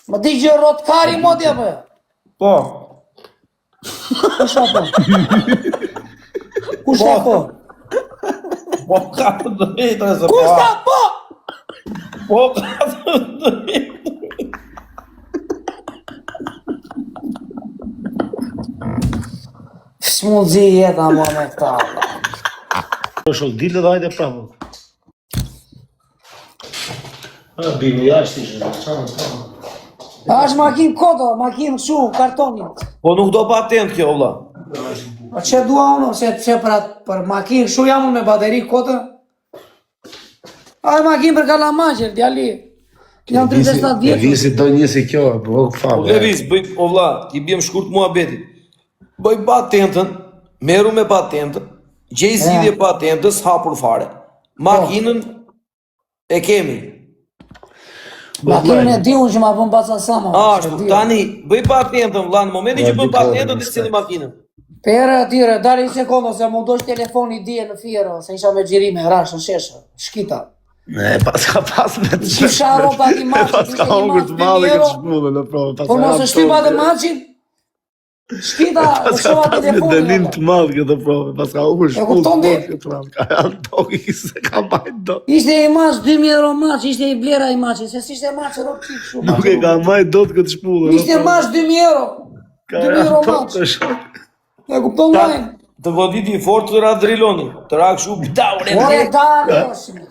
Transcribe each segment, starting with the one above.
Më di gjë rrot kari moti apo jo? Po. Kush apo? Kush apo? Po ka të drejtë se po. Kush apo? Po ka të drejtë. S'mund zi jeta mua me këta. Po shok, ditë dhe hajde prapë. A, bini jashtë ishe, qa në ta. A është makinë koto, makinë kështu, kartoni. Po nuk do patent kjo vlla. Po çe dua unë, se se për atë për makinë kështu jam unë me bateri kotë. A e makinë për kalamaqe, djali. Jam 37 vjeç. Levisi do një si kjo, po fa. Po Levis, bëj o vlla, i bjem shkurt muhabetit. Bëj patentën, merru me patentën, gjej zgjidhje patentës hapur fare. Makinën e kemi. Makinën e di unë që ma bën baca Sama. Ashtu, tani bëj patentën vlla, në momentin që bën patentën ti silli makinën. Pera atyre, dali një sekondë se mu dosh telefoni dje në Fier, se isha me xhirime, rash në shesh, shkita. Ne pas ka pas me të Kisha roba i maçit, Pas ishte ka një hongër maç të madhe 2000 këtë euro. shmullën në provë. Pas Po ka mos e ranë shtypa tokë. dhe maçin. Shkita, Pas ka shova pas me telefonin. dënim apo. të madh këtë provë. Pas ka hongër E shmull kupton të ti? madh këtë provë. Ka ranë tokë se ka mbajt dot. Ishte i maç 2000 euro maç, ishte i blera i maçit, se s'ishte maç rrok çik kështu. Nuk e ka mbajt dot këtë shpullën. Ishte maç 2000 euro. Ka 2000 ranë euro tokë maç. të shok. E kupton vllai? Të goditi fort të ra driloni, të ra kështu bdau re. Ore dale,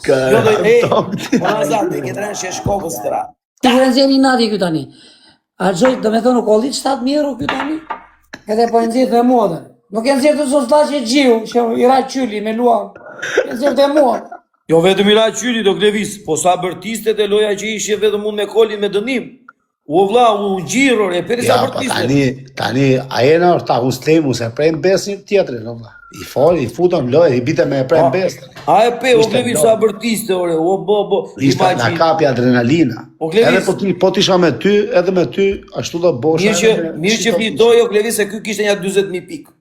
Ka Jo do ranë e. tokë. Po Nazar, te ke tren shesh kokës të ra. Ti kur e nxjerr nati ky tani. A gjoj, do me thonë, u kollit 7000 euro ky tani? Edhe po e nxjerr dhe mua tani. Nuk e nxjerr të zot vllaqe gjiu, që i ra qyli me luan. E nxjerr dhe mua. Jo vetëm i ra qyli do Klevis, po sa bërtiste te loja që ishe vetëm unë me Kolin me dënim. U vlla, u ngjiror, e peri sa Ja, po bërtiste. tani, tani, a jena orta, unë s'lejmë, unë se prejmë besë një tjetrin, o vlla. I fol, i futëm lojë, i bite me e prejmë besë. tani. A e pe, o Ishte Klevis lojë. sa bërtiste, ore, o bo bo. Ishte na Imagjin. kapi adrenalina. O, Klevis. Edhe po ti, po të isha me ty, edhe me ty, ashtu do bosha. Mirë që edhe me- mirë që fitoi o Klevis se ky kishte nja 40000 pikë.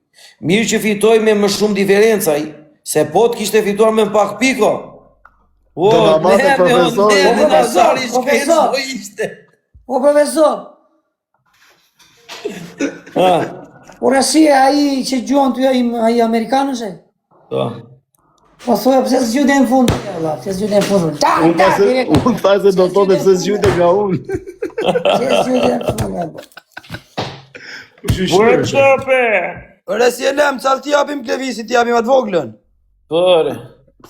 Mirë që fitoi me më shumë diferencë ai, se po të kishte fituar me më pak piko. O, Do na mate ne, ne, profesori. ne, O, profesor, Nazari shkret profesor. do ishte. O profesor, Ha, ora si e ai që gjuan ty ai ai amerikan është? ai? po. Po thuaj pse s'gjute në fund, valla, pse s'gjute në fund. Ta, Unë ta, tha se, direkt. unë tha se do thotë pse zgjyte nga unë. Pse s'gjute në fund. apo? Ure çape. Ore si e lëm, ca t'i japim Klevisit, t'i japim atë voglën. Ore.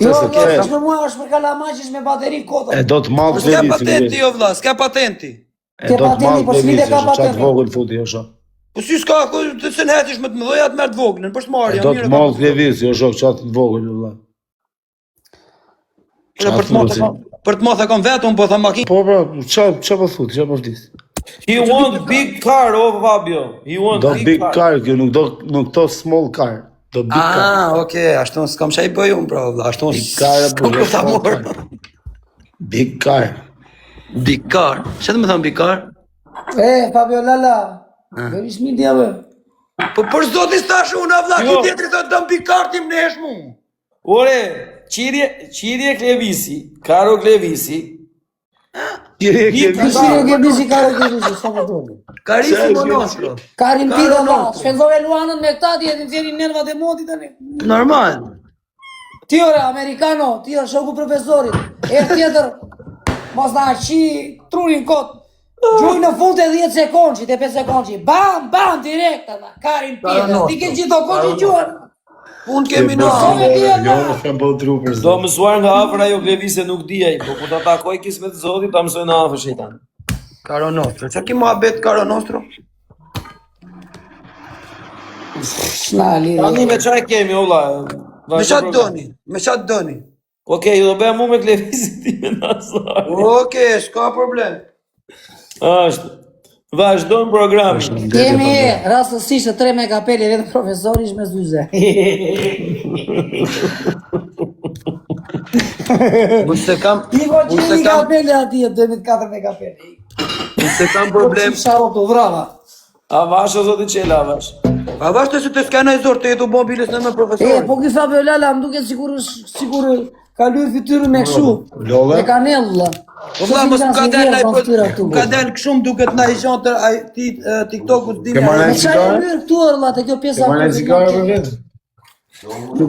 Jo, se jo, ke- është për mua, është për kalamaqësh me bateri kota. E do të madh Po s'ka Klevisi. patenti jo vlla, s'ka patenti. E do të patenti, madh po s'lidhe Klevisi, ka është çat patenti. vogël futi, jo shok. Po si s'ka, ku të se nheqesh me të mëdha të merr të voglën, po E s'marrja, do të madh Klevisi, jo shok, çat vogël vëlla. Ore, për të madh e kam, për të madh e kam vetëm, po tham makinë. Po pra, ça ça po thut, ça po vdis? He want big car, o Fabio. He want Do big, big car. car, kjo nuk do nuk do small car, do big car. Ah, okay, ashtu s'kam çaj bëj unë pra vlla, ashtu Big car apo s'kam jo ku ta small mor. car. Big car. Big car. Ç'do të më thon big car? E, Fabio Lala, do ish mi djave. Po për zotin thash unë a vlla, Jo. ky tjetri thotë do big car ti më nesh mu. Ore, qirje, qirje Klevisi, Karo Klevisi, Qirje Big Klevisi. Kishire ke bisi karo ke bisi, sa më duhet. Karisi monostro. Karin Karo pita valla, nostro. shpenzove Luanën me këta ti e të nxjerrin nervat e motit tani. Normal. Ti ore amerikano, ti ore shoku profesorit. Herë tjetër mos na qi trurin kot. Gjuj në fund e 10 sekondshit, e 5 sekondshit. Bam, bam direkt ata. Karin Karo pita. nostro. Ti ke gjithë kohë që gjuan. Unë kemi na. Sove ti e Jo, vlla. s'kam bën tru për Do zot. mësuar nga afër ajo Klevisi nuk di ai, po kur ta takoj kismet Zotit ta mësoj nga afër shejtan. Caro nostro. Çka ki muhabet Caro nostro? S'na lidhje. Tani me çfarë kemi o vlla? Me Vazhdo çfarë program. doni? Me çfarë doni? Okej, do bëjmë mu me Klevisin ti me Nazar. Okej, s'ka problem. Ashtu. Vazhdon programi. Kemi rastësisht të tre me kapele, vetëm profesori është me zyze. Unë se kam, I po unë se qeni kam, kapele atje, 2004 me kapele. unë se kam Po problem. qifsha rob të vrava. Avash o zoti Çela avash. A vashtë se të s'ka në zor të jetu bon biles në me E, profesor. po ky Fabio Lala më duket sikur është sikur ka lyer fytyrën me kështu. Lolle? Me kanell. vlla. Po vlla mos ka dalë ai po ka dalë kështu më duket na i gjon të ai ti TikToku s'di. Ke marrë një cigare? Ke këtu vlla te kjo pjesa. Ke marrë një cigare për vetë?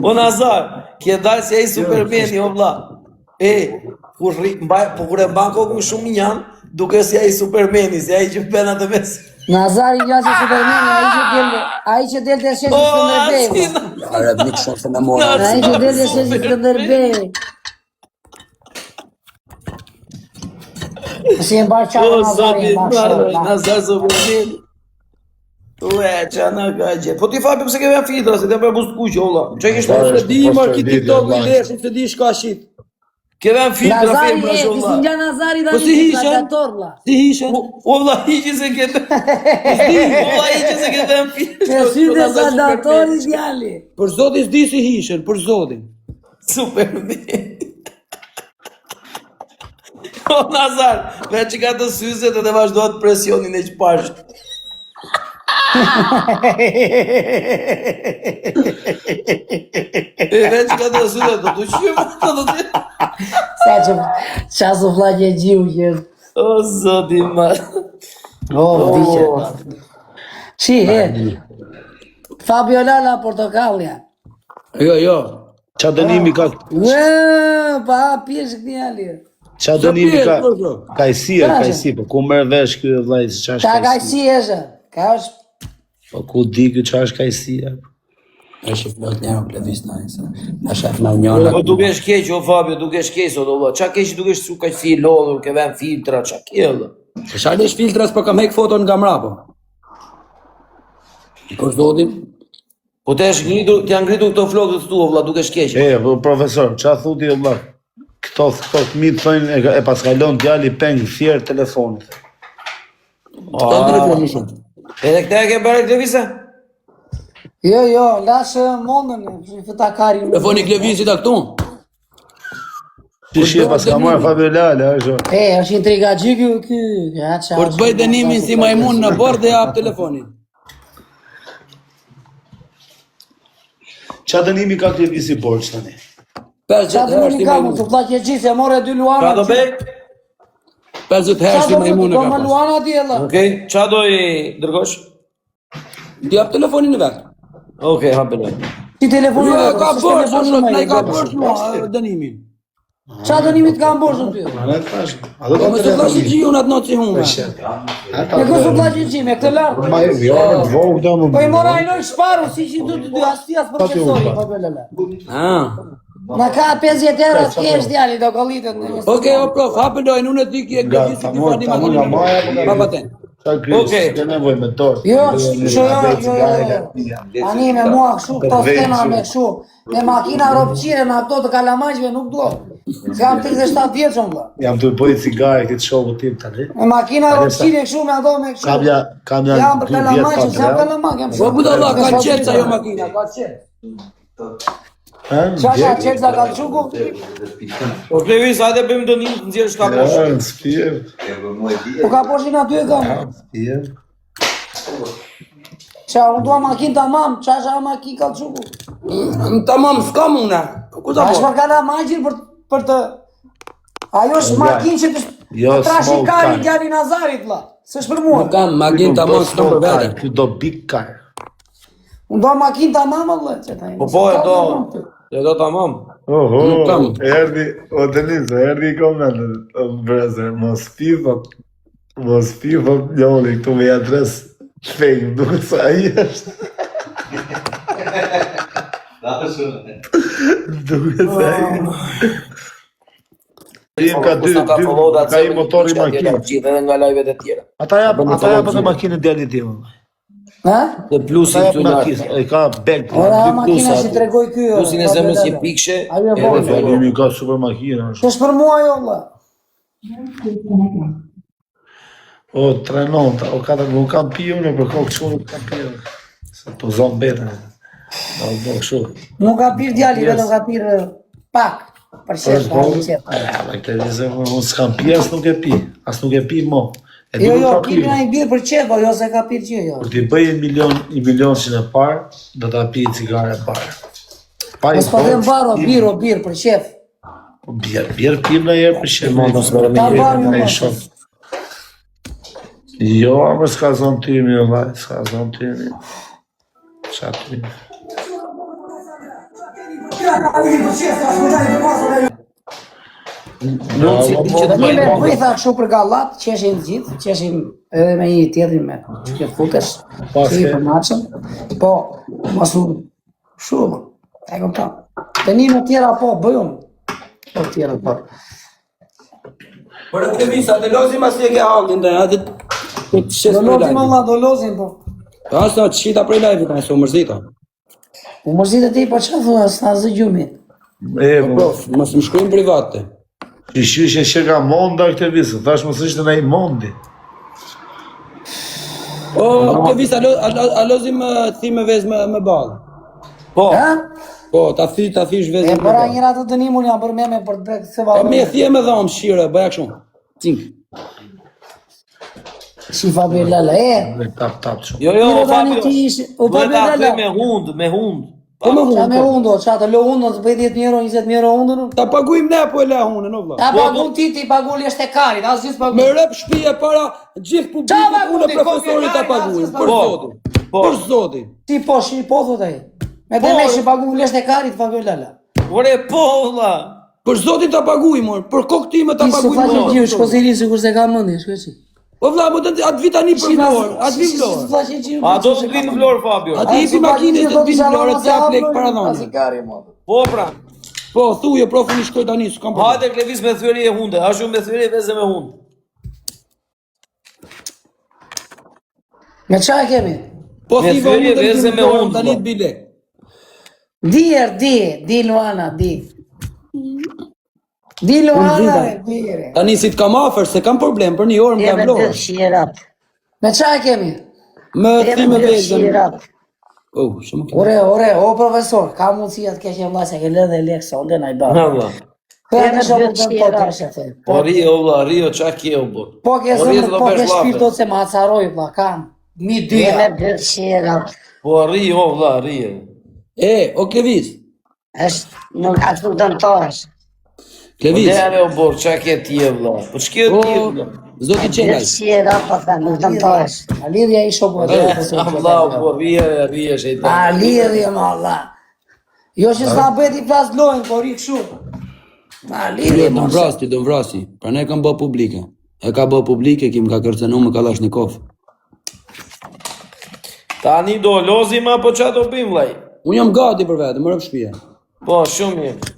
Po Nazar, ke dalë si ai Supermani o vlla. E, kur rri, mbaj, po kur e mban kokën shumë njan, duke si ai Supermani, si ai që bën atë mes. Nazari ngjan si Supermani, ai që del, ai që del te sheshi Skënderbej. Arabik shumë se na mora. Ai që del te sheshi Skënderbej. Si e mbar qarë O, Nazari, zoti, mbar qarë. Nazar Supermani. Ue, qa na ka gjë. Po ti Fabio pse ke vënë filtra, se të bërë buzë kuqe, o vlla. Çe ke Po, Se di po, mor ki di, TikToku i vlla. leshit, se di shka shit. Ke vënë filtra Nazari, femra, e, o ti si vlla. ngjan Nazari Po tani, si hishen? gladiator, vlla. Si hishen? O o, vlla, hiqi se ke. O vlla, hiqi se ke vënë filtra. Me sy dhe gladiatori djali. Për zotin s'di si hishen, për zotin. Superman. O Nazar, veç që ka të syzet edhe vazhdohet presionin e qëparsh. E veç që ka të syzet, do të qymë, do të qymë. Sa që, qa su vlla që e gjiu që është. O, zoti ma. O, vdiqe. Shi, he. Fabio Lala, Portokallia. Jo, jo. Qa dënimi ka Ue, pa, pjesh këti ali. Qa dënimi ka po, po. Kajsia, Ka, kajsi, po ku merr vesh ky vllai se ç'është Ka kajsi? kajsi është, ka është Po ku di ky ç'është kajsia? Është plot njerëz plevis na se. Na shef na njëra. Po duke është keq, o Fabio, duke është keq sot, o vlla. Qa keq duke është su kaq si i lodhur, ke vënë filtra, qa ke vlla? Po sa lesh filtras po kam hek foton nga mbrapa. Për zotin, Po të është ngritur, të janë ngritur këto flokët këtu, o vlla, duke është keq. E, po profesor, qa thu ti o vlla? Këto këto fëmijë thonë e, e pas kalon djali peng thjer telefonit. ka telefon më shumë. Edhe këtë e ke bërë këtë vise? Jo, jo, lashë mondën, i fëta kari. Telefoni Klevisit a këtu. Ti shi e pas ka marrë Fabio Lala, është. E, është intrigaxhi ky, ky, ja qa. Kur të bëj dënimin si majmun në bord dhe jap telefonin. Qa dënimi ka Klevisi borxh tani? 50 Qa herë dënimi si ka majmun. mund, të vlla që gjithë, e more dy luana. Qa do bëj? 50 herë Qa si do bëj, majmun e do ka më pas. luana di edhe. Okej, qa do i dërgosh? Ti jap telefonin e vet. Okej, hapë lojë. Ti telefonin Jo, e ka s'është borxh, telefoni është, më na i ka i. borxh mua dënimin. Qa dënimi të kam borxh ty? A ne tash, a do Po të më së vllashi gjiun atë natë si hume. Me kë su vlla që gji, me këtë lartë. Ma jo, më të vogël do më. Po i mora i lojë shparu, si që du të dy, as ti as profesori, po be lele. Ah. Na ka 50 euro të kesh djali, do kollitet. në- Okej, o prof, hapë lojën, unë e di ki e Nga Klevisi ti tamon, fali tamon nga maja apo nga Pa paten. Qa kris, Okej. ke nevojë me dorë. Jo, jo, jo, jo, jo. Ani me mua kështu, këto skena me kështu, me makina ropqire, me ato të kalamaqve nuk dua. Se jam 37 vjeç unë vlla. Jam të bëj cigare këtë shoku tim tani. Me makina ropqire kështu me ato me kështu. Kam ja, kam ja Jam për dy vjet kalamaqe, pa s'jam drejt. kalamaq, jam Po budalla, ka qelca jo makina, ka qelc. Ha, Qa ka djeg? qelca kallçuku? Po Klevis, hajde bëjmë dënim të nxjerrësh ka Ja, poshtë. në shtëpi, Po ka poshin aty e kam. në shtëpi. Qa, unë dua makinë tamam, qa është ajo makinë kallçuku? Mm, Tamam, s'kam unë. Ku ta A është po? për kalamaqin për për të Ajo është makinë që të Jo, të trashi small karin car. djali Nazarit vlla. S'është për mua. Nuk kam makinë tamam, s'kam për vete. Ky do big car. Unë do makinë tamam valla, që tani. Po po e do. E do tamam. Oho, Nuk kam. erdhi, o Denis, erdhi koment, o brother, mos pi, thot, mos pi, thot, njoni këtu me adres fake, duket se ai është. Duket se ai. Tim ka dy, Kush na dy, follow ka i motori makinë. Gjithë edhe nga live-et e tjera. Ata jap, ata jap atë makinën djalit tim. vëlla. Ha? Dhe plusin Ata jap këtu lart. makinë, e ka bel. Ora dy makina plusa që aty. tregoi ky. ora, Plusin e pa zemrës bela, një pikëshe. Ajo e edhe vogël. follow. Djalimi ka super makinë, është. S'është për mua ajo valla. O, 39, o 4, nuk kam pi unë, për kohë kështu nuk kam pi unë. Se po zonë betën. Do do kështu. Nuk ka pirë djali, Yes. vetëm ka pirë pak. Për Për qef, po, për qef. ja, ma këtë vizë, unë s'kam pi, as nuk e pi, as nuk e pi mo. E di Jo, kur jo, ka pi. pi na i birë për qef, po jo se ka pirë gjë, jo. Kur t'i bëj një milion, një milionsin e parë, do ta pi cigare e parë. Pa i Mos po them borxh, baro, i- birë, o birë për qef. Po bjer, bjer pim në herë për shembull. Mund mos merrem me Ta njeri. bani, Ne më. shoh. Jo, ama s'ka zonë tymi, vllai, s'ka zonë tymi. Qa tymi? Nuk si ti që të Tani me bëjnë. bëj tha kështu për gallat, qeshin të gjithë, qeshin edhe me një tjetrin me që futesh, Po, si se- për maçën. Po, mos u shumë. E kupton. Tani me tjera po bëj unë. Po tjera po. Por e Klevis, atë lozim as e ke hallin dhe atë të të shes Do prej lozim live. valla, do lozim po. As ta të shita prej live-it, as u mërzita. U mërzitë ti, po çfarë thua, s'na zë gjumi. E, Po po, prof, mos më shkruajnë privat te. që shyshe që ka monda këtë vizë, thash mos ishte në i mondi. O, Klevis, a, lo- a, lo- a lozim eh, thi me vezë me, me ballë. Po, Ha? Po, ta thi, ta thish E vezën me bëra ballë. njëra të dënimun jam bërë meme për të bërë se E vallë. me thje me dhëmë shire, bëja kështu. Cink. Shifa Belala, e. Dhe tap tap shumë. jo, jo, Mire o tani Fabio. ti ishe, o Duhet Fabio ta Lala. thyej me hund, me hund. Po me Qa me hunë. po. hundo, qa të lë hundo, të bëj 10.000 euro, 20.000 euro hundën? Ta paguajmë ne po e la hunën, o vlla. Ta pagun ti, ti pagun është e karit, asgjë s'pagun. Me rep shtëpi e para gjithë Qa publikut pagun unë ti, profesorit ta kopje, paguajmë. asgjë Për Po. zotin. Po. Për zotin. Ti po, shi, po thot ai. Me Po, demek që pagun është e karit, Fabio Lala. Ore, po, vlla. Për zotin ta paguajmë, mor. Për kokë time ta Ti su paguajmë. faqe mor. gjiu, shko zili sikur se ka mendje, shko si. Po vlla, më të atë vit tani për Vlorë, atë vit Vlorë. A do të vinë në Vlorë Fabio? Atë i makinës të vinë në Vlorë, të jap lek para dhënë. Po pra. Po, thuje prof, unë i shkoj tani, s'kam problem. Hajde Klevis me thyerje e hunde, ashtu me thyerje veze me hund. Me qa e kemi? Po Me thiva thyerje unë të veze vinë me në Vlorë, hund, tani po. të bi lek. Di er, di, di Luana, di. Di Luana, re, di re. Tani si të kam afër, se kam problem, për një orë më Jeme nga Vlorë. dysh shirat. Me qa e kemi? Me thi Jeme me dysh vezën. shirat. Oh, shumë keq. Ore, ore, o profesor, ka mundësi atë keqe vëlla se ke lënë dhe lek sonde na i bën. Ha vlla. Po Jeme e shoh dysh po po shirat. tash e them. Po ri o vlla, ri o qa ke o bor. Po ke Po ri zemër, do po bësh ke shpirt llafe. thotë se ma acaroj vëlla, kam. Mi dyja. Jeme dysh shirat. Po ri o vlla, ri. E, o Klevis. Është nuk as nuk dëmtohesh. Po Klevis. dere o bor, qa ke ti e vlla? Po ç'ke O, ti e vlla? zoti Qelaj. Dysh shirat po them, nuk dëmtohesh. A lidhja i shoku atë profesor. A vlla o bor, ri e ri e shejtan. A lidhje ma vlla. Jo që s'na bëhet i plas lojën, po ri kështu. A lidhje Jo, do ma. më vrasi, do më vrasi. Prandaj kam bë publike. E ka bë publike, kim ka kërcënuar me Kalashnikov. Tani do lozim apo qa do bëjmë vllai? Unë jam gati për vete, më rëp shtëpia. Po, shumë mirë.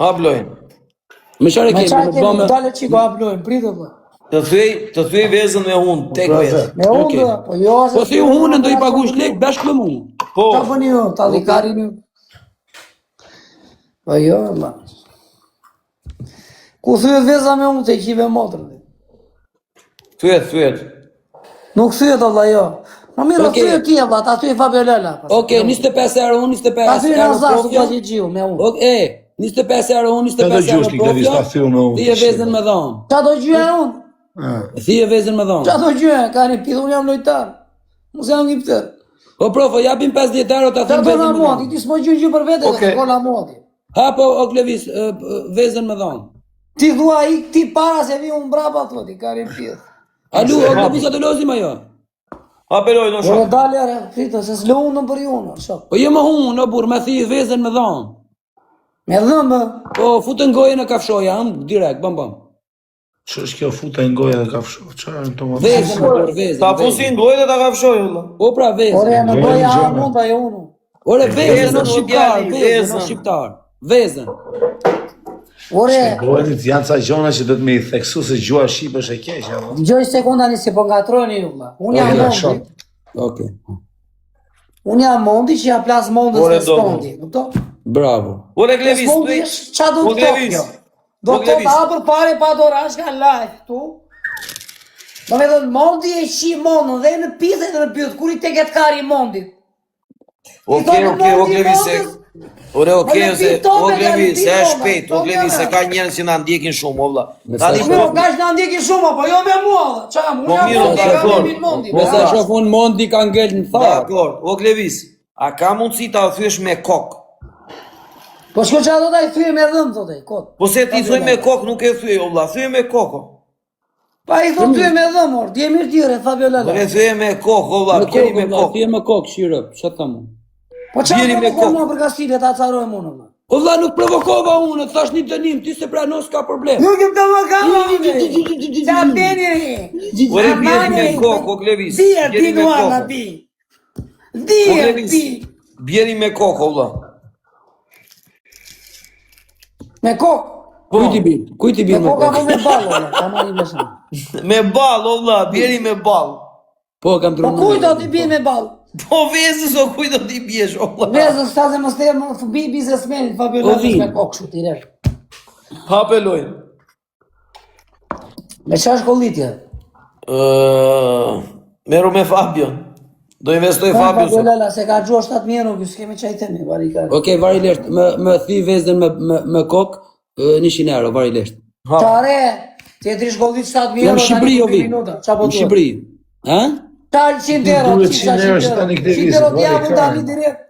Hap lojën. Me çfarë Me kemi? çfarë Me kemi? bëmë Dale çiko hap lojën, pritë vlla. Të thyej, të thyej vezën me hund, tek vezë. Me Okej. hundë, po jo se Po si hunën do i paguash lek bashkë me mua. Po, Ta bëni ju, ta dhikarin ju. Po jo, vlla. Ku thyet veza me unë të i qive motrën. thyet, thyet. Nuk thyet vlla jo. Ma mirë, Okej. thyet ti vlla, ta thyet Fabio Lala. pastaj. Okej, 25 euro unë, 25 Ta thyet euro Nazar, su profja. pa gjiu me unë. Okej, 25 euro unë, Të do 25 euro gjush ti, Klevis, profja. ta thyu me unë. Ti e vezën me dhon. Qa do gjyja unë? Ti e vezën me dhon. Qa do gjyja? Ka një pidh, unë jam lojtar. Mos jam një ptër. Po profo, japim 50 euro ta Qa them do vezën na me mua, ti dhon. ti s'mo gjy gjy për vete, Okej. okay. na mua ti. Ha po o Klevis, e, e, vezën me dhon. Ti thua ik ti para se vi unë brapa, thua ti ka një pidh. Alu, o Klevis, atë lozim ajo. Hap e lojën o Ore shok. dalë, re, pritë, se s'lo unë për ju unë, shok. Po jo më hunë, o burr, me thi vezën me dhon. Me dhëmbë, Po futën gojën e kafshoja, hëm direkt, bam bam. Që është kjo futa në gojë dhe kafsho? Çfarë janë këto më? Vezën, o burr, vezën. Ta vezën. fusin gojë dhe ta kafshoj vlla. Po pra ore vezën. në Gjënë, goja gjënë. mund ajo unë. Ore vezën Vezën, o o shqiptar, djali, vezën o vezën. shqiptar. Vezën. Ore, Gojët janë ca gjona që do të me i theksu se gjuha shqipe është e keqe, apo? dëgjoj sekonda një se po ngatrojeni ju vlla. Unë jam Okej, Mondi. shok. Okej. Unë jam Mondi që ja plas Mondës Ore, në do. Spondi, kupton? Bravo. Ore Klevis, Spondi thyej. është ç'a do O të thotë Klevis. kjo? Do O të thotë Klevis. hapër pare pa dorashka live këtu. Do me thënë, Mondi e shi Mondën dhe në pithë dhe në pyet, kur i teket kari Mondit. I Okej, thonë okej, o Mondi Klevis se Mondës, Ore, okej, Me ose pitope o kanë Klevis, se është pitope, shpejt, o po, Klevis se mjera. ka njerëz që na ndjekin shumë, o vlla. Me Tani sa Mirë, po, ka që na ndjekin shumë, po jo me mua, valla. Qa jam, Po unë jam mirë, Mondi, kam dakor. emrin Mondi. Me sa Po, shoh unë Mondi ka ngel në tharë. dakor, o Klevis, a ka mundësi ta thyesh me kokë? Po shko çfarë do ta i thyej me dhëmb thotë, kot. Po se ti thuj me kokë nuk e thyej o vlla, thyej me kokë. Pa i thotë thyej me dhëmb, or, dje mirë tjere, Fabio Lala. Po e thyej me kokë o vlla, Me bjeri kokë, me vlla, kokë. thyej me kokë, shirë, ç'a tham unë. Po çfarë Bjeri do me të kokë. mua për kastile ta acarojmë unë. vlla. O vlla, nuk provokova unë, të thash një dënim, ti se pranon s'ka problem. Nuk e provokova unë. Qa beni? Ore bjeri me kokë, o Klevis. Di e Bjeri di me nuan kokë. di. Di O e Klevis, di. bjeri me kokë o vlla. Me kokë. Po, Kujt i bin? Kujt i Me bin me kokë apo kokë? me ballë, vlla? Ta marrim vesh. Me ball o vlla, bjeri me ball. Po, kam Po ndryshuar. kujt do t'i bie me ballë? Po vezës o kujt do t'i biesh o vlla. Vezës sa se mos them bi biznesmenit Fabio Po Lalës vin. me kokë kështu direkt. Hape lojën. Me çfarë është kollitja? Ë, merru me Fabion. Do investoj Po Fabio Fabio sot. Lala se ka gjuar 7000 euro, ky s'kemi çaj themi, vari ka. Okej, vari lesht, më më thy vezën me me me kokë, e, 100 euro, vari lesht. Ha. Çare, tjetri shkollit 7000 Jam euro në Shqipëri tani jo për vi. dy minuta. Çfarë po Në duhet? Shqipëri. Ha? Ta 100 euro, Duhet 100 100 euro që tani këtë 100 vizë, euro vari t'japun ka. tani direkt.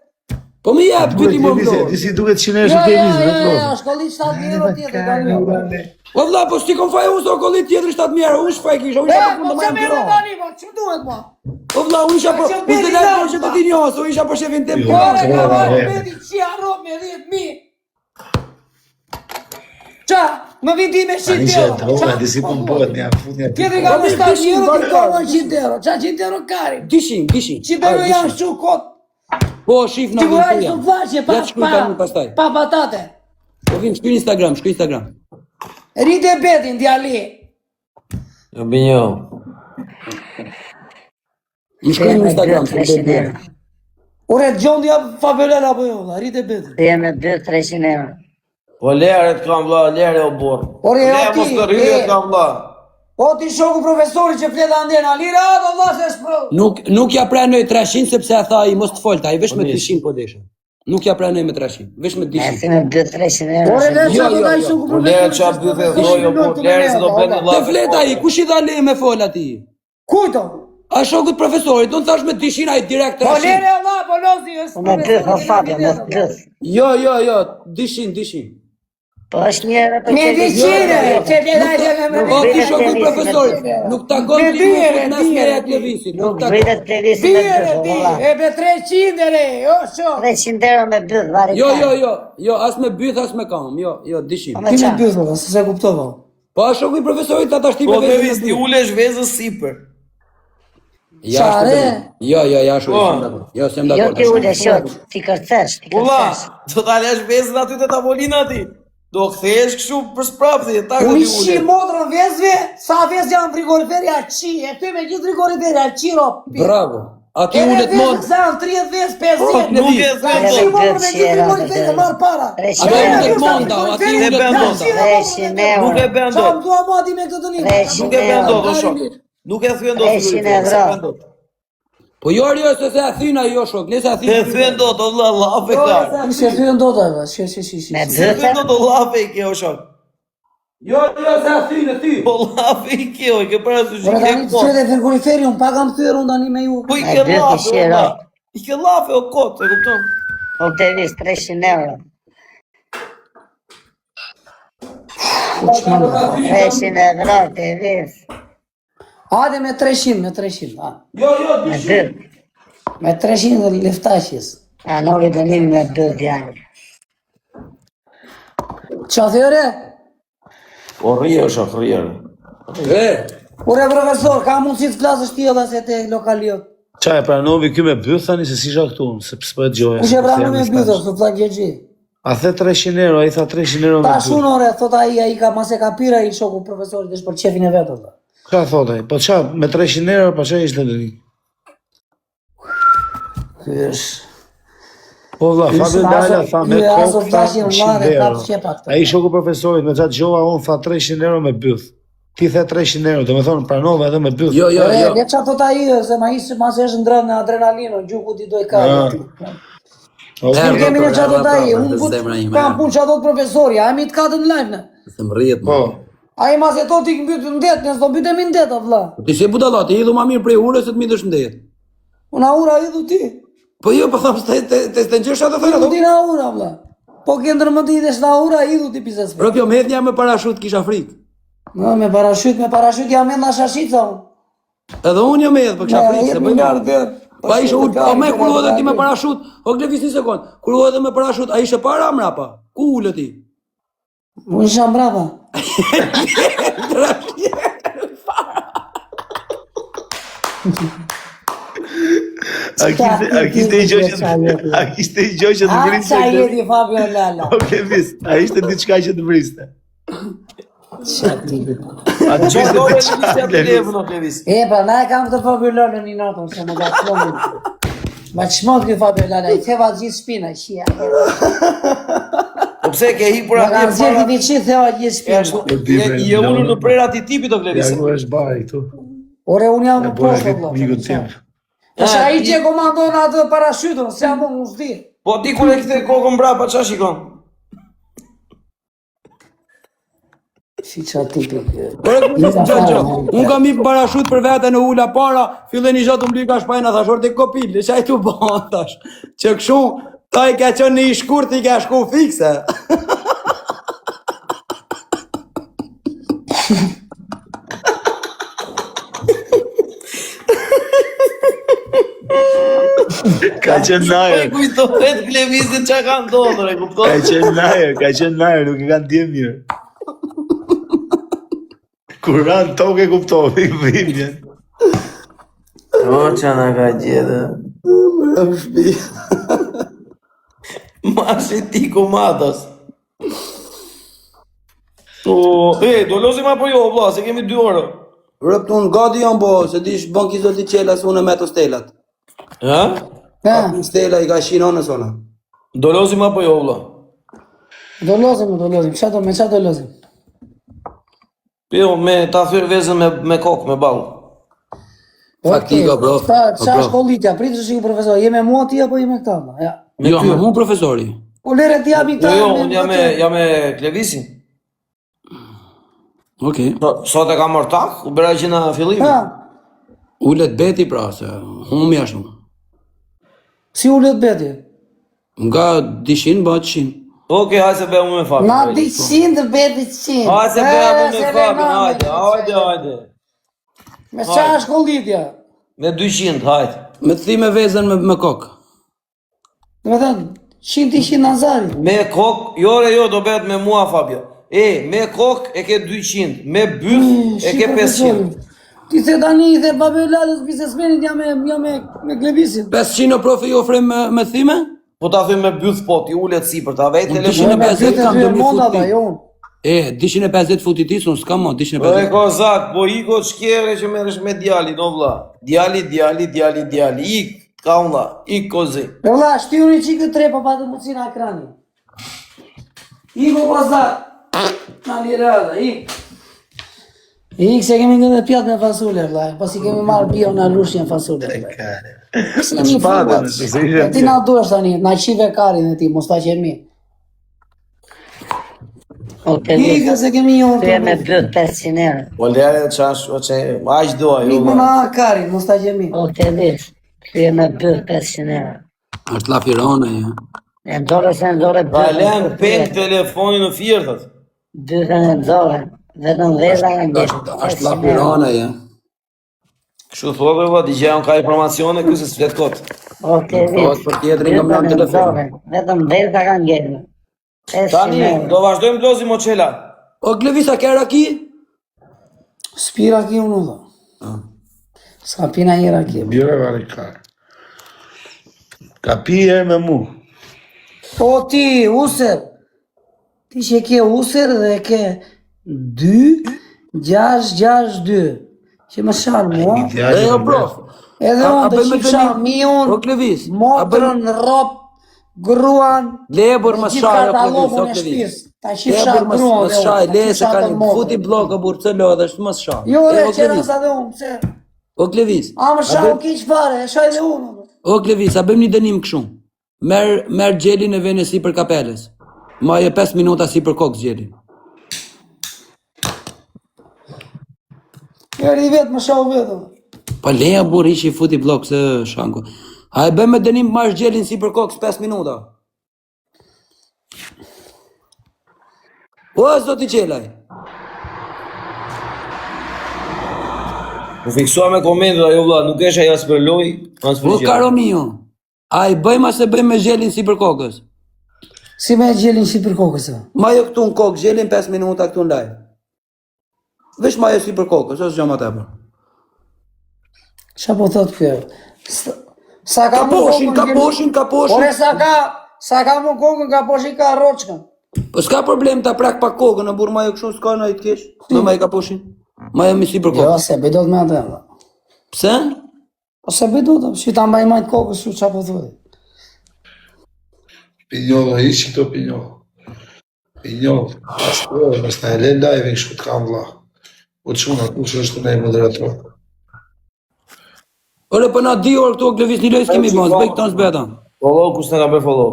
Po më jep Duhet ky ti më Klevisi, vlor. di si duket 100 euro Jo, që jo, Klevisi, jo, vetë jo, vlor. shkollit 7000 euro tjetër tani. O vlla, po s'ti kom faj unë se o kollit tjetër 7000 euro, unë s'faj kisha, unë E, isha për po punë të çfarë marrë merre Tiranë. tani, po ç'më duhet mua? O vlla, unë isha për Që unë beti të lajmë lart, që të ti njohës, unë isha për shefin tim. Jo. Ore, ka Bravo, marrë e. beti qia rob me 10000. Qa? Më vin ti me 100 Tani që e euro. droga, Qa? di si Po pompohet një fut një Tjetri ka Po, më 7 euro, ti 200, ka më 100 euro. Qa 100 euro kari? 200, 200. 100 euro janë shu kot. Po, shif në Ti vuraj vjen, su flashe pa Ja të shkruaj pa tani pastaj. pa patate. Po vim, shkruaj në Instagram, shkruaj Instagram. Rite betin djali. Jo binjo. Më shkruaj Thyej në me Instagram, 2 se do 300 të euro. Ore dëgjon ja Fabio Lala apo jo, vlla, rite betin. Thyej me 2 300 euro. Po lere të kam vlla, lere o burr. Ore, Le o ti, mos të rryje e. të kam vlla. O ti shoku profesori që flet anden, Ali ra, do vlla se është pro. Nuk nuk ja pranoj 300 sepse e tha ai mos të folt, ai veç me Po, nis. 200 po deshe. Nuk ja pranoj me 300, veç me E 200. si me 2 300 euro. Ore se le Jo, çfarë do jo, ta jo. shoku Po lere profesori. qa bythe dhoj o burr, lere se do bëni Të llafe. flet ai, kush i dha leje me fol atij? Kujto? A shokut profesorit, unë thash me 200 ai direkt Po 300. lere vlla, po lozi është. Po me 2 po Fabio, me 2. Jo, jo, jo, 200, 200. Po është një euro për Me Klevisi. dyqire, që le Nuk dajtë ta- me Po me ti shoku i Klevisi me profesorit, nuk takon Me ti dy mu ere, fut nas dy me ere, ja Klevisit, Nuk nuk takon. vritet Klevisi me Bire 2, ti, valla. e be 300 ere, o shok. 300 euro me 2, vari Jo, ka. jo, jo, jo, as me byth as me kam, jo, jo, 200. Po me Ti me qa? byth, valla, se se kuptova. Po a shoku i profesorit ta tash ti Po me vezën Klevis me ti byth. ulesh vezës sipër. Ja, ashtu Çare? të Jo, jo, ja, ashtu, Po. jam dakord. Jo, s'jam Jo dakord. ti ashtu. ulesh, jo, ti kërcesh, ti Ulla, kërcesh. do ta lesh vezën aty te tavolina ti. Do kthehesh kështu për sprapthi, tak do Unë ti i shi ulesh. motrën vezve, sa vezë janë në frigorifer, ja qi, e ty me gjithë frigorifer, ja qi ro. pi. Bravo. Aty Edhe ulet vezë mend. kësa janë 30 vezë, 50. Nuk e Ja them qi dot. motrën me gjithë frigorifer, të marr para. 300 Aty Edhe ulet ky sa monda, aty frigoriferi, ulet E bën ja dot. qi ro motrën 300 me euro. Nuk e bën Qa dot. më thua mua ti me këtë të një? 300 Nuk e bën euro. dot, o shok. Nuk e thyen dot 300 frigoriferin, se euro. bën dot. Po jo, jo, se se e thyn ai jo shok, nëse e thyn. E thyen dot, o vlla, llafe Jo, ka. se e Se thyen dot ajo, si si si si. Me Se 2 thyen dot, o llafe i ke, o shok. Jo, jo, se e thyn, e thyn. Po llafe i ke, o, i ke parasysh, i Ora ke tani të kot. thyet e frigoriferi, unë pa kam thyer unë tani me ju. Po i Me ke dy llafe, o kishero. vlla. I ke llafe, o kot, e kupton? O Klevis 300 euro. 300 euro, Klevis. Hajde me 300, me 300, ha. Jo, jo, Me 200. 2. Me 300 dhe leftaqjes. A nori dënimi me 2 djalë. Qa thyre? Po rrije, o shok, rrije. E, Ure profesor, ka mundësi të flasësh ti edhe se te lokali jot. Qa e pranovi ky me byth tani se si isha këtu, unë, se s'po e dëgjoja. Kush se e po pranon them me në bythë, spash. së fla gjegjë. A the 300 euro, ai tha 300 euro me Tash byth. unë ore, thot ai, ai ka mase ka pira i shoku profesorit, është për qefin e vet valla. Qa thot ai? Po qa me 300 euro, po qa ishte dëni? Ky është Po vlla, Ky Fabio është Lala aso- tha me ky aso kokë tha flashin vlla 100 dhe prapë euro. qepa këtë. Ai shoku profesorit me qa dëgjova unë tha 300 euro me byth. Ti the 300 euro, do me thonë pranova edhe me byth. jo, jo, Ore, jo. le çfarë thot ai, se ma ishte mase është ndrën në adrenalinë, gjuku ti do i ka. Ah. Nuk Okay. kemi ne çfarë thot ai, Erdha unë prapë, put zemra ime, kam erdha. punë çfarë thot profesori, a jemi të katër në live ne. Se më rrihet. Po. Ai mase thot i mbyt në det, ne s'do mbytemi në det, o vlla. Ti si budalla, ti hidhu ma mirë prej urës se të mbytesh në det. Unë aura idhu ti. Po jo, po tham se te te të ngjysh ato thonë Idhu ato. ti në aura, vlla. Po ke ndërmend të hidhesh nga ura, hidhu ti biznesmen. Prof, jo, me hedh një me parashut kisha frikë. Në, me parashut, me parashut jam edhe nga shashica unë. Edhe unë jam hedh, po kisha frikë, se bëj miliarder. Pa ishe ul, po me kur u hodhe ti me parashut, o Klevis një sekond, kur u hodhe me parashut, a ishe para a mrapa? Ku u ule ti? Unë isha mbrapa. A kishte a kishte një gjë që a kishte një gjë që të vriste? Sa jeti Fabio Lala. O Klevis, a ishte diçka që të vriste? Qa tipi. A të Çfarë vriste do të diçka lëvisja Klevis? telefon o Klevis? E, pra, na e kam këtë Fabio Lala një natën, se më ka çmend. Ma çmend ky Fabio Lala, i theva gjithë shpina, qia. Po pse ke hipur Ma ka atje nxjerrë para? ti çi theva gjithë E shpina. ashtu, Po di, je bre, je ulur në Lala. prera atij tipit o Ja Klevis. ku është bari këtu. Ore, unë jam E në bëra poshtë, këtë vëlla. mikut tim. Tash Ah, ai ti- që komandon atë parashytën, se jam unë, unë s'di. Po ti kur e kthe kokën mbrapa çfarë shikon? Si qa tipi. Ore, gjo, gjo. Unë kam i parashut për vete në ula para, fillon i gjatë unë ka shpajna, thash, orë të kopil, e qaj tu bon, thash. Që këshu, ta i ka qenë në i shkurt, i ka shku fikse. Ka qenë në Po i ajër. kujtohet Klevisit çka ka ndodhur, e kupton? Ka qenë në ajër, ka qenë në ajër, nuk e kanë ndje mirë. Kur ra në tokë e kuptoi dhimbjen. O, që na ka gjetë. Më shpi. Mashi ti kumatos. Po, e, do lozim apo jo, vlla, se kemi 2 orë. Rëpt unë gati jam, po, se dish bën ki zoti qela se unë e meto stelat. Ha? Ha, Stela i ka shinë onës ona. Do lozim apo jo, vlla? do lozim, do lozim. Qa do, me qa do lozim? Po jo, me ta thyr vezën me me kokë, me ballë. Faktika, bro. Qa, Po, qa bro. është kollitja? Pritë që shikë profesor, je me mua ti apo je me këta? vlla? Ja. Me Jo, ty. me mu profesori. Po lere ti jam i Jo, këta. jo, unë jam me jam me Klevisin. Okej. Po, sot e kam ortak, u bëra që në fillim. Ha, Ulet beti pra, se humi ashtu. si ulet beti? Nga 200 bëhet 100. Okej, hajde se bëjmë me Fabin. Na hajde. 200 beti 100. Hajde se bëjmë me se Fabin, le hajde, name, hajde, hajde. Me qa është kollitja? Me 200, hajde. Me të thime vezën me, me kokë. Do me thënë, 100 i 100 Nazari. Me kokë, jo re jo, do bëhet me mua Fabio. E, me kokë e ke 200, me byth e ke 500. Ti the tani, i the Fabio Lalës biznesmenit, jam me, jam me, me Klevisin. 500 o profi ju ofrojmë me, me thime? Po ta them me byth po, ti ulet sipër, ta vej Unë telefonin. Me 250 byth e kam dy do mi monda, fut ti. da, jo unë. E, 250 futi ti, se unë s'kam mo, Po e 250. kozak, po iko ç'kere që merresh me djalin, o vlla. Djali, djali, djali, djali, ik, ka vlla, ik kozi. E vlla, shtiuni çikë tre po pa të mundësi në ekrani. Iko kozak. Na lirada, ik. Ik se kemi ngrënë pjatë me fasule, vlla. Pasi kemi marrë bio në lushnjë fasule. vlla. Se jemi Shpatën, fubat. se ishte E Ti na duhesh tani, na qive karin e ti, mos ta qemi. O Klevis, Ika se kemi një orë. ty e me byth 500 euro. Po lere çash, o çe, aq do ajo. Ik më vlla. na karin, mos ta qemi. O Klevis, ty e me byth 500 euro. Është lafirone, ja. E nxore se nxore Ta bythën. lën peng telefonin në fjertat. Bythën e nxore. Vetëm veza e ngel. Është, është lafirone, ja. Kështu thotë vlla, dëgjoj unë ka informacione ky se s'flet kot. O Klevis, Thotë për tjetrin kam bythën lënë e telefon. nxore. Vetëm veza ka ngel. 500 Tani euro. do vazhdojmë lozim o çela. O Klevis, a ke raki? Spira ki unë vlla. S'ka pina një raki. Bjere vare ka. Ka pi herë me mu. Po ti, user, ti që ke user dhe ke 2, 6, 6, 2, që më shanë mua, E, o prof. edhe A- unë a të bëjmë qifsha dënim? miun, O Klevis, a bëjmë motrën, rop, gruan, Le bur mos gjithë shaj o Klevis, o katalogun e Klevis. shtëpisë. Ta Le qifsha bur mos gruan mos dhe unë, shaj, ta le se qifsha kanë atë motrën. futi bllok o burr, pse lodhesh, mos shaj. Jo, E, re, o qera Klevis, sa dhe unë, pse? o Klevis. A më a shau bëjmë- keq fare, e shaj dhe unë. O Klevis, a bëjmë një dënim kështu? Merr merr gjelin e vene sipër kapelës. Maje 5 minuta sipër kokës gjelin. Eri vetë më shau vetëm. Po leja burr ishi futi bllok se shanku. A e bëjmë me dënim marrësh gjelin sipër kokës 5 minuta? O, zoti Qelaj. U fiksua me komentet ajo vlla, nuk është ajo as për lojë, as për O, gjë. karo mio. A i bëjmë a s'e bëjmë me gjelin sipër kokës? Si me gjelin sipër kokës. o? Majo këtu në kokë, gjelin 5 minuta këtu në live. Veç majo sipër kokës, është gjë më tepër. Qa po thot kjo? Sa, sa ka mu Kaposhin, kokën, gjelin- kaposhin, kaposhin. Ore sa ka, sa ka mu kokën, kaposhin ka rroçkën. Po s'ka problem ta prak pak kokën, në burr majo kështu s'ka ndonjë të keq. Do maj kaposhin. Majo mi sipër Jo, kokës. se bëj dot me atë. valla. Pse? Po se bëj dot, si ta mbaj majt kokës, su qa po thot. Pinjolla, ishi këto pinjolla. Pinjoll, pastroj, mos na e le live-in kështu të kam vlla. O çuna, kush është ndaj moderator? Ore po na di orë këtu Klevis një lojë s'kemi bën, s'bëj këton s'beta. Follow kush na ka bërë follow.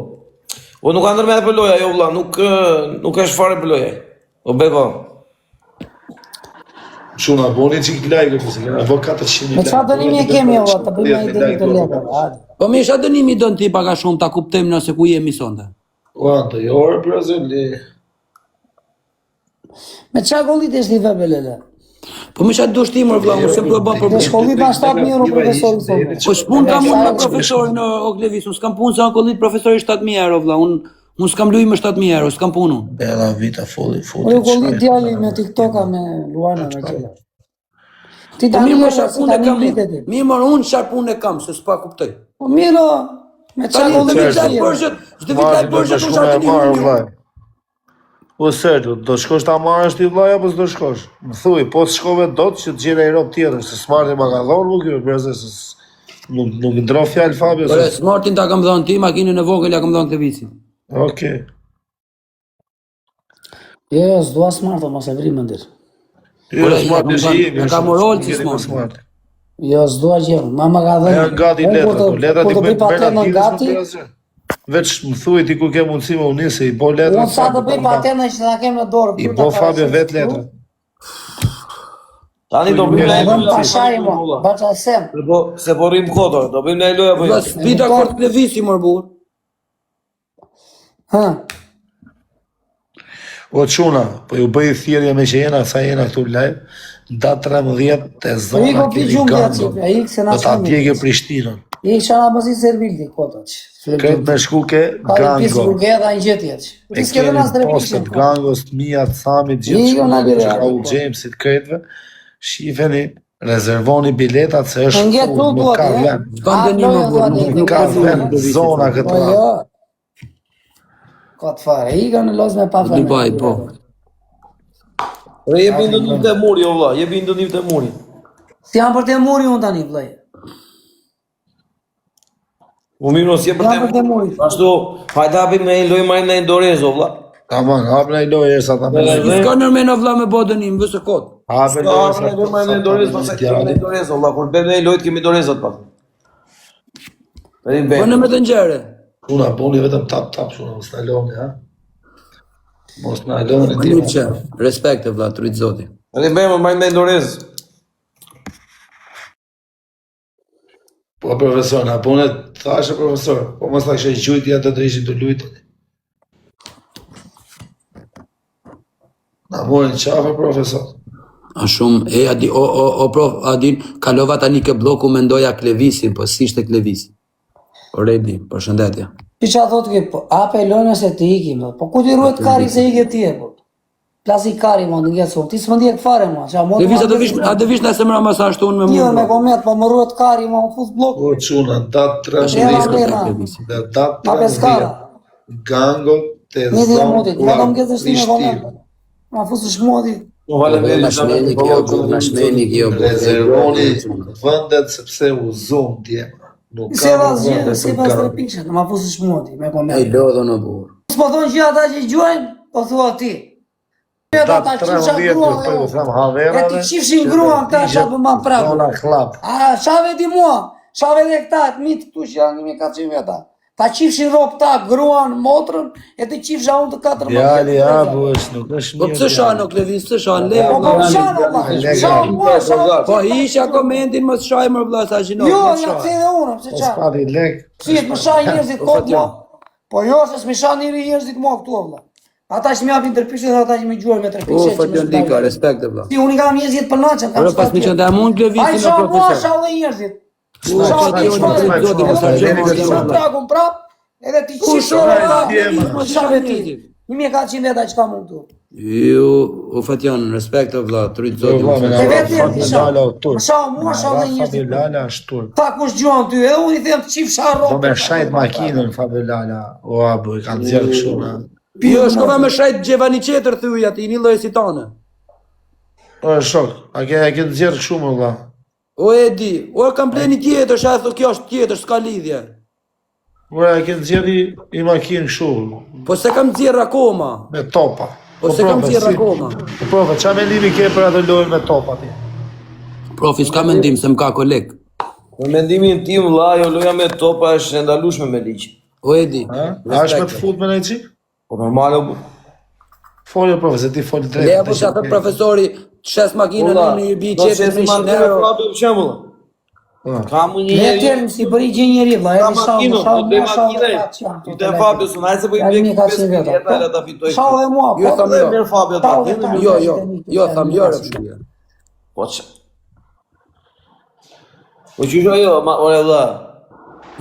O nuk ka ndërmend për loja, jo vlla, nuk ë, nuk është fare për loja. O beko. Çuna, boni çik like, po se kena vë 400 Me like. çfarë dënimi e kemi o vlla, të bëjmë ai dënim të letër. Hajde. Po mirë, sa dënimi don ti pak a shumë ta kuptojmë nëse ku jemi sonte. O, Anto, jo, ore, brother, le. Me çfarë gollit është i vë lele? Po më sa dush ti mor vlla, unë s'e po e bën Dhe problem. shkolli pa 7000 euro profesori thonë. Po s'pun kam unë me profesorin o, o Klevis, unë s'kam punë se ankollit profesori 7000 euro vlla, unë unë s'kam luj me 7000 euro, s'kam punë unë. Bella vita folli futi. Ore gollit djali me TikToka me Luana me gjëra. Ti Po tani mirë, ore, çfarë si punë tani kam mbritet unë? ti. Mirë, mor unë çfarë punë kam, se s'pa kuptoj. Po mirë, o, me çfarë Tani gollit çdo vit është laj i? përzhet, çdo vit laj Martin, do të përzhet unë shku çfarë me e dënimi marrë unë. vllai. O Sergio, do shkosh ta marrësh ti vllai apo s'do shkosh? Më thuj, po s'shkove dot që të gjej një rob tjetër, se Smarti ma ka dhënë mu ky, brother, se s- nuk nuk ndro fjalë Fabio. Ore, Se... Smartin ta kam dhënë ti, makinën e vogël ja kam dhënë Klevisit. Okej. Jo, jo, s'dua smart, o, mos e vri mendit. Jo, Ore, ja Smarti kam është dhënë, i jemi, ja kam është- orolci jemi po Smartin. Smarti. Jo, s'dua gjë. Mama ka dhënë. Janë gati Unë kur letrat, të po letrat kur i të bëj bëjnë brenda patentën ditës më gati, brother. Veç më thuj ti ku ke mundësi me unë se i bo letrat. unë sa të Fabio, bëj pa mban. patentën që ta kem në dorë, I këtu ta bo Fabio paraqes vet këtu. letrat. Tani do bëjmë Ma ne dhën lojë pashaj apo mua, jo, vlla. baça sem. Se po se po rrim kot, o, do bëjmë ne lojë apo jo. Vlla, s'bi dakord Klevisi mor burr. Hë. O çuna, po ju bëj thirrje me që jena sa jena këtu live, datë 13 te Po zona ik o pi kemi gjumë Gango. djaci, ai ik se na Do ta çon. djegë Prishtinën. Ik çana mos i servil ti kota. Krejt me shku ke Ka i pis Gango. kur ke edhe një gjë tjetër. E Ti s'ke dhënë kemi as tre postet pishin. Gangos, të mia, të Samit, gjithë Jo, na çunave, lire, Raul po. Jamesit, krejtve. Shifeni, rezervoni biletat se Në është ngjet full, tu nuk dua ka ti, e? vend. S'ka A dënim loja mor dua burr, ti. nuk Nuk nuk ka po duhet vend Klevisi. zona këtë Po radhë. jo. Kot fare, i kanë los me pa Në fare. Dubai, po. Ore jepi një dënim te muri o vlla, jepi një dënim te muri. Si jam për te muri unë tani, vllai. U mirë, mos je për Jam për te te muri. Ashtu, hajde hapim në një lojë marrim në një dorez o vlla. Tamam, hap në lojë sa ta Edhe merr. dhe S'ka nërmen o vlla me bë dënim, vësë kot. Hap në S'ka lojë hapim sa në lojë marrim sa në ta dorez, merr pastaj kemi në djali. dorez o vlla, kur bëjmë në lojë kemi dorezat pas. Tani Po bëjmë. në me të ngjere. Çuna, boni vetëm tap tap çuna, mos na loni, ha. Mos na loni Po ti. Nipçe, respekte vlla, trujt zoti. Tani bëjmë marrim në dorez. Po profesor, na bone thashë profesor, po mos ta kishe gjujt ja të drejshim të lujt. Na morën qafe profesor. A shumë, e a di, o, o, o prof, a din, kalova tani ke bloku mendoja Klevisin, po s'ishte Klevisi. Oredi, përshëndetje. Ti çfarë thotë ky? Po ape lojën se ti ikim. Po Po ku ti ruhet kari se ike ti e po. Plasi kari mo në ngecë. Ti s'më ndjek fare mua. Qa mua Klevis, a do vish, a do vish nëse mra masazh unë me Ti mua? me koment, po më ruhet kari mua, më fut blok. O çuna, datë Tash Era, e 13, era. Klevisi. dhe datë Ma 13, peskara. Gango te Një dhe zonë motit, ma do Club, ngecësh ti me koment. Prishtinë. Ma fusësh mua ti. Po faleminderit. Na shmeni kjo, burr, na shmeni kjo. burr. Rezervoni vendet sepse u zoom djema. Nuk Si ka e më asgjë, vende si për pas tre Gango. pikë, ma fusësh mua ti me E koment. lodhën o burr. S'po thonë që ata që gjuajnë, po thua ti. Ata Datë ta qifsha 13 ju gruan, po ju jo. them E ti haverave. qifshin gruan këta digjet qa për ma praku. Zona Club. A, shave ti mua, shave dhe këta, të mitë këtu që janë 1400 veta. Ta qifshin rob ta, gruan, motrën, e të qifsha unë të 14. Djali abu është, nuk është Po mirë. pse shan o Klevis, pse shan? Le Po po vlla. shan o vlla, Legal. shan mua, shan. Po isha komentin mos shaj mor vlla sa gjino. Jo, mos ja shaj. pse edhe unë, pse Po qa? s'pati lek. Si të më shaj njerëzit Po, kot Fatjon. mua? Po jo, se s'mi shan njëri njerëzit mua këtu o vlla. Ata që më japin tërpishe dhe ata që më gjuajnë me tërpishe. O, Fatjon Lika, respekt e vlla. Si unë i kam njerëzit për naçën, kam Ore, pas më qëndë, a mund të Ai lëvizin sha me mua, profesor. sha dhe njerëzit. U, Sha Fatjon, ti çfarë? zoti, mos harxhoj më Ti vlla. plakun prap, edhe ti U, qit. shore, Ai, vlla, djema. mos Sha harxhoj ti. njerëzit. 1400 veta që kam unë këtu. Ju, o Fatjon, respekt o vlla, trujt Jo, zoti. vlla, mos me na E harxhoj. vetë ra njerëzit Fabio sha. Lala o turp. Më sha mua, Na sha ra dhe Fabio njerëzit. Lala është turp. Ta kush gjuan ty, edhe unë i them qifsha Do rrobë. me shajt makinën Fabio Lala. O abu, i kanë nxjerr kështu na. Jo, shkova me shajt Gjevani qetër thuj ati, një lloj si tane. O shok, a ke e ke nxjerr kështu më vlla? O e di, o kam pleni tjetër, sha e thu kjo është tjetër, s'ka lidhje. Ora e ke nxjerr i, i makinë kështu Po se kam nxjerr akoma. me topa. Po se kam profe, nxjerr si- akoma. Po profe, çfarë mendimi ke për atë lojën me topa ti? Profi, s'ka mendim se më ka koleg. Në mendimin tim vlla, ajo loja me topa është e ndalueshme me ligj. O e di. Ha? A është me të fut me ndonjë çik? Po normale o bu. Folje profe, se ti fol drejt. Le po çka thot profesori, të shes makinën Vlla, unë i bi do qetë shesim me 100 makinën euro. Fabio për shembull. Po. Kam unë një Le njeri. tjerë në Shqipëri gjej njeri vlla, Ka edhe sha, makinën, sha, po bëj mua, sha dhe makinën. ka që janë I këtu them te Fabio, s'u se po i Janë blej 1400 5 veta. bileta, le ta fitoj. Sha dhe mua, Jo, po. tham Dhe jo. merr Fabio Ta, ta. ta. Jo, jo, jo, tham jo, rëpshia. Po ç. Po qysh ajo, ma ore vlla.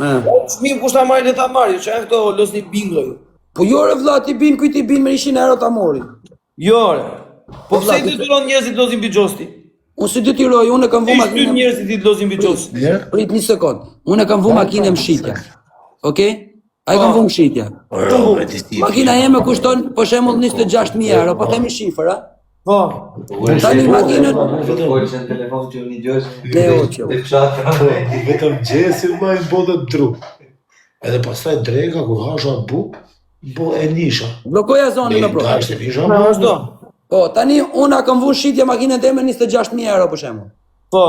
Eh. Çmim kush ta marrë le ta marrë, çfarë janë këto losni bingo ju. Po jo re vlla, ti bin kujt i bin me 100 euro ta mori. Jo, ore. Po Po, vlla, pse i ti- detyron njerëzit të lozin bixhosti? Unë si detyroj, unë e kam vu I shtyn makinën. njerëzit të lozin bixhoz. Mirë? Prit një sekond. Unë e kam vu makinën në shitje. Okej? Ai kam vu në shitje. Makina ime kushton për shembull 26000 euro, po themi shifër, a? Po. Tani makinën Në telefon që unë i gjosh. Ne o që. Te fshatra. Vetëm gjesi vlla i botë dru. Edhe pastaj dreka kur hasha buk, bo e nisha. Bllokoja zonën me E pro. dash e nisha. Na vazhdo. Po, tani unë a kam vu në shitje makinën time 26000 euro për shembull. Po.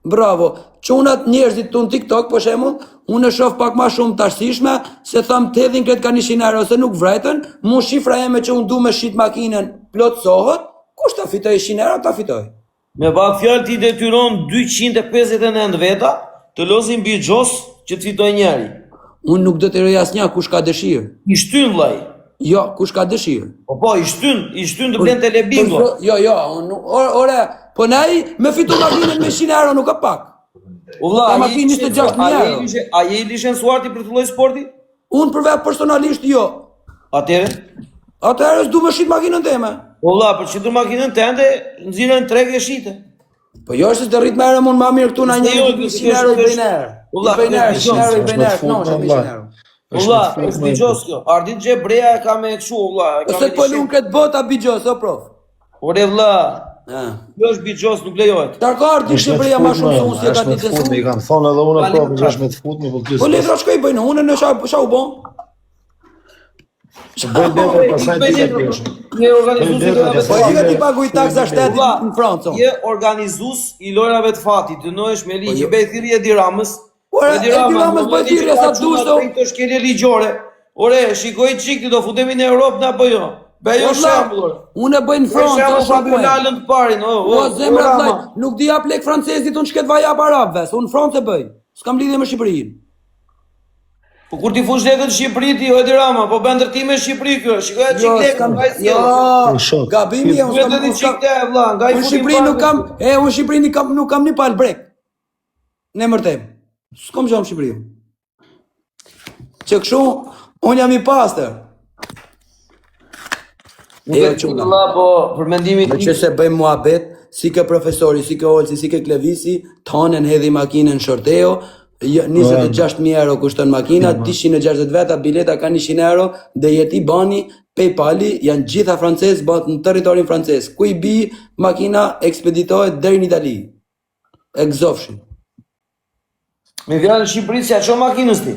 Bravo. Çunat njerëzit tu në TikTok për shembull, unë e shoh pak më shumë të arsyeshme se tham të hedhin këtë ka 100 euro se nuk vrajtën, mu shifra eme që unë du me shit makinën plotësohet, kush ta fitoj 100 euro ta fitoj. Me pak fjalë ti detyron 259 veta të lozin bixhoz që të fitoj njëri. Unë nuk detyroj asnjë kush ka dëshirë. I shtyn vllai. Jo, kush ka dëshirë. Po po, i shtyn, i shtyn të blen telebingo. Për zot- Jo, jo, unë nuk- ore, ore, po nai me fitu makinën me 100 euro nuk ka pak. O vlla, Ka a je makinë i 26.000 a je i euro. lishe- A je i licencuar ti për të lloj sporti? Unë për vetë personalisht jo. Atëherë? Atëherë s'du me shit makinën time. O vlla, për të shitur makinën tënde, nxirren në treg e shite. Po jo është se të rrit më herë mund më mirë këtu na Se një jo, 100 euro i është- bëjnë herë. O vlla, I bëjnë herë, është 100 euro i është bëjnë me herë, të no, fut, është vlla. 100 euro. O vlla, është bixhoz kjo. Ardit Xhebreja e ka me kështu, o vlla, e ka Ose me po lun lishin. këtë bota bixhoz, o prof. Ore vlla, Ha. kjo është bixhoz, nuk lejohet. Tarka Ardit Është me të Xhebreja më fut, shumë se unë si e ka është me ditë të fut, se i kam thonë edhe unë Ka profe letra. që është me të fut, po ky. Po letra çka i bëjnë unë në sha sha u bën? Bëj letër pastaj Bëj dita letër, pjeshë. Je organizues i Bëj lojrave letër, të Po fatit. i ti paguj taksa shtetit Vlla, në Francë. Je organizues i lojrave të fatit, dënohesh me ligj, i jo. bëj thirrje Edi Ramës. Ore, Edi Ramës bëj thirrje sa dush, o. Të shkelje ligjore. Ore, shikoj çik ti do futemi në Europë na apo jo? Bëj jo Po, vlla, shembull. ore. Unë e bëj në Bëj Francë, shembull o shoku Fabio em. Lalën të parin, o. O o, zemra o, vllai, Rama. nuk di jap lek francezit, unë shket vaj jap arabëve, se unë në Francë e bëj. S'kam lidhje me Shqipërinë. Po kur ti fush lekët në Shqipëri ti o Edi Rama, po bën ndërtime në Shqipëri kjo. Shikoj atë çik Jo, lekë, s'kam, nga i jo, sjell. Po, shok, gabimi e unë Duhet s'kam, edhe unë çik s'kam, te vlla, nga i unë futin Shqipëri nuk bankën. kam, e unë Shqipëri nuk kam, nuk kam një palë brek. Në emër tem. S'kam gjë në Shqipëri. Që kështu, unë jam i pastër. Nuk E, e di çuna. vlla, po për mendimin Me tim që se bëjmë muhabet, si ke profesori, si ke Olsi, si ke Klevisi, tonën hedhi makinën në shorteo, jo, 26.000 euro kushton makina, 260 veta, bileta ka 100 euro, dhe jeti bani, Paypali, janë gjitha francez, bëhet në territorin francez. Ku i bi, makina ekspeditohet deri në Itali. E gëzofshin. Me fjalë në Shqipëri s'ja çon makinës ti.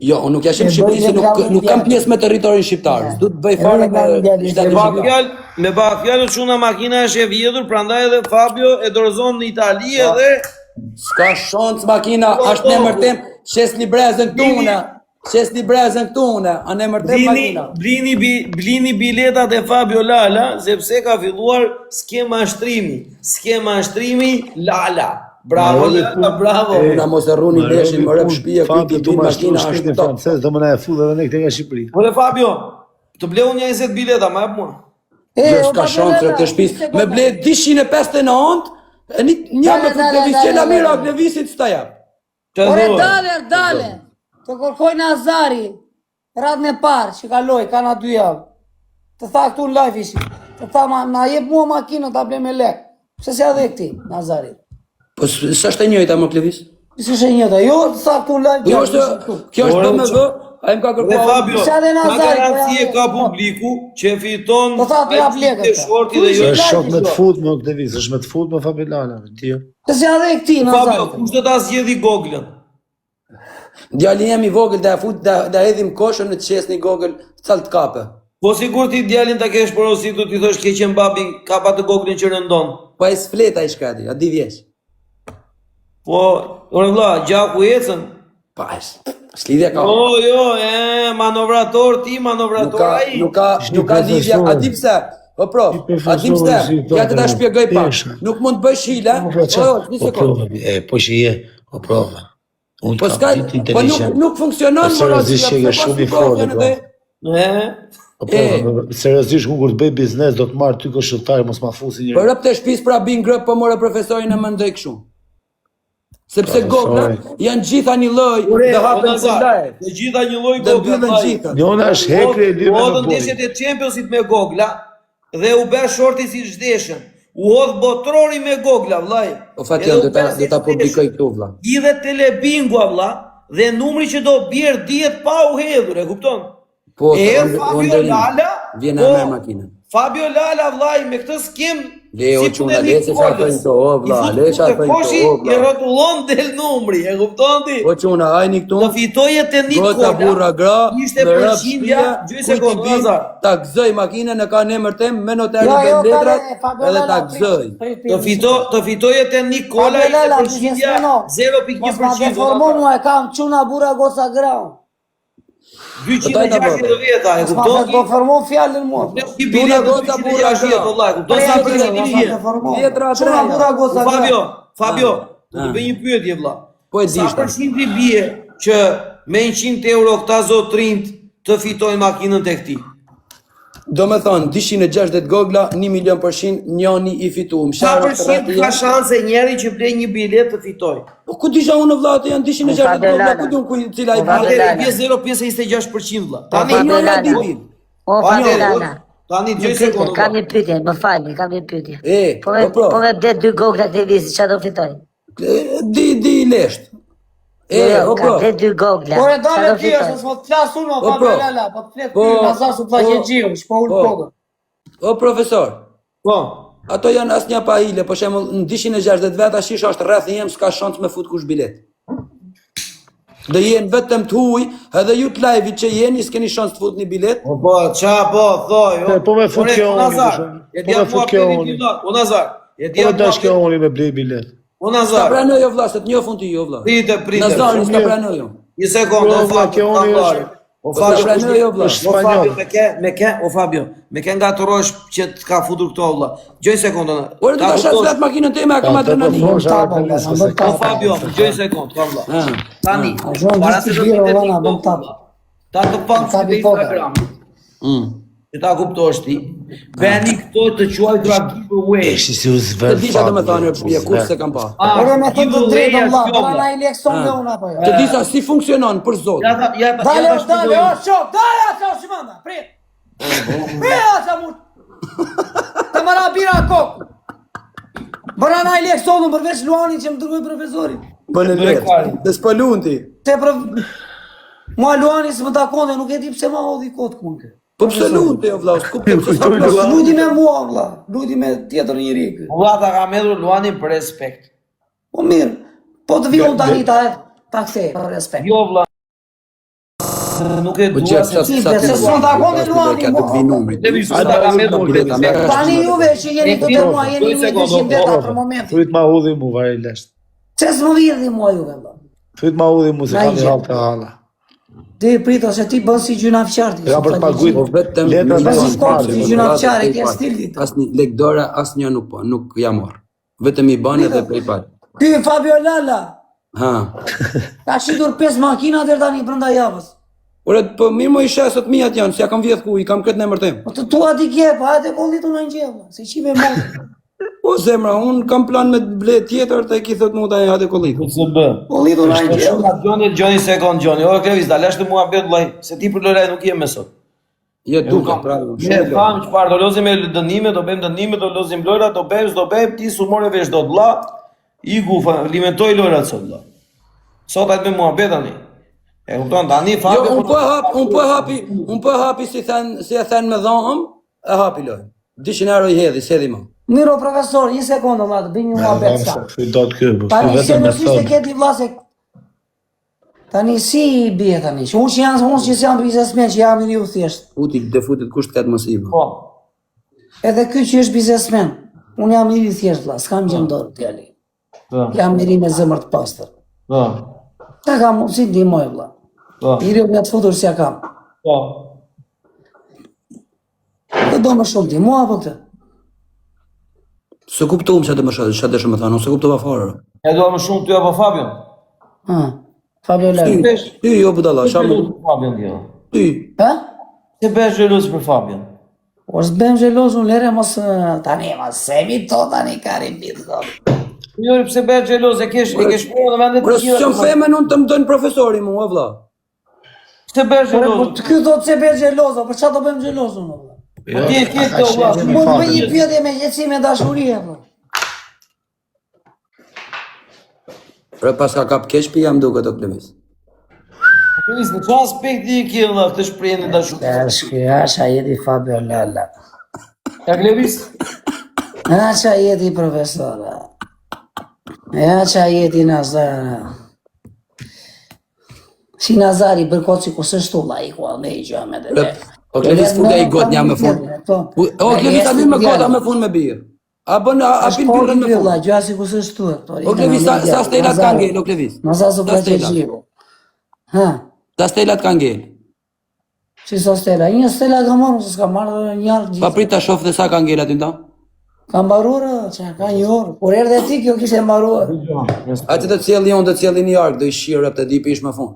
Jo, unë nuk ja shem E Shqipëri bëjnë se nuk reklamin nuk kam djalit. pjesë me territorin shqiptar. Ja. S'du të bëj E fare bëjnë me reklamin djalit. shtetin Me ba shqiptar. fjalë, me ba fjalë çuna makina është e vjedhur, prandaj edhe Fabio e dorëzon në Itali edhe S'ka shans makina, Po, është në po. emër tim, shes një brezën këtu Blini- unë. Shes një brezën këtu unë, a në emër tim blini makina. blini bi, blini biletat e Fabio Lala sepse ka filluar skema shtrimi, skema shtrimi Lala. Bravo Marobi Lala, punë- bravo. E, Una mos e rruni Marobi leshin, më rëp punë, shtëpia, kujt Fabio i tu bin ma shtru makina shtetin është top. francez, do më na e full edhe ne këtë nga Shqipëri. Ore Fabio. Të bleu një 20 bileta, ma jep mua. E, Jo, o, s'ka pa shansë Lala, të shtëpisë. një Me sekondë. ble 259, e një, një Dale, me fut dale, Klevis, dale, qela dale. mira Klevisit s'ta jap. Të Ore, thuaj. dale, dale. Të kërkoj Nazari. Radhën e parë që kaloi, ka na dy javë. Të tha këtu në live ishi. Të tha, ma, na jep mua makinën ta ble me lek. Pse s'ja dhe këti, Nazari? Po s'është e njëjta më Klevis? Pse s'është e njëjta? Jo, të tha këtu në live. Jo, djalë, është, ishin këtu. kjo është Ore, BMW, ai më ka Dhe kërkuar. Fabio, Pse edhe ka Nazari, po garancie ja- ka publiku që fiton Po tha, të jap lekët, te shorti dhe jo. Është shok me të fut më Klevis, është me të fut më Fabio Lala, ti. Pse s'ja dhe këti, Fabio, Nazari? kush do ta zgjedhë Goglën? Djali jem i vogël da e fut da, da hedhim koshën në të qes një gogël, cal të kape. Po sigur ti djalin ta kesh porositur, ti thosh keqen babi, kap atë Goglën që rëndon. Po ai s'flet ai shkrati, a di vjeç. Po, ore vlla, gjaku ecën. Po ai s'lidhje ka. Jo, jo, e, manovrator ti, Nuk manovrator ka, ai. nuk ka, Ishte nuk ka lidhje, a profesor. di pse? Po prof, Ishte a di pse? profesor, si Ja të ta thotë, shpjegoj pak. pesha. Nuk mund të bësh hile. Po pra O, çfarë? jo, një Po sekond. prova, e po që je, o prova. Unë Po kam s'ka, ditë po nuk inteligent. nuk funksionon Po seriozisht moralia, që je pse shumë pas i fortë, nuk bro. edhe E, Po prova, seriozisht unë kur të bëj biznes do të marr ty këshilltar, mos ma fusi Po njëri. rëp të shtëpisë pra bin grëp po more profesorin e mendoj kështu. Sepse Profesori. gogla janë gjitha një lloj Ore, dhe o hapen Nazar, live. të gjitha një lloj Dhe gogla. mbyllen vllai. gjitha. Njona është hekri e lyme U me hodhën bojë. ndeshjet e Championsit me gogla dhe u bë shorti si zhdeshën. U hodh botrori me gogla, vllai. O Fatjon, Edhe do u ta bë si do ta zhdeshën. publikoj këtu vlla. Hidhet telebingua vlla dhe numri që do bjerë dihet pa u hedhur, e kupton? Po, E të- hedh o Fabio nderim. Lala, Vjen po, e merr makinën. Fabio Lala vllai me këtë skem Le, o si çuna, punë le se çfarë Nikolës. thonë këto, o, vlla, I fut le çfarë te thonë këto, koshi, o, vlla. I rrotullon del numri, e kupton ti? O çuna, hajni këtu. Do fitoje te Nikola. Goca burra gra, Ishte me rëp përqindja, shtëpia, gjy kujt i sekondë, bi, Nazar. Ta gëzoj makinën e ka në emër tem me noterin Jo, dhe jo, letrat kale, Fabio edhe Lala, ta prit, gëzoj. prit, prit, Të fito, të fitoje te Nikola Fabio ishte Lala, përqindja biznesmeno. Mos ma 0.1%. deformon mua, e kam çuna burra goca gra. 260 vjeta, e Mos ma kupton ti? deformon fjalën mua. Ti biletë goca burra 260 gra. vëlla, e kupton sa Prit, përqindje mos ma je? deformon. Vjetra Çuna treja. burra goca gra. Fabio, Fabio, do të Ah. bëj një pyetje vëlla. Po e Sa dishta. përqindje bie që me 100 euro këta zotrinjt të fitojnë makinën tek ti? Do me thonë, 260 gogla, 1 milion përqind, njani i fituam. Sa Shara përqind ka shanse njeri që blej një biletë të fitojë? Po ku disha unë vlla, ato janë 260 Fabio gogla, Lala. ku diun ku cila i Po, Fabio bie? Atëherë Lala. i bie 0.26% vëlla. Po, Tani Fabio Njëra Lala. di bin. O, Fabio Atëherë, Lala. Tani Një gjej pyetje, sekondë. kam vëlla. një pyetje, më falni, kam një pyetje. E, Po me, po, pro. po me ble dy gogla televizit, çfarë do fitoj? E, Di di lesht. E, Jo, jo, o ka pro. ble dy gogla. Ore Çfarë dale do ti fitoj? është, s'mo të flas unë, o O, Fabio pro. Lala, po të flet Po, ty, Nazar su po, pllaqe s'po ul po. kokën. O profesor, Po. ato janë asnjë pa hile, për shembull në 260 veta shish është rreth jem s'ka shans me fut kush bilet. Do jenë vetëm të huaj, edhe ju të live-it që jeni s'keni shans të futni bilet. Po po, qa po, thoj. o. E, po me fut Ore, kjo o oni, Nazar, për shembull. e Po dia me mua fut kjo pyetje oni. ti, vlla. O Nazar, e Po dia me mua dash kjo pyetje- oni me blej bilet. O S'ta Nazar, pranoj jo vlla, se të njohun ti jo vlla. prite, prite. Nazarin s'ta Shumë mirë. pranoj jo. Një sekondë, Jo, o vlla, Fabio, kjo oni ta është- mbari. O Po s'ta Fabio, pranoj jo vlla. është O Fabio, spanjoll. me ke, me ke, o Fabio, me ke ngatërrosh që të ka futur këto vlla. Gjoj sekondën. Ore do ta shes kuptosh. vet makinën time, a kam Po, të po adrenalin. thosha, Tapa, Artemis, vlla, se bën ka- O tapa. Fabio, gjoj sekondë, ka vlla. Ha. Tani, A, zonë, para se gjithë të bira, vinte vlla, na, TikTok, bën tapa. vlla, ta të pamë Tapi të poka. Instagramit, Mm. që ta kuptosh ti. Bëni këto të quajtura giveaway. E shi si u Të zver disha do me Fabio, thënë u shtëpia, kur zver. se kam pa. Ah, Ore me thënë të giveaway drejtën është vlla, kjo, po vlla. na i lekson dhe unë apo jo. Të disa si funksionon për zotin. Ja ta, ja ta, Dale, ja ta dale, shpjegoj. o shok, dale, o shok, manda, prit. Prit, o sa mund. Të mëra bira kokë. Bëra na i lekson unë përveç Luanin që më dërgoi profesori. Bën e lehtë. Dhe s'po luan ti. Te prof... Mua Luani s'më takonte, nuk e di pse ma hodhi kot ku kë. Po pse luan ti o vlla? S'kuptoj pse s'ka Kujtoj plas. Luanin. Lujti me mua vlla, lujti me tjetër njeri kë. Vlla ta kam hedhur Luanin për respekt. Po mirë, po të vi unë tani ta hedh, ta kthej për respekt. Jo vlla. Nuk e Po dua gjë se sa Si, sa be, ti. se s'mon takonte Luani, Ka të mua. vi numri. Levi, s'ta kam hedhur për Bileta respekt. merr. Tani juve që jeni këtu te mua, jeni Doj sekondë, 1200 veta Prova, për momentin. Thujt ma udhi mu, vari lesht. Pse s'më vjedhi mua juve vlla? Thujt ma udhi mu, se Na kam i një gjet. hall të halla. Ti prit ose ti bën si gjynafqar ti. Ja për të paguajt. Po vetëm Letra një dhe si si kot, si si gjynafqar, e ke stilit. Asnjë lek dora, asnjë nuk po, nuk ja marr. Vetëm i bën edhe PayPal. Ky Fabio Lala Ha. ka shitur 5 makina deri tani brenda javës. Ore, po mirë mo i shes të miat janë, s'ja kam vjedh ku, i kam këtë në emër tim. Po të tua ti ke, po hajde kollitu në gjë, se qive më. Po zemra, un kam plan me të ble tjetër, të e ki thot mu ta e hajde kollitu. PCB. Kollitu në gjë. Gjoni, Gjoni sekond Gjoni. O Klevis, ta lash të muhabet vllai, se ti për lojra nuk je me sot. Je duke, pra. Ne thamë çfarë do lozim me dënime, do bëjmë dënime, do lozim lojra, do bëjmë, s'do bëjmë, ti s'u more vesh dot vlla. Iku falimentoi lojrat sot vlla. Sot hajt me muhabet tani. E kupton tani Fabio. Jo, un po hap, un po hapi, un po hapi si thën, si e thën me dhëm, e hapi lojën. 200 euro i hedhi, s'hedhi më. Miro profesor, një sekondë valla, të bëjmë një muhabet sa. Do të ky, po vetëm me thonë. Tani se vlla se Tani si i bie tani? Që unë që jam, unë që jam biznesmen, që jam i riu thjesht. Futi, dhe futit kush të ketë mos i Po. Edhe ky që është biznesmen, unë jam i ri thjesht vlla, s'kam gjë në dorë djali. Po. Jam i ri me zemër të pastër. Po. Ta kam mundësi ndihmoj vlla. Po. I riu me të futur s'ja kam. Po. Të do më shumë ti, mua apo këtë? S'e kuptuam çfarë do më shumë, çfarë do më thonë, s'e kuptova fare. E do më shumë ty apo Fabion? Ha. Fabio Lali. Ty jo budalla, çfarë më Fabion ti? Ty. Ha? Ti bësh xheloz për Fabion. O s'bëhem xheloz unë lere mos tani mos semi to tani karibit thot. Jo, pse bësh xheloz e kesh e kesh punë në vende të tjera. Po s'jam femën unë të më dojnë profesori mua vëlla. Pse bësh xheloz? Po ky thotë pse bësh xheloz, po çfarë do bëjmë xheloz unë? Po ti e ke të vëlla. Mund të bëj një pyetje me qetësi me dashuri apo? Pra pas ka kap keq pija më duket o Klevis. Klevis, në çfarë aspekti e ke vëlla këtë shprehjen e dashurisë? Është ky, është ai di Fabio Lala. Ja Klevis. Është ai di profesor. Ja ça jeti Nazar. Si Nazari bër kot sikur s'është ulla i ku me i gjë me dhe. O Klevis futja i got një me fund. Po. O Klevis a me gota me fund me birë. A bën a, a pin birrën me fund. Gjë sikur s'është tu. Po, o Klevis sa, sa stelat ka ngel o Klevis. Nazar s'u ka gjë. Ha. Sa stelat ka ngel. Si sa stela? Një stela ka marrë, se s'ka marrë një arkë gjithë. Pa prit ta shoh dhe sa ka ngel aty nda? Ka mbaruar, që ka një orë. Kur erdhe ti, kjo kishte mbaruar. Atë të sjell unë, të sjell një arkë, do i shirë të di pish më fund.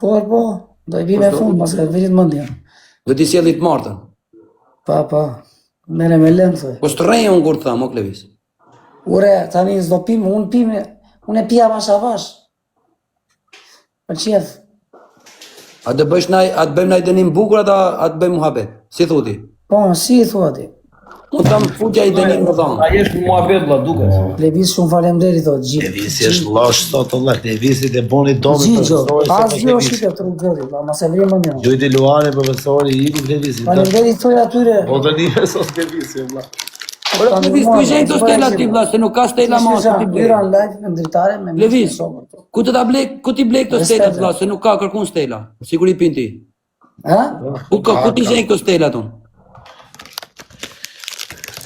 Po, po, do i pi me fund, mos e vrit mendjen. Do t'i sjelli të martën. Pa, pa, mere me lëmë, thoj. Po s'të unë kur të tham, o Klevis. Ure, tani s'do pim, unë pim, unë e pija avash avash. Për qef. A të bësh naj, a të bëjmë naj dënim bukur ata, a të bëjmë muhabet? Si thu ti? Po, si i thua ti? Unë tham futja i dënim më thonë. A jesh në muhabet vlla duket. Klevis shumë faleminderit thot gjithë. Klevisi është losh sot vlla, Klevisi të boni domi profesori. Asgjë është të trup zoti, vlla, mos e vri mendjen. Gjujti Luani profesori i iku Klevisi. Faleminderit thoj atyre. Po dënime sot Klevisi vlla. Ore Klevis, ku i gjen këto stela ti vlla, se nuk ka stela më ti blej. Hyra në live në dritare me Klevis. Ku të ta blej, ku ti blej këto stela vlla, se nuk ka kërkun stela. Sigur i pin ti. Ha? Ku ka ku ti gjen këto stela ton?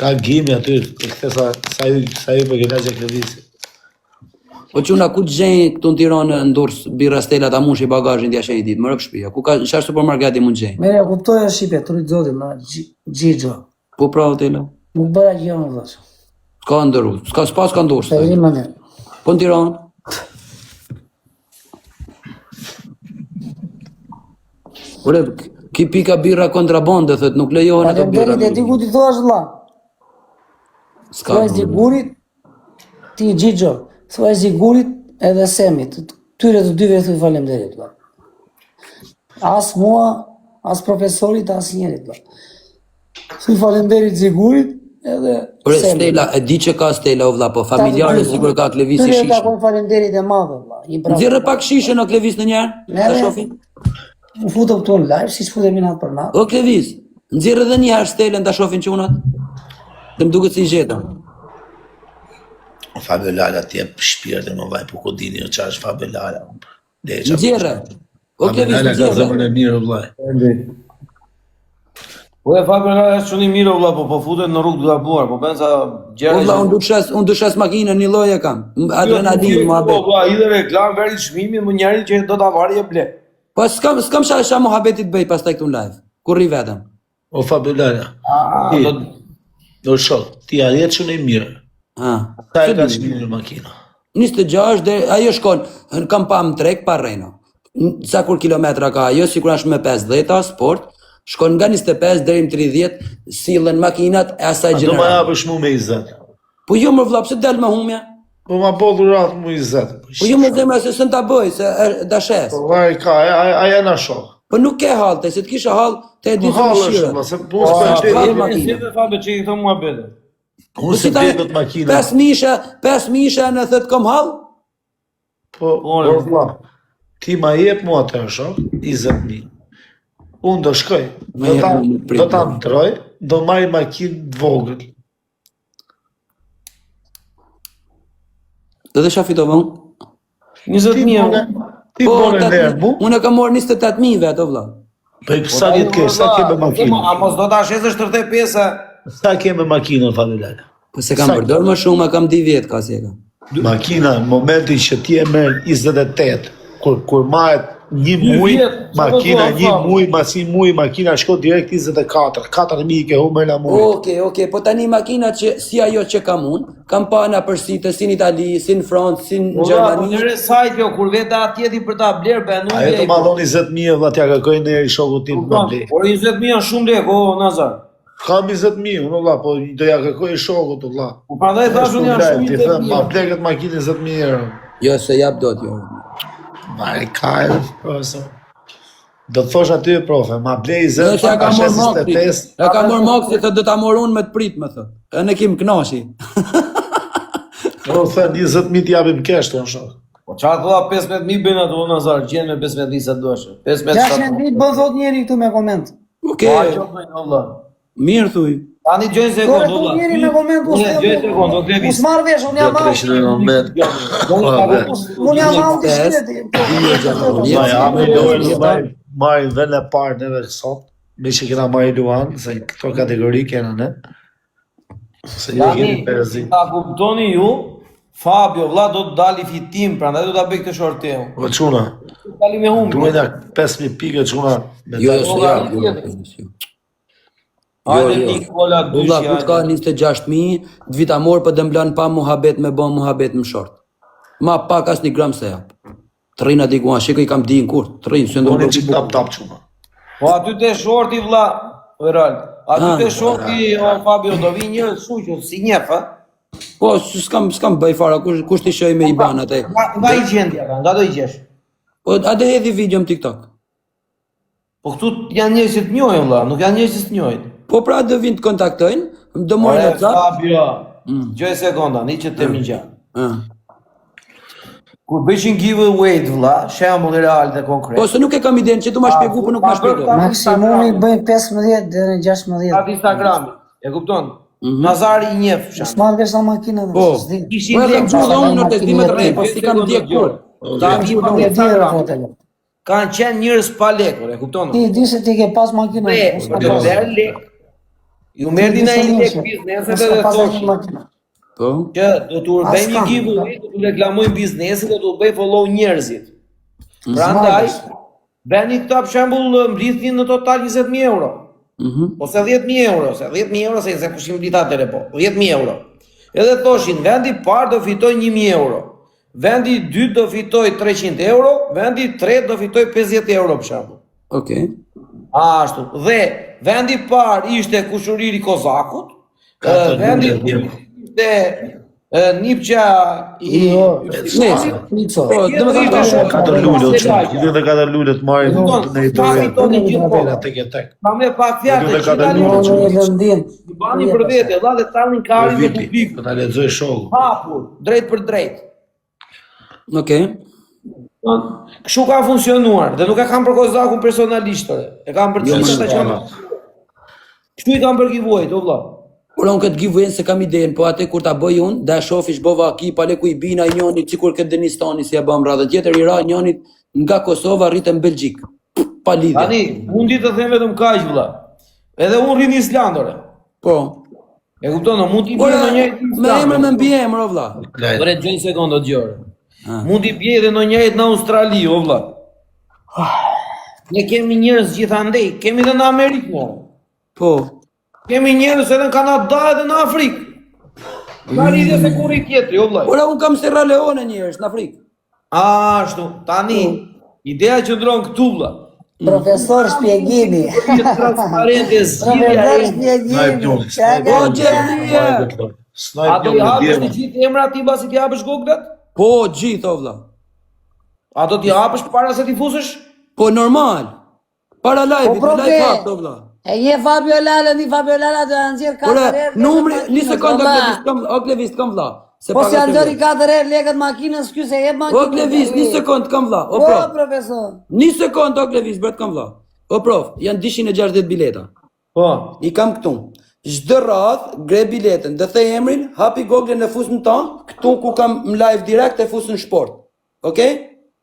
Ka gimi aty, këtë sa sa ju sa ju po kënaqë Klevisi. Po çuna ku të gjej këtu në Tiranë në Durrës birra Stella ta mushi bagazhin t'ja shej ditë, më rëp shtëpia. Ku ka në çfarë supermarketi mund gjej? Mirë, e kuptoj e shqipe, truj zotin, ma Xhixho. Po pra hotela. Nuk bëra gjë më vëllaz. S'ka ndëru, s'ka s'pas ka ndurës. Po më ne. Po në Tiranë. Ore, ki pika birra kontrabande, thot, nuk lejohen ato birra. Faleminderit, e di ku ti thua vëlla. S'ka. Thuaj Zigurit, ti Xhixho, thuaj Zigurit edhe Semit, tyre të dyve thuj faleminderit vëlla. As mua, as profesorit, as njerit vëlla. Thuj faleminderit Zigurit edhe Ore Stella, e di që ka Stella o vlla, po familjare sigur ka Klevisi shishe. Tyre takon faleminderit e madhe vëlla. Një bravo. Nxjerrë pak shishen o Klevis në njëherë, ta shohim. U futëm këtu në live, siç futemi natë për natë. O Klevis, nxjerr edhe një herë Stelën ta shohin çunat. Të më duket si i gjeta. O Fabio Lala ti jep shpirtin o vllai, po ku dini o çfarë është Fabio Lala. Nxjerrë. O Klevis, nxjerrë. Lala ka zemrën e mirë o vllai. Po e Fabio Lala është shumë i mirë o vlla, po po futet në rrugë të gabuar, po bën sa gjëra. O vlla, unë du shes, unë du shes makinën një lloj e kam. Adrenalin muhabet. Po vlla, hidhe reklamë vëri çmimin, më njëri që do ta marrë e ble. Po s'kam s'kam ça ça muhabeti të bëj pastaj këtu në live. Kur rri vetëm. O Fabio Lala. Ah, do do shoh, ti a je çun i mirë. Ha. Sa e ka çmimin makina? 26 dhe ajo shkon, kam pa në treg pa rreno. Sa kur kilometra ka ajo, sikur është me 50 sport, shkon nga 25 deri në 30, sillen makinat e asaj A do ma gjenerate. japësh mu me 20? Po jo më vlla, pse del me humje? Po ma bo dhurat mu 20. Po jo më zemra se s'ën ta bëj, se e- da shes. Po vaj ka, ai ai ai e na shoh. Po nuk ke hall te, se të kisha hall te e Po di se hall është, mëshirën. vlla, se po Po, s'po a, e hall blej. makinë. Si të Fabio që i këto muhabete. Unë Po se si ta blej dot makinën. 5 misha, 5 misha në thët kom hall? Po, Po, por vlla, ti ma jep mua atë shok, 20000. Unë do shkoj, Ma do jep ta mua një prit, do ta po. ndroj, do marr makinë të vogël. Do të fitova unë? Ti 20000 euro. bone, ti Po, bone 8.000 ner mu, Unë e kam marrë 28000 vetë, o vlla. po i sa vjet ke, sa ke me makinën? A mos do ta shesësh 35 a? Sa ke me makinën Fadilala? Po se kam Sa- përdor më shumë, a kam 2 vjet ka si e kam. Makina, në momentin që ti e merr 28, kur kur mahet një Dy muaj, vjet, çfarë do makina thua, një Fabio? muaj, mas një muaj makina shko direkt 24, 4000 ke humbur na muaj. Okej, okej, po tani makina që si ajo që kam unë, kam pa na përsitë si në Itali, si në Francë, si në Po vlla, po Gjermani. lëre sajt jo, kur vete atje ti për ta bler bënu. Ajo të ma dhon 20000 vlla t'ja kërkoj nderi shokut tim të ma blej. Por 20000 janë shumë lekë, o Nazar. Kam 20000 unë vlla, po do ja kërkoj shokut vlla. Po prandaj thash unë janë shumë Ti them, ma 20000. blej këtë makinë 20000 euro. Jo, se jap dot, jo. Ma e ka e, profesor. Do të thosh aty profe, ma blej Jo, 20, se ja ta ka marrë shes Moksi. 25. Ja ka marrë Moksi, thotë do ta marr unë me të prit, më thotë. E ne kim kënaqi. Po thën 20000 t'japim cash tonë shok. Po çfarë thua 15000 bën ato o Nazar, gjen me 15000 sa duash. 15 600 ditë bën thot njeri këtu me koment. Okej, Po ajo bëjnë o vlla. mirë thuj. Tani gjojnë Kore sekond o thot vlla. njeri me koment u Unë gjoj sekond, o U Klevis. s'marr vesh, unë jam out. 319. Unë jam out i shkreti. Ma ja, me lojë, marrim marrim vendin e parë neve sot, me që kena marrë Luan, se këto kategori kena ne. Se ju Tani, keni perzi. ta kuptoni ju, Fabio vlla do të dali fitim, prandaj do ta bëj këtë shorteu. Po çuna, Do të dali me humbje. duhet ja 5000 pikë çuna. Me Jo, jo, ta- se jap, jo, jo, jo. Hajde Jo, jo. Nikola Po vlla, dyshi. kush ka 26000, të vita morë po dëmblon pa muhabet me bë muhabet më short. Ma pak as një gram se jap. Të rrinë aty ku shikoj kam din kur, të rrinë se Unë ndonjë çik tap tap çuna. Po aty te shorti vlla, Viral. Aty Ah. te shorti o Fabio do vi njerëz kështu që si njeh, ha? Po s'kam s'kam bëj fara, kush kush ti shoj me IBAN atë. Nga, nga i gjendja ka, nga do i gjesh. Po a do hedhi video në TikTok. Po këtu janë njerëz që të njohin vlla, nuk janë njerëz që të njohin. Po pra do vinë të kontaktojnë, do marrin Ore, WhatsApp. Fabio, Mm. gjoj sekonda, ni që të them një gjë. Ëh. Kur bëshin giveaway vlla, shembull real dhe konkret. Po se nuk e kam idenë që tu ma shpjegu, po nuk ma shpjegoj. Maksimumi bëjnë 15 deri në 16. Atë Instagrami, e kupton? Mhm. Nazari i njeh shembull. S'marr vesh sa makina dhe Po. s'di. Kishin Po e kam lek, gjuhë dhe unë në të me të rrej, po si kam ndjek kur. Ta vi pa Nuk e di Instagram. hotel. Kanë qenë njerëz pa lek, e kupton? Ti di se ti ke pas makinë. Dhe, unë s'kam për të pas. blerë lek. Ju merrni në një lek bizneseve Unë s'kam dhe pas asnjë thoshin makinë. Po. që do t'u bëj një As kam. giveaway, do t'u reklamojnë biznesin, do t'u bëj follow njerëzit. Prandaj, bëni këta për shembull mblidhni në total 20000 euro. Mhm. Ose 10000 euro, ose 10000 euro se se kush i mblit atëre po, 10000 euro. Edhe thoshin, vendi i parë do fitoj 1000 euro. Vendi i dytë do fitoj 300 euro, vendi i tretë do fitoj 50 euro për shembull. Okej. Ashtu. Dhe vendi i parë ishte kushuriri Kozakut, Katër ë, vendi i lule, dytë ishte ë, Nipça i Jo, Nese. Nico. Po, do të Ishte thonë shumë. Katër lule, o çuna. Lidhën dhe katër lule të marrin Kupton, në ta dorë. fitoni gjithmonë. Tek e tek. Pa me pak fjalë, Lidhën dhe të katër gjitha lule, Jo, çuna. e lëndin. i bani për vete, vlla dhe tallin karin me Vipi, publikun. po ta lexoj shoku. Hapur, drejt për drejt. Okej. Kështu ka funksionuar dhe nuk e kam për Kozakun personalisht, ore. E kam për Jo, të gjithë më ata që janë. Kështu i kam për giveaway, o vlla. Por unë këtë giveaway se kam idenë, po atë kur ta bëj unë, da shoh ish bova ki, pale ku i bina i njonit, sikur këtë Denistani si e bëm radhën tjetër, i ra njonit nga Kosova rritën në Belgjik. Pa lidhje. Tani, unë di të them vetëm kaq vlla. Edhe unë rri në Island, ore. Po. E kupton, no, mund t'i bie Ora, ndonjërit në me Island. emër me mbiemër o vlla. Ore, gjej një sekondë o dgjore. Ah. Mund t'i bie edhe ndonjërit në Australi, o vlla. Ne kemi njerëz gjithandej, kemi edhe në Amerikë, mo. Po. Kemi njerëz edhe në Kanada edhe në Afrikë. Ka lidhje se ku rri tjetri, o vlla. Ora unë kam Sierra Leone njerëz në Afrikë. Ashtu, tani Po. Ideja qëndron këtu vlla. Profesor shpjegimi. Një transparente zgjidhja Profesor e shpjegimi. Qa Po, ka gjë. A do i hapësh të gjithë emrat ti mbasi t'i hapësh goglat? Po, gjithë, o vlla. A do t'i hapësh para se t'i fusësh? Po, normal. Para live-it, Po, me live profe. hap, o vlla. E je Fabio Lala, një Fabio Lala do ja nxjerr Ore, katër herë. numri, lekët një makinës, sekondë, o valla. Klevis, kam, o Klevis, kam vlla. Se Po si para ja se nxori vjen. katër herë lekët makinës, ky se jep makinën. O Klevis, një sekondë, kam vlla. O Po, prof. profesor. Një sekondë, o Klevis, bret kam vlla. O prof, janë 260 bileta. Po. I kam këtu. Çdo radh gre biletën, dhe the emrin, hapi goglën e fus në ton, këtu ku kam në live direkt e fus në shport. Okej?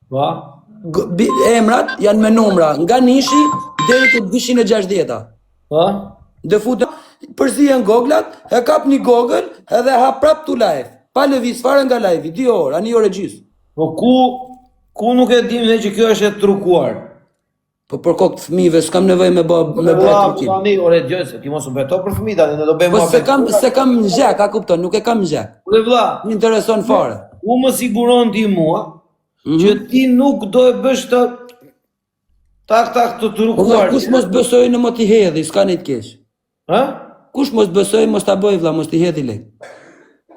Po. G- bi- Emrat janë me numra, nga nishi deri te 260-a. Po. Dhe futen përzihen goglat, e kap një gogël edhe hap prap tu live. Pa lëviz fare nga live-i, 2 orë, a 1 orë e gjysmë. Po ku ku nuk e dim ne që kjo është e trukuar. Po për kokë të fëmijëve s'kam nevojë me bë me bë Vlla, po trukim. tani, ore dëgjoj se ti mos u beto për fëmijë tani, ne do bëjmë Po se muhabet. kam se kam nxhek, a kupton, nuk e kam nxhek. Ore vlla, Më intereson fare. ku më siguron ti mua Mhm. që ti nuk do e bësh të tak tak të Po vlla, trukuar. kush mos besoj në mo t'i hedhi, s'ka ne të keq. Hë? Kush mos besoj mos ta bëj vlla, mos t'i hedhi lek.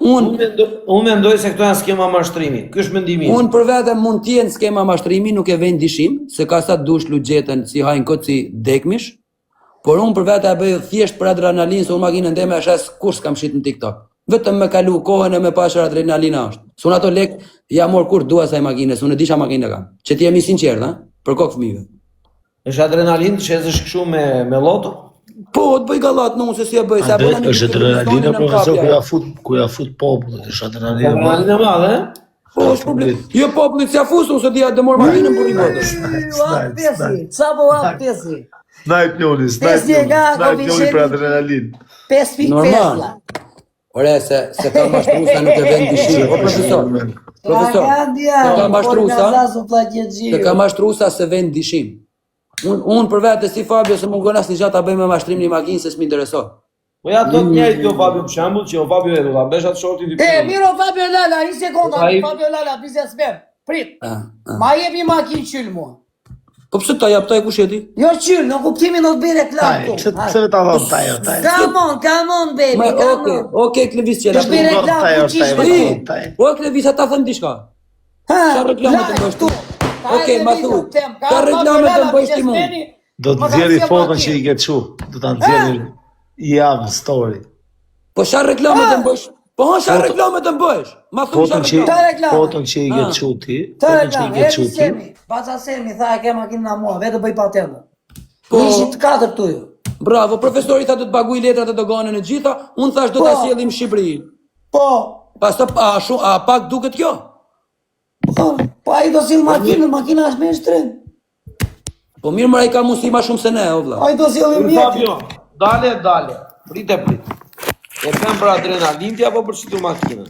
Unë Unë mendoj, unë mendoj se këto janë skema mashtrimi. Ky është mendimi im. unë për vete mund të jenë skema mashtrimi, nuk e vën dyshim, se ka sa dush lugjetën si hajnë kot si dekmish, por unë për vete e bëj thjesht për adrenalinë, se unë makinën time e shes kur s'kam shit në TikTok. Vetëm me kalu kohën e me pa çfarë adrenalina është. Se unë ato lek ja mor kur dua asaj makine, se unë e di çfarë makine kam. Që të jemi sinqertë, ha, për kokë fëmijëve. Është adrenalinë të shesësh kështu me me lloto? Po, të bëj gallat në unë se si e bëj, se e Andre, bëna një është ditë adrenalina në profesor kapja. ku ja fut ku ja fut popullit, është adrenalina. Adrenalinë e madhe, ë? Po, është problem. Jo popullit s'ja fus, unë se dia dëmor makinën për i botës. Ua, pesi, ça po hap pesi? Snipe njoni, snipe Pesi e njoni, ka snipe njoni për koeficientin adrenalinë. 5.5 Normal. la. Ore, se, se ka mashtrusa nuk e vend dyshim. O profesor, profesor, se ka mashtrusa, se ka mashtrusa se vend dyshim. Unë un për vete si Fabio se mungon asnjë gjë ta bëj me mashtrim një makinë se s'më intereson. Po ja thot njëri kjo Fabio për shembull që o Fabio e do ta bësh atë shortin ti. E, miro Fabio Lala, një sekondë, Ai- Fabio Lala, biznesmen. Prit. Ah, ah. Ma jep një makinë qyl mua. Po pse ta jap taj kush je ti? Jo qyl, në kuptimin do të bëj reklam Taj, këtu. pse pse ta dhon taj, o, taj. Come on, come on baby, Ma come okay, on. okay Klevis qela. Të bëj reklam Taj, o, fuqish taj, me Pri, o, taj. o Klevis ata them diçka. Ha, Qa reklame të live bësh këtu. ti? Okej, ma thu. Qa reklame të bësh ti mua? Do të nxjerri foton që i ke çu, do ta nxjerri i javë në story. Po çfarë reklame të bësh? Po ha çfarë Foto- reklame të bësh? Ma thu Foton çfarë që reklame? Ta reklame. foton që i ke Ah. çu ti, Të foton që i reklam, ke çu Erdi ti. Semi, Baca Semi, tha e ke makinën nga mua, vetë bëj patentën. Po. Ishin të katër tu ju. Bravo, profesori tha do të paguaj letrat e doganën e gjitha, unë thash do ta Po. sjellim në Shqipëri. Po, Pastaj a shumë a pak duket kjo? po, po ai do sill makinën, makina është më e shtrenjtë. Po mirë më ai ka mundësi më shumë se ne, o vlla. Ai do sjelli mjetin. Fabio, dale, dale. Prite, prit. E bën për adrenalinë ti apo për shitur makinën?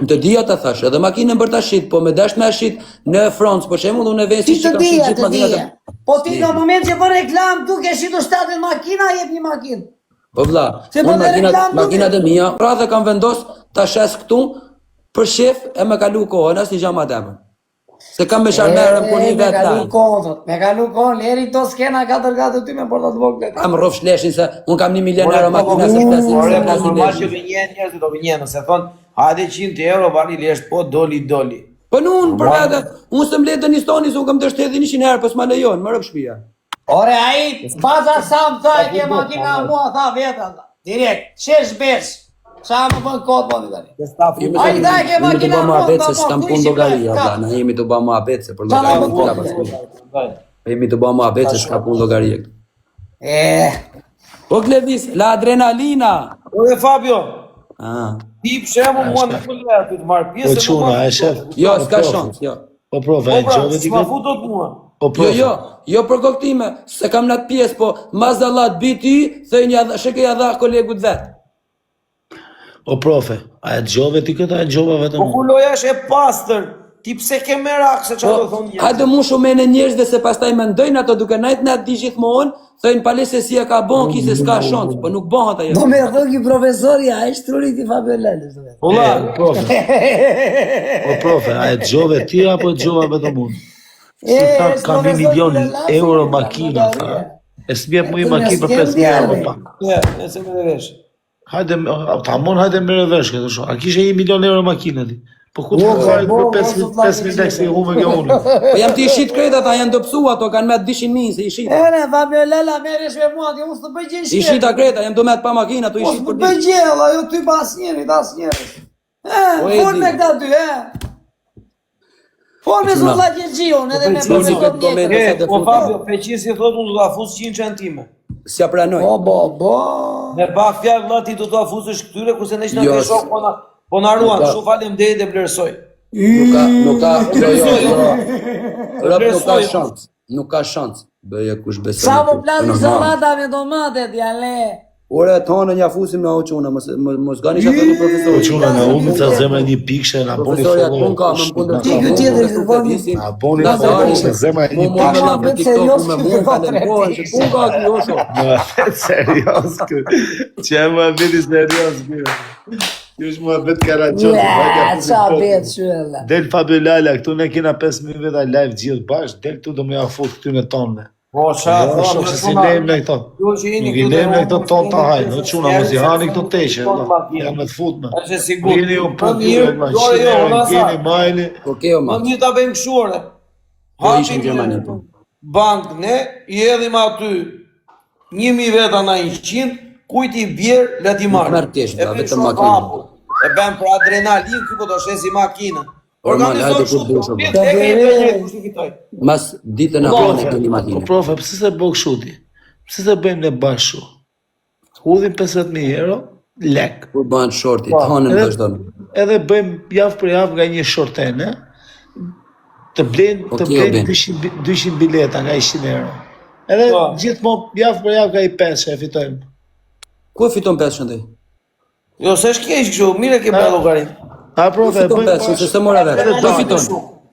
Në të dija ta thash, edhe makinën për ta shit, po me dash me shit në Francë, për shembull, unë e vesi Ti që të kam shit dija, gjithë të makinat. dija. e- Po ti në moment që bën reklam, tu ke shitur 70 makina, jep një makinë. Po vlla, Se unë bën dhe makinat, reklam duke. makinat e mia, radhë kam vendos ta shes këtu për shef e me kalu kohën, asnjë gjë më tepër. Se kam me sharmerën kur E, një Me vetë kalu lajm. kohën, thot. Me kalu kohën, leri to skena 442 me porta të vogla. Am rrofsh leshin se unë kam 1 milion Ore, euro po, po, makina se flasin, Ore, se po flasin normal që leshin. gënjen njerëzit, do gënjen, nëse thon, hajde 100 euro, bani lesh, po doli doli. Po në unë për vete, unë se mbledh në Istoni, se unë kam dështë edhe 100 herë, po s'ma lejon, më rëp shtëpia. Ore, ai, baza Sam tha e ke makina nga mua, tha veta, tha. Direkt, shesh besh. Qa më bën kot po tani? Jemi Ai të- tha e ke jemi të makina bë mua, muhabet tha, se po, s'kam ku punë ishin llogari, ka? vlla, na jemi të bë muhabet se për Qa na llogari bën nuk ka kot? pas. Jemi të bë muhabet se s'ka punë llogari këtu. E, Po Klevis, la adrenalina. Ore Fabio, Ah. ti për shembull mua nuk më lë aty të marr Po pjesë. se nuk çuna, ma e fut shef. dot. Jo, Po s'ka profe. shans, jo. Po profe, Po e pra, gjove ti s'ma këtë? fut dot mua. Po Jo, profe. jo, jo për koktime, se kam në atë pjesë, po mazallah të bi ti, thënë ja dha, sheke ja dha kolegut vet. O profe, a e dëgjove ti këtë, a e dëgjova vetëm Po ku unë? loja është e pastër, ti pse ke merak se çfarë do Po, thonë njerëzit? hajde mu shumë e njerëzve se pastaj mendojnë ato duke nejt në atë di gjithmonë, thënë pale se si e ka bon, ki se s'ka shans, po nuk bëhet ajo. do me thënë ki profesori, a është truri ti Fabio Lalës. do me thënë. Po vlla, E, o profe. O profe, a e dëgjove ti apo e dëgjova vetëm unë? Si E, tha, është kam një profesor milion Lalaci, euro la, makina, tha. llogaria. E s'mjep mu E një të makinë për s'kem 5.000 euro djali. pak. Ja, nëse më vesh. Hajde, ta mon hajde merre vesh këtë shoh. A kishe 1 milion euro makinë ti? Po ku të O, fare bo, për bo, 5.000 sot vlla 5.000 lekë se i humbë kjo unë. Po jam ti i shit krejt ata janë dopsu ato kanë met 200.000 se i shita. E ne, Fabio Lala, merresh me mua, ti unë s'të bëj gjë I shqip. shita krejt, jam do met pa makina, tu i Unë shit s'të për bëj ditë. gjë, valla, jo ty pa asnjërit, asnjërit. E, O, fol Edi. me këta dy, e. Fol me Çuna. Zotlla Gjergjion, edhe me Bëni profesor këtë koment Mjekën. sa E, të po futem. Fabio, Feqisi thot unë do ta fus 100 centime. S'ja pranoj. Po, bo, bo. Me pak fjalë vlla ti do t'ua fusësh këtyre kurse ne që na Jo, ke shok po na po na ruan. Nuk ka- Shumë faleminderit e vlerësoj. Nuk ka, nuk ka, jo, jo, jo. Rob nuk ka Vlerësoj. shans. Nuk ka shans. Bëje kush beson. Sa po Po plasi normal. sallata me domate, djale. Ore tonën ja fusim në o çuna, mos mos mos gani çfarë thotë Po profesori. çuna na ulni ca zemra një pikshe na boni Profesori atë follow. pun ka, më kundër Ti ky tjetër që bën- Na boni follow se zemra e një Mu pikshe. më Ma, në bëhet TikTok serioz me ky mua ky kalendrohen se pun ka ky o shok. Më serioz ky. Që e më bëti serioz ky. Ky është muhabet Karagjozit, Ja, vajtja fusi qa populli. bet shëlla. Del Fabio Lala, këtu ne kena 5000 veta live gjithë bashkë, del këtu do më ja fut këty në tonë. Po ça Jo, thua, shok më se si çuna, lejmë ne këto. Ju që jeni Nuk i këtu lejmë ne te këto unë, ton ta jeni hajnë, o çuna mos i hani këto teqe, ton vlla. makinë. Janë me të futme. Është e sigurt. Vini u Më po mirë, vlla, jo, jo, 100 euro ona sa. keni majli. Po ke o Më ma. mirë ta bëjmë kështu ore. Po ishim Hapim në Gjermani po. bank ne, i hedhim aty 1000 veta na 100, kujt i bjer le t'i marrë. merr kesh, E vlla, bëjmë vetëm shumë makinën. hapur. E bëjmë për adrenalin, ky po do shesi makinën. Normal, Organizon hajde ku kështu, dush, o, dhjetë bro. lekë i bëjnë njëri, kush i fitoi. Mas ditën e hënë keni Po makinën. profe, pse se bë kështu ti? Pse se bëjmë ne bashkë kështu? Hudhim 50000 euro lek. Kur bëhen shorti, të hënën Edhe vazhdon. edhe bëjmë javë për javë nga një shortene, të blejnë të Okej, o blejnë Ben. 200 bi- 200 bileta nga 100 euro. Edhe Po. gjithmonë javë për javë nga i 5 e fitojmë. Ku e fiton 500 ti? Jo, s'është keq kështu, mirë e ke bërë llogarin. A Ku profe, e fiton bëjmë 500 se se mora vesh. Edhe Ku e dalë. fiton?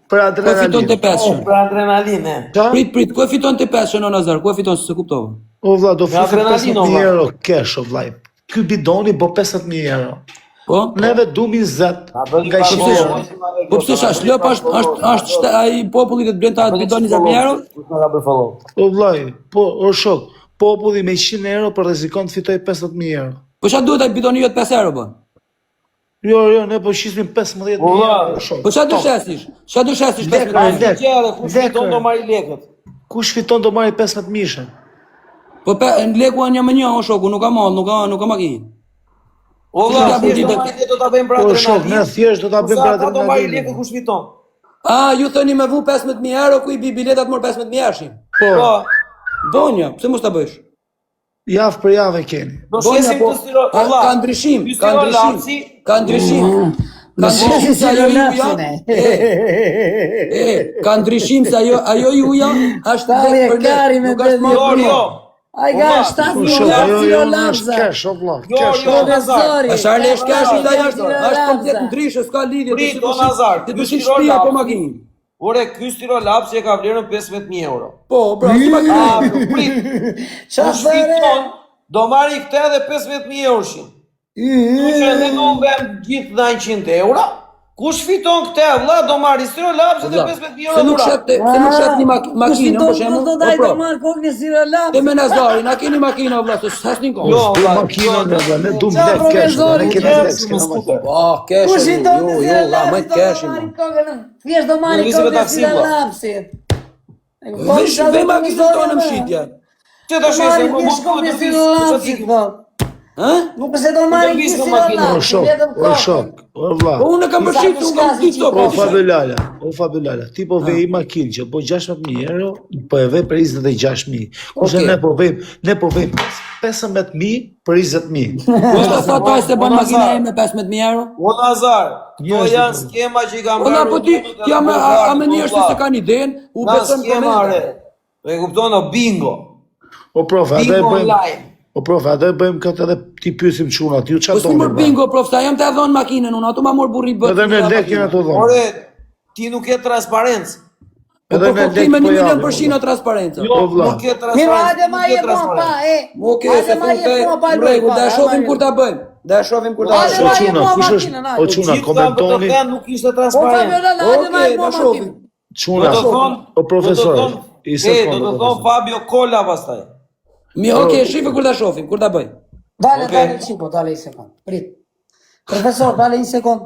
për Ku e fiton te adrenalin. 500? Për adrenalin, e. Qa? Prit, prit, ku e fiton te 500 o Nazar? Ku e fiton se se kuptova? O vlla, do Nga fusim adrenalin, o 15000 vlla. euro cash o vllai. Ky bidoni bo 50000 euro. Po? Neve duam 20 Na bëni nga pa 100 follow, euro. Po pse shash, lëp është është është shte, ai populli të blen ta bidoni 20000 euro? Kush na ka bërë follow? O vllai, po o shok, populli me 100 euro po rrezikon të fitojë 50000 euro. Po çfarë duhet ai bidoni jot 5 euro bën? Jo, jo, ne po shisnim 15000 O, vlla. euro, shok. Po çfarë do shesish? Çfarë do shesish Lekë, 15000? lek. Gjere, kush Lekë. fiton do marri lekët. Kush fiton do marrë 15 mijëshën? Po pe, në leku janë një më një, o shoku, nuk ka mall, nuk ka nuk ka makinë. O Si vlla, ta thjesht bëj do ti- marri lekët do ta bëjmë për Po shok, adrenalin. ne thjesht do ta bëjmë Kurse për ata do marri adrenalin. lekët kush fiton. A, ju thoni me vu 15000 euro, ku i bi biletat mor 15000 euro. Po, Po, Bonja, pse mos ta bësh? javë për javë e keni. do Bonja shesim po, të stiro, ka, o vlla. ka ndryshim, ky ka stiro ndryshim, lapsi, ka ndryshim. Ka Mm. ndryshim se ajo juja, e, e, ka ndryshim se ajo ajo juja është Tani lek e për lek, kari me nuk është mall Jo, për jo. mall. Ai ka O, vlla, 7 Po shok, miliard ajo siro jo është lapsa. cash, o vlla, Jo, cash. jo, Nazar. Është arë lesh cash, ajo është është komplet ndryshe, s'ka lidhje, Prit, ti si o Nazar, ti ky do shi stiro shtëpi apo lapsi. makinë. Ore, ky stiro lapsi e ka vlerën 15000 euro. Po, bro, si makinë. A, po, prit. Qa Kush thëre? fiton, do marri këtë edhe 15000 euroshin. Kështu që ne do mbem gjithë 900 euro. Kush fiton këtë vlla do marri stiro lapsi dhe Vlla, 15000 euro Se nuk dhuratë. shet, se nuk shet një mak makinë, për shembull. Do Po, daj pro. do marr kokën e siro Te lapsa. me Nazarin, a keni makinë o vlla, se s'hasnin kohë. Jo, S'du vlla, makina jo, ne vlla, ne duam Qa lek cash, vlla, ne profesori, kena qa lek, s'kena makinë. Po, kesh, Kush i jo, do të jo, siro la, më lapsi, do kesh. marri kokën. Thjesht do marri Nuk nisë me kokën e taksi, siro vlla. lapsit. Vesh ve makinën tonë në shitje. Që ta Do shesim, marri po thjesht mos kokën e të siro lapsit, po. Ë? Nuk se do marri Do thjesht visë në siro makinë. O lapsi, shok, vetëm o kokën. shok, o vlla. Po unë kam Sa bërë shit, të unë kam shkasi ditë O po. Fabio Lala, o Fabio Lala, ti po vej makinë që po 16000 euro, po e vej për 26000. Kurse Okej. ne po vejm, ne po vejm 15000 për 20000. Po ta sa ta se bën O, makina Nazar. ime 15000 euro? O Nazar, këto Njerëzit, janë po. skema që i kanë Po na bërë po ti, rumunët ti edhe a më a, a më bullgarët, o njerëz vlla. se kanë idenë, u Na besojnë skema komente. re. E kupton o bingo. O profe, a do e Bingo bëjmë? online. O profe, a do e bëjmë këtë edhe ti pyesim çunat, ju Po çfarë si doni? mor vlla? bingo, prof, sa jam të dhon makinën unë, ato ma mor burri bët. Edhe ne lek jena të dhonë. Ore, ti nuk ke transparencë. Po Edhe po ne po lek ti me po 1 milion japim. për qind o transparencë. Jo, Po, vlla. nuk ke Mirë, transparencë. hajde ma Nuk ke je mua pa, transparencë. e. Mo ke Hajde se ma fut je e mua pa në lojë, rregull, pa, da hajde ma shohim je. kur ta bëjmë. Da shohim kur ta Hajde bëjmë. O ma je çuna, mua kush është? makinën, O hajde. çuna, Gjithë kam për të komentoni. thënë nuk ishte O Fabio transparent. Lala, hajde ma Okej, je mua da shohim. makinën. Çuna, Do të thon, o profesor, do të thon, i e, sekondë, do të o thon profesor. Fabio Kola pastaj. Mi, okej, shife kur ta shohim, kur ta bëj. Dale, Okej. dale, Çiko, dale një sekond. Prit. Profesor, dale një sekond.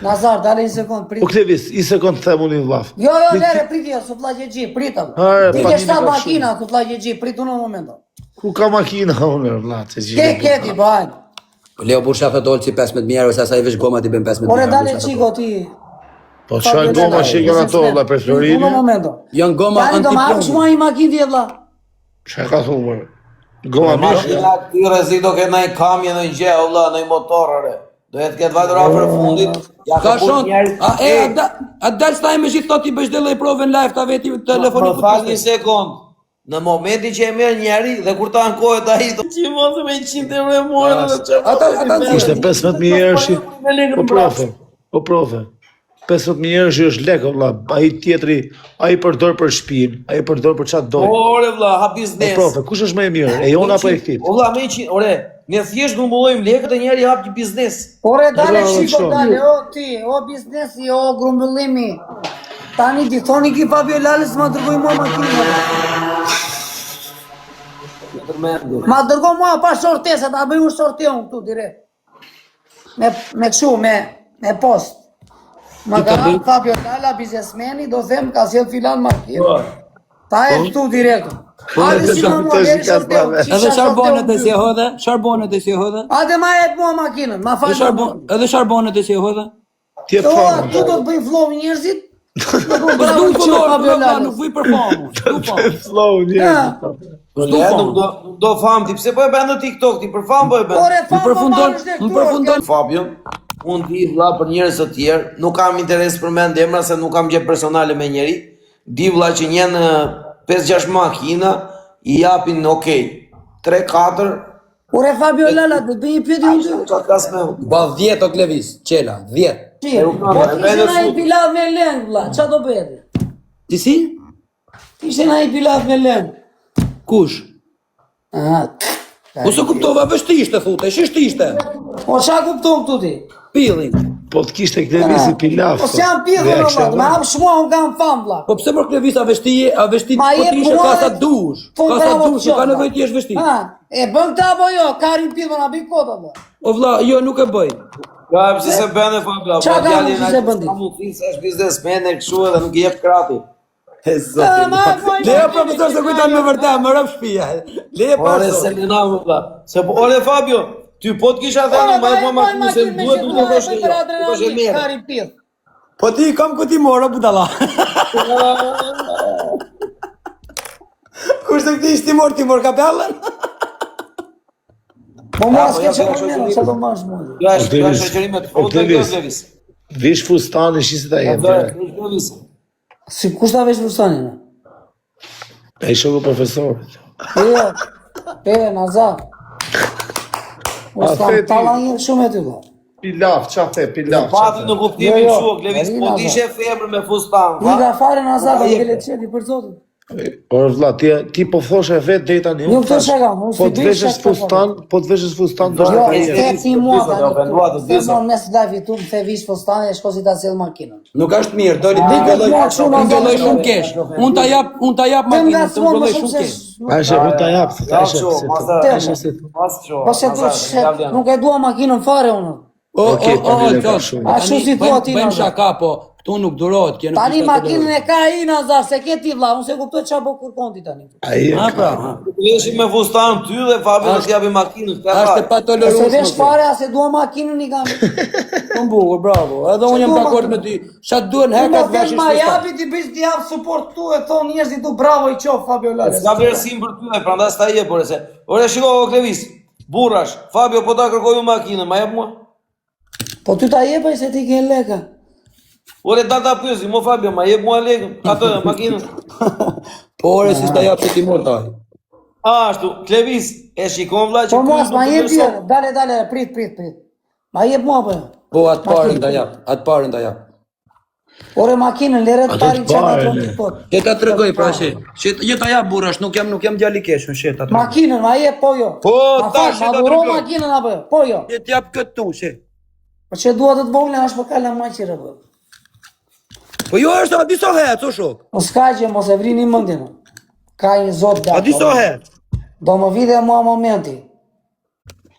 Nazar, dale një sekond, prit. O Klevis, i sekond të them unë i vllaf. Jo, jo, lere, prit, jo, su vlla gji, prit. apo. Hare, Ti pa ke një shta ka makina, su vlla gji, prit unë un momento. Ku ka makina unë, vlla, të Ke, gjithë. ke ti, po, hajde. Po Leo burr shafet Olci 15000 euro, se asaj veç goma ti bën 15000 Ore, euro. dale, burr, qa Çiko, ti. Po çfarë goma që i kanë ato vlla për Un Florinin? momento. Janë goma Tani do ma hapësh antiplomi. mua një makinë ti, vlla. Çfarë ka thonë më? Goma mirë. Makina këty rrezik do ketë ndonjë kamje, ndonjë gjë, o vlla, ndonjë motor ore. Do jetë ketë vajtur afër fundit. Ja Ka ka shon, njerëz. a e a, da, a dal staj me gjithë thot i bësh dhe provën live ta veti telefoni Më fal një sekond. Në momentin që e merr njeri dhe kur ta ankohet ai do që mos me 100 euro e morën edhe çfarë. Ata ata Ishte nxjerrin. 15000 euro shi. O profe, o profe. 15000 euro shi është lek o vlla. Ai tjetri, ai përdor për shtëpinë, ai përdor për çfarë doj. Ore vlla, ha O biznes. profe, kush është më e mirë? E jona apo e këtij? O vlla, me 100, ore, ne thjesht grumbullojmë lekët e njeri hap një biznes. Ore, dale, Bravo, Çiko, çon. dale, o ti, o biznesi, o grumbullimi. Tani ti thoni ki Fabio Lalës ma dërgoj mua makinën. Ma dërgo mua pa shortesa, ta bëj unë sorteon këtu direkt. Me me kështu, me me post. Ma ka ardhur Fabio Lala, biznesmeni, do them ka sjell filan makinë. Ta e këtu direkt. Hajde të si ma mua, të deri ka sorteon. prave. Edhe sharbonet e si e hodhe, sharbonet e si e hodhe. Hajde ma jep mua makinën, ma fal. Edhe sharbon, edhe sharbonet e si e hodhe. Ti e O, famë. aty do të bëj flow njerëzit. Po s'du follower, Fabio vlla, Lalës. nuk vuj për famë. S'du famë. Flow njerëzit. Po S'du le, famë. nuk do nuk do fam ti, pse po e bën në TikTok ti për fam po e bën. Ore, Më fam, po përfundon, marrësh dhe më këtu, përfundon Fabio, unë di vlla për njerëz të tjerë, nuk kam interes për mend emra se nuk kam gjë personale me njeri. Di vlla që një në 5-6 makina i japin okay. 3-4 Ore Fabio Lala, do të bëj një pyetje unë ty. çka flas me unë. Ba 10 o Klevis, çela, 10. Ti, Po e të bëjnë ishte na i sut. pilav me lëng, vlla, ç'a do bëje ti? Ti si? Ti ishte na i pilav me lëng. Kush? Aha. Po se kuptova, veç ti ishte thute, shish ti ishte. Po ç'a kupton këtu ti? Pillin. Po të kishte Klevisi pilaf. Po s'jam pillë Dhe vlla, kishte ma hapsh mua, unë kam fam vlla. Po pse mor Klevis, a vesh ti je, a vesh ti, Ma po jep ti ishe mua ka sa dhe- dush. Thonë Ka sa bravo dush, të ka qofta. nevojë ti jesh vështirë. Ha, e bën këtë apo jo? Karin pillë na bëj kot apo. O vlla, jo nuk e bëj. Ja, pse se bën e Fabio? Qa Po ka djali mundësi na se bën ti? Ka mundësi se është biznesmen e kështu edhe nuk i jep krati. E Ah, ma jep mua një Leja makinë, profesor se kujton me vërtet, më rëp shtëpia. Leje Ore pas. se ne na vlla. Se po ore Fabio, ty po të kisha Ore, thënë, ma ma jep jep mua mua makinë se makinë me duhet gjithë nuk do mua, e thosh bëj jo. për Do thosh e adrenalin, merr. karin pillë. Po ti kam ku ti mora budalla. Kurse këti ishte mor ti mor kapellën? Po mua po, s'ke ja, çfarë po, merr, shoqëri. ç'a do marrësh mua? Kjo është kjo Klevis, është shoqëri me të o, futur kjo Klevis. Klevis. Vish fustanin shi si ta jep. Atë Klevis. Si kush ta vesh fustanin? Ai shoku profesorit. Jo. E, Nazar. O A, sa the ti? talla një shumë e ty vlla. Pilaf, qa the, pilaf. qa Pati the? në kuptimin Jo, jo, kështu, o Klevis, po Marina, ti ishe femër me fustan, Një va? ka fare Nazar, Po, do jep. ngele çeti për zotin. Por vlla, ti ti po thoshe vet deri tani. Nuk unë thash, thosha kam, unë Po si të bëj veshësh shak të fustan, po të veshësh fustan do Jo, të e jetë. the ti mua Dysa, tani. do ofendua të këtu. dysa. The mua mes live tu, më the vish fustanin e shko si ta sjell makinën. Nuk është mirë, doli ti Duket ngëlloj, mua kështu, ma ngëlloj zonë. shumë kesh. Unë ta jap, unë ta jap Të makinën, të ngacmon më ngëlloj shumë shumë se kesh. Aisha, unë ta jap, thotë Ja, Aisha. kështu, si mos thotë, e- Aisha si thotë. Mos kështu. Po se du Nazar, se ja vlen. nuk e dua makinën fare unë. O, o, Okej, o, tani le o, ka Olta, shumë. Ashtu tani si thua bëjmë- ti, Bëjmë Nazar. shaka, po këtu nuk durohet, kjo nuk Tani është makinën e ka ai Nazar, se ke ti vlla, unë se kuptoj çfarë po kërkon ti tani. Ai e Ha ka. pra, ha. Veshim me fustan ty dhe Fabio do të japi makinën, këtë Është e fare. Se patolerueshme. vesh kjo. fare, as e dua makinën i kam. Shumë bukur, bravo. Edhe unë jam dua dakord me ty. Sa duhen Unë hekat them veshin ma fustan. japi ti bëj ti jap suport këtu e thon njerëzit tu bravo i qof Fabio Lala. S'ka vlerësim për ty dhe prandaj s'ta jep ore se. Ore shiko o Klevis, burrash, Fabio po ta kërkoj unë makinën, ma jep mua. Po ty ta jepaj se ti ke leka. Ore dal ta pyesi, mo Fabio, ma jep mua lekën, atë makinën. Po ore si s'ta jap se ti mor taj. Ashtu, Klevis, e shikon vlla që Po mos ky ma nuk jep ti. vlerëson. Dale dale, prit prit prit. Ma jep mua apo jo? Po atë parën ta jap, atë parën ta jap. Ore makinën, lere të Atë parin të çka ka parën, thonë e. ti kot. Që ta tregoj pra shi. Që jo ta jap burrash, nuk jam nuk jam djalë i keq, unë shi ta tregoj. Makinën ma jep po jo. Po, Ma tash fal, e ma ta dhuro tregoj. makinën apo jo? Po jo. Që t'jap këtu shi. Po që dua të të vogla është po kala maqire po. Po jo është a disa herë, o shok. Po s'ka gjë, mos e vrini mendjen. Ka një zot A disa herë. Do më vi dhe mua momenti.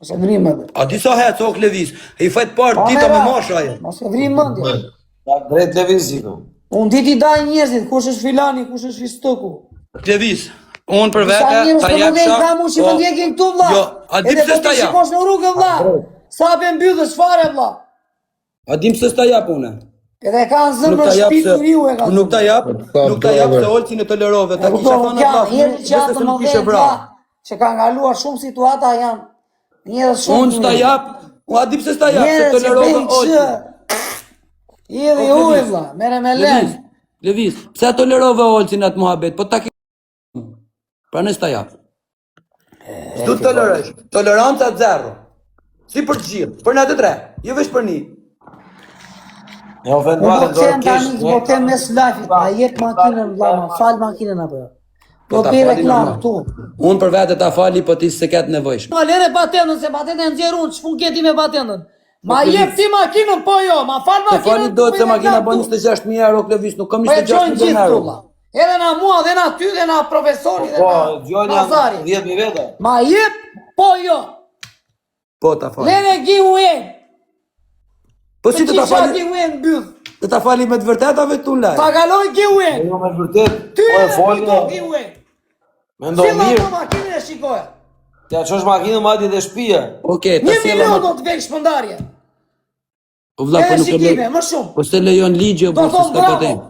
Mos e vrini mendjen. A disa herë, o Klevis. I fet parë Po, dita me mera, masha ajo. Mos e vrini mendjen. Ta drejt Levisi këtu. Unë di t'i daj njerëzit, kush është filani, kush është fistëku. Klevis, unë për Sa vete, njerëz ta të jep mëdhenj sha. kam unë që më po, ndjekin këtu vlla. Jo, a di Edhe pse po s'ta ti jap? shikosh në rrugë vlla. Sa pe mbyllësh fare vlla. A di pse s'ta jap unë? Edhe kanë Nuk zënë ta për jap shtëpi se të riu e kanë. nuk ta jap, Sa nuk ta jap se brother. Olcin e tolerove, ta E kisha kupton, thënë janë vlla, njerëz që janë nëse të se nuk kishe mëdhenj vra. vlla, që kanë kaluar shumë situata janë njerëz shumë. Unë të s'ta mirë. jap, unë a di pse s'ta jap, se Njerëz që tolerove bëjnë Olcin. kë. Jedhi O, ujë Klevis. vlla, merre me Leviz, lën. Leviz, pse tolerove Olcin atë muhabet? Po ta ke Pra nëse ta jap. S'du të tolerojsh. Toleranca zero. Si për të gjithë, për në të tre, jo veç për një. E Unë ofenduat po e dorë them tani, keq. po them mes live-it, ma jep makinën vlla, ma fal makinën apo jo. Po Po ta bëj fali reklam normal. këtu. Unë për vete ta fali, po ti s'e ke të nevojshme. Ma lere patentën, se patentën e nxjerr unë, ç'pun ke ti me patentën? Ma jep ti makinën, po jo, ma fal Të makinën. fali do po të se bëj makina reklam bën këtu. 26.000 euro Klevis, nuk kam Po e 26 çojnë milion gjithë euro. këtu vlla. Edhe na mua, dhe na ty, dhe na profesori, dhe Po, na dëgjojnë janë Pazari. 10000 veta. Ma jep, po jo. Po ta fali. Lere giveaway. Po si të ta fali? Giveaway mbyll. Të ta fali me të vërteta vetë unë Ta laj. kaloj giveaway. Jo me vërtet. Ty Po e edhe foli. fito giveaway. Mendo Silla mirë. ato makinën e shikoje. T'ja çosh makinën madje dhe shtëpia. Okej, ta Një sjella milion ma... do të vej shpërndarje. O vlla, po Edhe nuk e shikime, lej. më shumë. Po se lejon ligji o Do burr, se thon s'ka bravo. patent.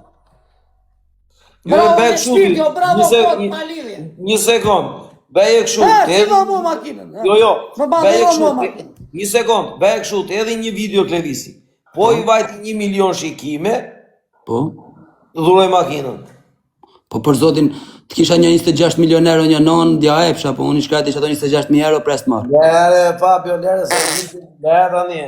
Jo, Bravo bëj me kështu shpirt, ti. jo bravo Një se- kot një- pa lidhje. Një sekond. Bëje kështu. E, të si hedh- më mua makinën. e. Jo, jo. Më ba Bëje dhuro kështu. mua të- makinën. Një sekond. Bëje kështu, të hedhi një video Klevisi. Po i vajti 1 milion shikime, Po. dhuroj makinën. Po për zotin, të kisha një 26 milion euro një non, dja epsha, po unë i shkrajt isha ato 26.000 euro pres të marr. Lere, Fabio, lere, se lere tani.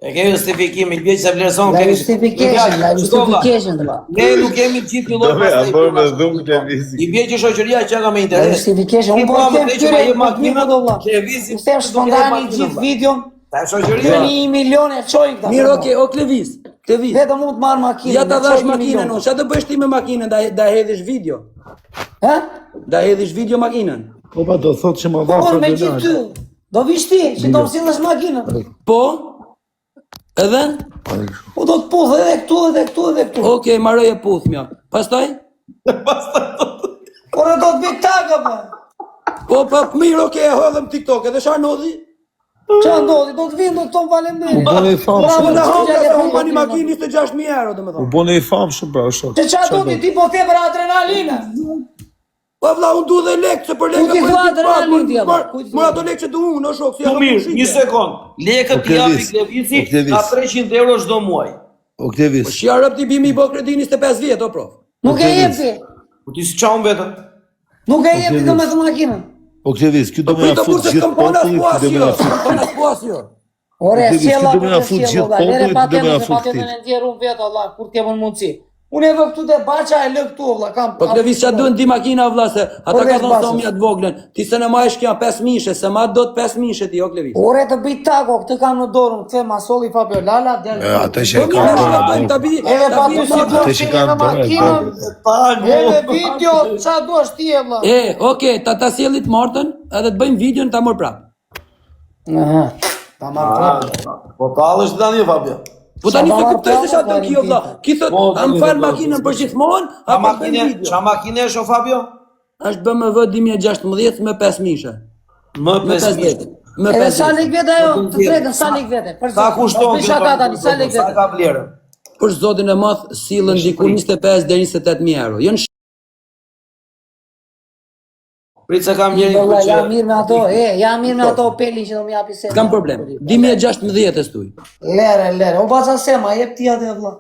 E kemi justifikim, i bie që se vlerëson La kemi. justification, la Shiko, vlla, justification vlla. Ne nuk kemi gjithë një lloj Do me, a pastaj bërë me punash. dhumë Klevisi. I bie që shoqëria që ka me La interes. justification, Ti unë po mua e më them the që ma këtyre jep po të makinën, mirë do vlla. Klevisi Ju them shpërndani gjithë videon, Ta shoqëria. bëni 1 milion e çojnë këta. Mirë, okej, o Klevis, Klevis. Vetëm unë të marr makinën. Ja ta e dhash çoj një makinën milion. unë, çfarë do bësh ti me makinën, da da hedhësh video? Hë? Da hedhësh video makinën. Po pa do thotë që ma dha Por me Fabio gjithë Lala. ty. Do vish ti që do më sillësh makinën. Po? Edhe? Po do të puth edhe këtu edhe këtu edhe këtu. Okej, marroj e puthmja. Pastaj? Por do të bëj tagë po. Po, po, mirë, okej, e hodhëm TikTok, edhe çfarë ndodhi? Çfarë ndodhi? Do të vinë do të thonë faleminderit. U bën i Po famshëm. na Bravo, honga se bravo, humba një bravo. makinë 26000 euro, U domethënë. bën i famshëm pra, o shok. Që çfarë do ti ti po the për adrenalinën? Po vlla, unë du dhe lekë, se për Ku lekë ti po thua e di adrenalin ti, pak, apo? mor- Ku ti Mor thua? ato lekë që du unë, o shok, si Po ato mirë, pushike. një sekond. Lekët O i japi Klevis, Klevisi o Klevis. ka 300 euro çdo muaj. O Klevis. Po shia rëp ti bimi i bë kredi 25 vjet, o prof. Nuk e jep ti. Po ti s'çaun vetëm. Nuk e jep ti domethënë makinën. O Klevis, ky do Po me na prit o fut burr se gjithë s'kam pona popullin, s'po ky as do me jo. na fut. S'kam pona s'po as jo. Ore, Klevis, sjella ky do me na po fut sjella, gjithë vlla. Lere popullin, ky do me patentën na se fut patentën këtij. e nxjerr unë vetë valla, kur të kem mundësi. Unë e vë këtu te baça e lë këtu valla, kam. Po Klevis ç'a duhen di makina vlla se ata Po, ka veç thonë basës. se unë ja të voglën. Ti se në majsh kja 5 mishe, se ma do të 5 mishe ti o Klevis. Ore të bëj tako, këtë kam në dorën, këtë ma solli Fabio Lala, del. E, atë që e Po ka mirë, dorën, na bëjmë ta bi, Edhe ta pa bi ty si marrë. duash Atë që ti ka edhe në dorë, e makinën, edhe video, ça duash ti e vlla. E, okej, ta ta sjellit martën edhe të bëjmë videon ta mor prap. Aha. Ta marr prapë. Po tallësh tani Fabio. Po tani Sa se ta marr kuptoj se prapë, ç'a do po, kjo vlla. Ki thot, Po, a më tani fal do- makinën për gjithmonë, Qa apo bëjmë makine, video? qa makine është o Fabio? Është BMW 2016 me 5 mishe. Më Me 5 50. Me Edhe sa 50. lek vete ajo, të drejtën sa lek vete. Për Sa zotin. kushton Mos bëj shaka tani, sa lek Sa vete. ka vlerën? Për zotin e madh sillen diku 25 deri 28000 euro. Janë Prit se kam njërin Valla, këtu që jam mirë me ato, e, jam mirë me ato Opelin që do më japi se. S'kam problem. 2016 e stuj. Lere, lere. O baca se ma jep ti atë vlla.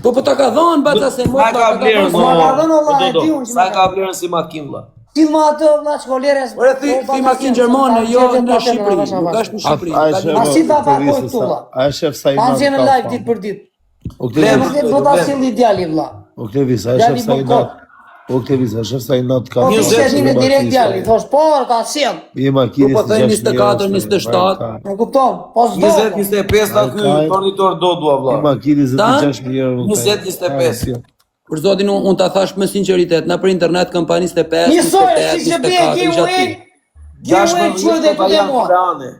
Po po ta ka dhënë baca se mo Sa ta ka vlerën? Ma ka dhënë, o, vlla, do, e do. di unë që Sa ma ka ka. vlerën si makinë vlla? Ti ma atë vlla çkolere. Ore thi thi makinë gjermane, jo në Shqipëri, nuk është në Shqipëri. A e Ka shef Ma si ta Klevisi, pakoj këtu, sa- vlla? A e shef sa i Pa nat nxjerr në ka live fam. ditë për ditë. O Ne Klevis, nuk e do ta silli djali vlla. o Klevis, a e Djali shef sa i bën nat. kot. O Klevis, a e shef sa i nat ka Po fam. ti 20 se vjen direkt djali, thosh, po ta sjell. Një makinë Po, po, thënë 24, 27. E kupton? Po s'do. 20 25 ta ky Ai ka- tornitor do dua Një vlla. makinë 26000 euro. 20, 25. Për zotin unë un ta thash me sinqeritet, na për internet kam pa 25, Njësoj, 28, si që bie 24, isha giveaway, aty. giveaway quhet e po këtu janë mua. koreane.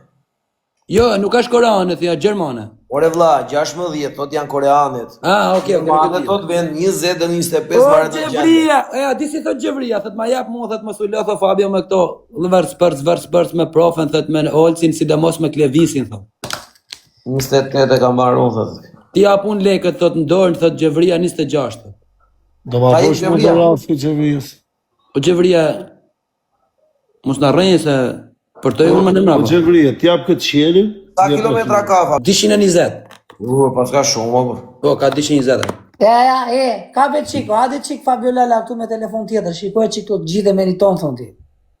Jo, nuk është koreane, thia, gjermane. Ore vlla, 16 thot janë koreanet. Ah, okay, okay, nuk e Gjermanet di. thot vend 20 dhe 25 O, varet nga gjendja. Gjevria, e, a di si thot Gjevria, thot ma jap mua, thot mos u lodh o Fabio me këto lëvers përc vërs përc me profen, thot me Olcin, sidomos me Klevisin, thot. 28 e kam marrë unë thot. Ti jap unë lekët, thot në dorë, thot Gjevria 26. Thot. Do ma Ka i bësh më Gjevria. dorë si qeverisë. O Gjevria, mos na rrenjë se për të unë më në Po mbrapa. qeveria, t'jap këtë qelin. Sa kilometra ka fa? 220. U, pas ka shumë apo. Po, ka 220. E, ja, e, ka be çik, hajde çik Fabio Lala këtu me telefon tjetër, shikoj çik këtu të gjithë e meriton thon ti.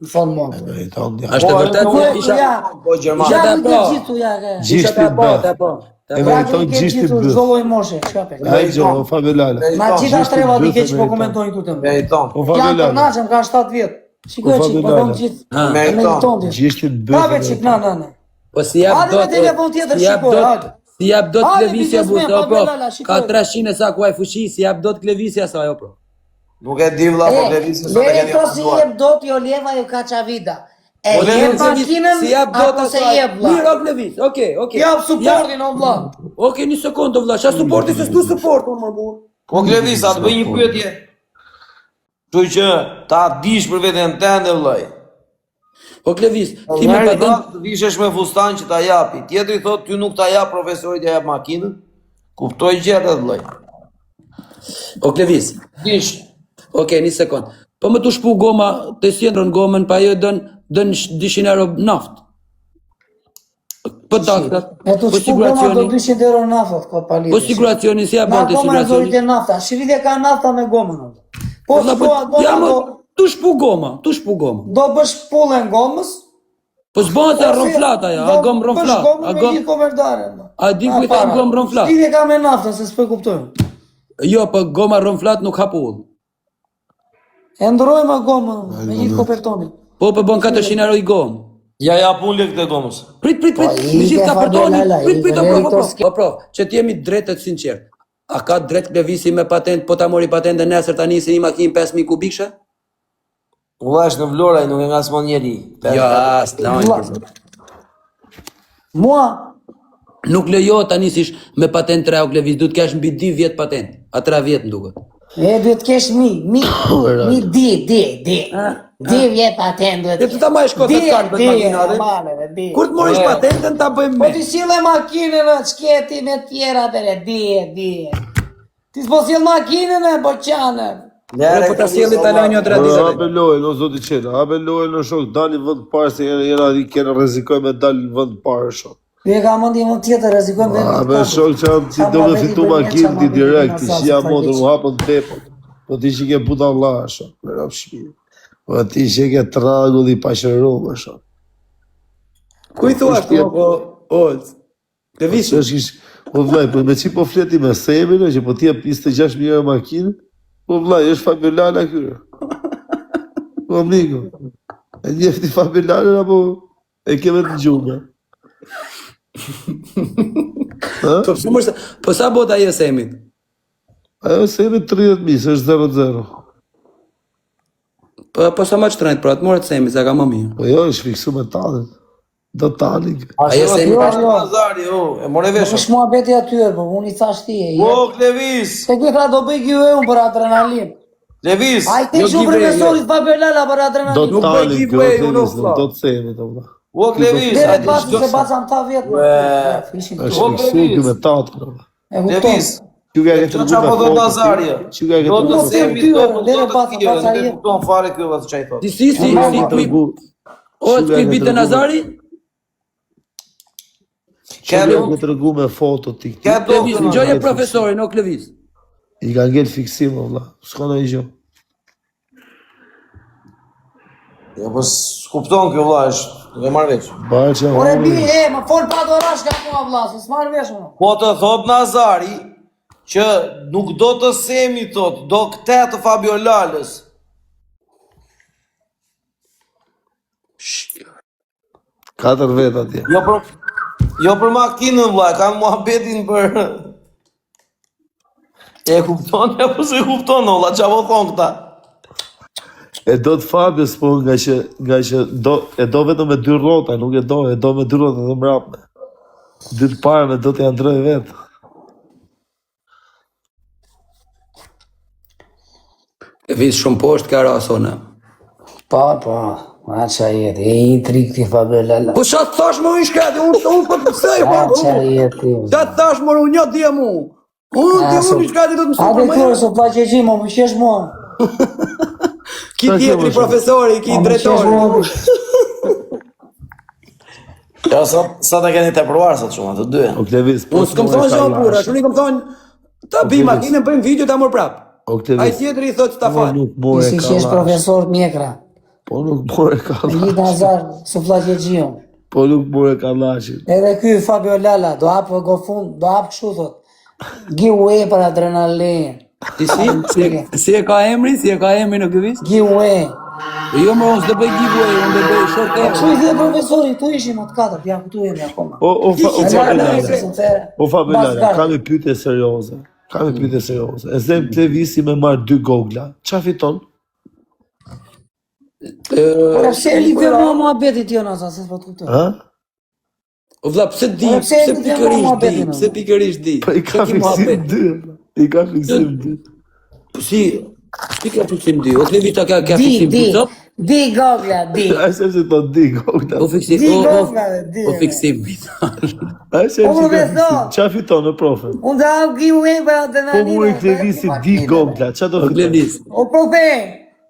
Më thon mua. këtu. Meriton, ja. Është e vërtet Ku se e isha ja. Po gjerman. Isha Ja, ta ku po. ke gjithu ja. ke. Isha Gjishti ta po, bë. ta po. Ta E po. Ja, meriton ku ke gjishti gjithu bë. çdo lloj moshe, çka pe. Ai gjë, o Fabio Lala. Ma gjitha Gjishti treva di bë keq po meriton. komentojnë këtu të më. Meriton. O Fabio Janë Lala. tërnaqëm, ka 7 vjet. Shikoj O, çik, po Fabio thon Lala. gjithë. Ha. E Meriton. meriton ti. Gjishti bë. Ka be çik, na na na. Po si jap Hajde me dot. telefon tjetër, si jap shikoj, dot. hajde. Si jap dot Hajde, klevisja biznesmen, burtë, o Fabio pro. Lala, Ka shikoj. 300 e sa kuaj fuqi, si jap dot klevisja sa ajo pro. Nuk e di vlla, po E, Klevisi sot e lere keni to si ofenduar. jep dot jo leva jo kaçavida. E Po jep Klevis, makinën si jap dot apo se asaj. jep vlla. Mirë, o Klevis, okej, okej. Jap suportin o vlla. Okej, një sekondë vlla, çfarë suporti se s'du suport unë më burr. Po Klevis, a të bëj një pyetje? Kështu që ta dish për veten tënde vllai. Po Klevis, ti me Njëri patent thot të vishesh me fustan që ta japi, tjetri thot ty nuk ta jap profesori t'ja jap makinën. Kuptoj gjërat vllai. O Klevis, Dish. Okej, një sekond. Po më të shpu goma, të sjendron gomën, pa ajo dën dën 200 euro naft. Po taksat, E tu po shpu goma do siguracioni, 200 euro naftat, kot pa lidhje. po siguracioni si ja Na bën të goma e zori siguracioni. te nafta, shiride ka nafta me gomën. o vlla. Po Vlla, shpoa po goma ja më do tu shpu goma, tu shpu goma. do bësh pullën gomës. Po s'bën se ose ronflat ajo, a do gom bësh ronflat, gomën a me gom gjithë komerdaren. vlla. A di ku i para. thënë gom ronflat? Shiride ka me naftën, se s'po e kuptojmë. Jo, po goma ronflat nuk hap ull. E ndrojmë gomën me gjithë kopertonin. Po po bën 400 euro i gomë. Ja jap unë lekët e gomës. Prit, prit, prit, Po, me gjithë ike, kapertonin, Fabio Lala, prit, prit, ike, o pro, deri o këto pro, s'ke- o pro, që t'jemi drejtë të sinqert. A ka drejt Klevisi me patent, po ta mori patentën nesër tani se një makinë 5000 kubikshë? Vlla është në Vlorë, ai nuk e ngasmon njeri. Jo, as lajnë Vlla. për zot. Mua Nuk lejohet tani sish me patent 3 o Klevis, duhet kesh mbi 2 vjet patent, a 3 vjet më duket. E duhet kesh mi, mi, mi di, di, di. Di vjet patent duhet. E të ta marrësh kot Di, atë kanë di, për makinë, adhe? normale, di. Kur të morësh patentën ta bëjmë Po me. ti sille makinën, e, ç'ke ti me tjera atë, di, di. Ti s'po sjell makinën e po qane. Ore, po ta sjelli ta lajnë jo tre Ore, ditë. hape lojën, o zoti Çela, hape lojën o shok, dali vend parë se jena jena i kena rrezikoj me dal vend parë shok. Ju e ka mendje më tjetër, rrezikojmë A vendin me katërt. shok që janë Sa ti do me muhabeti fitu bëjnë, sa makinë ti muhabeti bëjnë direkt, ti asa, që ja sa motër keq. u hapën depot. Po ti që ke budalla shok, me rap shpi. Po ti që ke tragull i paqëruar shok. Ku i thua Kush këtu tjet- po Olc? Klevis, Po është ish, po vllai, po me çi po fleti me Semin, o, që po ti jep 26000 euro makinë? Po vllai, është Fabio Lala ky. Po miku. E njeh ti Fabio Lalën apo e ke vetëm gjumë? Ë? po pse mos po sa bota ai e Semit? Ajo Semi 30000, se është 0-0. Po po sa më shtrenjt, pra atë morët Semi, sa ka më mirë. Po jo, është fiksu me tanin. Do tanin. Ai e Semi Jo, ka jo. Nazari, o, e more Nuk vesh. është muhabeti aty, po unë i thash ti e. Po Klevis, Se ky tha do bëj giveaway unë për adrenalin. Klevis. Ai te Jo shu giveaway, profesorit Fabio Lala për Do adrenalin. Nuk bëj tanin, kjo giveaway, unë, Klevis, vlla. nuk do të Semi, do vlla. O Klevis, Dere a di pasi çdo se baca më tha vjet. Ue. Ishin Është Po, fiksu Klevis. ky me tatën. do vlla. E kupton. Klevis. Ky ka ke Ço tregu çfarë me po thot foto. Nazari? Ky ka ke Do tregu të me foto. Semi, Ty, do ore, do lere të baca, tjerë, baca nuk e je. kupton fare ky valla çai thot. Ti si si Ky ka si ke ku i tregu. Olc Ky ku i ka ke bite tregu me Nazari? Ke Ky do ka ke tregu me foto ti Ke këti. do Klevis, këtë ngjoje Ngel fiksim. profesorin, o Klevis. I ka ngel fiksim o vlla. S'ka ndonjë gjë. Jo, po s'kupton ky vlla, është, nuk e marr vesh. Barça Ore bi, humbi. e, më fol pa dorash ka mua vlla, se s'marr vesh unë. Po të thot Nazari që nuk do të Semi thot, do këtë të Fabio Lalës. Katër vet atje. Jo për jo për makinën vlla, kanë muhabetin për. E kupton apo s'e kupton olla, çfarë po thon këta? E do të Fabios, po nga që, nga që do, e do vetëm me dy rrota, nuk e do, e do me dy rrota të mbrapme. Dy të parme do t'ja ndroj vetë. E vis shumë poshtë ka ra sona. Po, po, a qa jeti, e i tri këti Fabio Lala. Po ça të thash më i shkreti, unë unë po të mësoj, A po. qa jeti. Ça të thash më unë një dhje mu. Unë A, ti so- unë i shkreti do të mësoj Hajde për më. kërë, so pla që qi, mo më qesh mua. Ki Sa ke, tjetri më shumë? profesori, ki Mo më qesh drejtori. mua. Jo, sot sot e keni tepruar sot shumë atë dy. O Klevis, po Unë s'kom thonë gjë burra, unë i kom thonë ta bi makinën, bëjmë video ta mor prap. O Klevis, Ai tjetri i thotë ta po fal. nuk more Si qesh kallash. profesor mjekra. Po nuk more Me gjithë kallash. nazar, së pla që qi Po nuk more kallashin. Edhe ky Fabio Lala, do hap gofun, do hap kështu thot. Giveaway për adrenalin. Ti si, si, si e ka emrin, si e ka emrin o Klevis? Giveaway. Jo më unë s'do bëj giveaway, unë do bëj short Po kështu i emrin. dhe profesori, tu ishim atë katërt, ja këtu jemi akoma. O, o, fa, o, E Fabio larë, Lala. se s'më there. O Fabio Mbas Lala, gardë. kam një pyetje serioze. Kam një pyetje serioze. E zëm Klevisi me marr dy gogla. Qa fiton? Po pse e lidhe mua muhabetit jo Nazar, se s'po të kuptoj. Ë? O vlla, pse di, Po, pse pse e lidhe mua pikërisht di, muhabetin, pse o? pikërisht di. Po i ka Pse ki fiksim muhabet? dy. I ka fiksim dy. Po si, si ka fiksim di? O Klevis ta ka ka Di, fiksim di, di sot? di gogla, di. Ai sepse to di gogla. O fiksim, Di o o gogla, di. o fiksim di. Ai sepse O, ka profesor. fiksim. Qa fiton në profe? Unë të hap giveaway për Po adrenalin. muri Klevisi di gogla. Qa do O fiton? Klevis, O profe,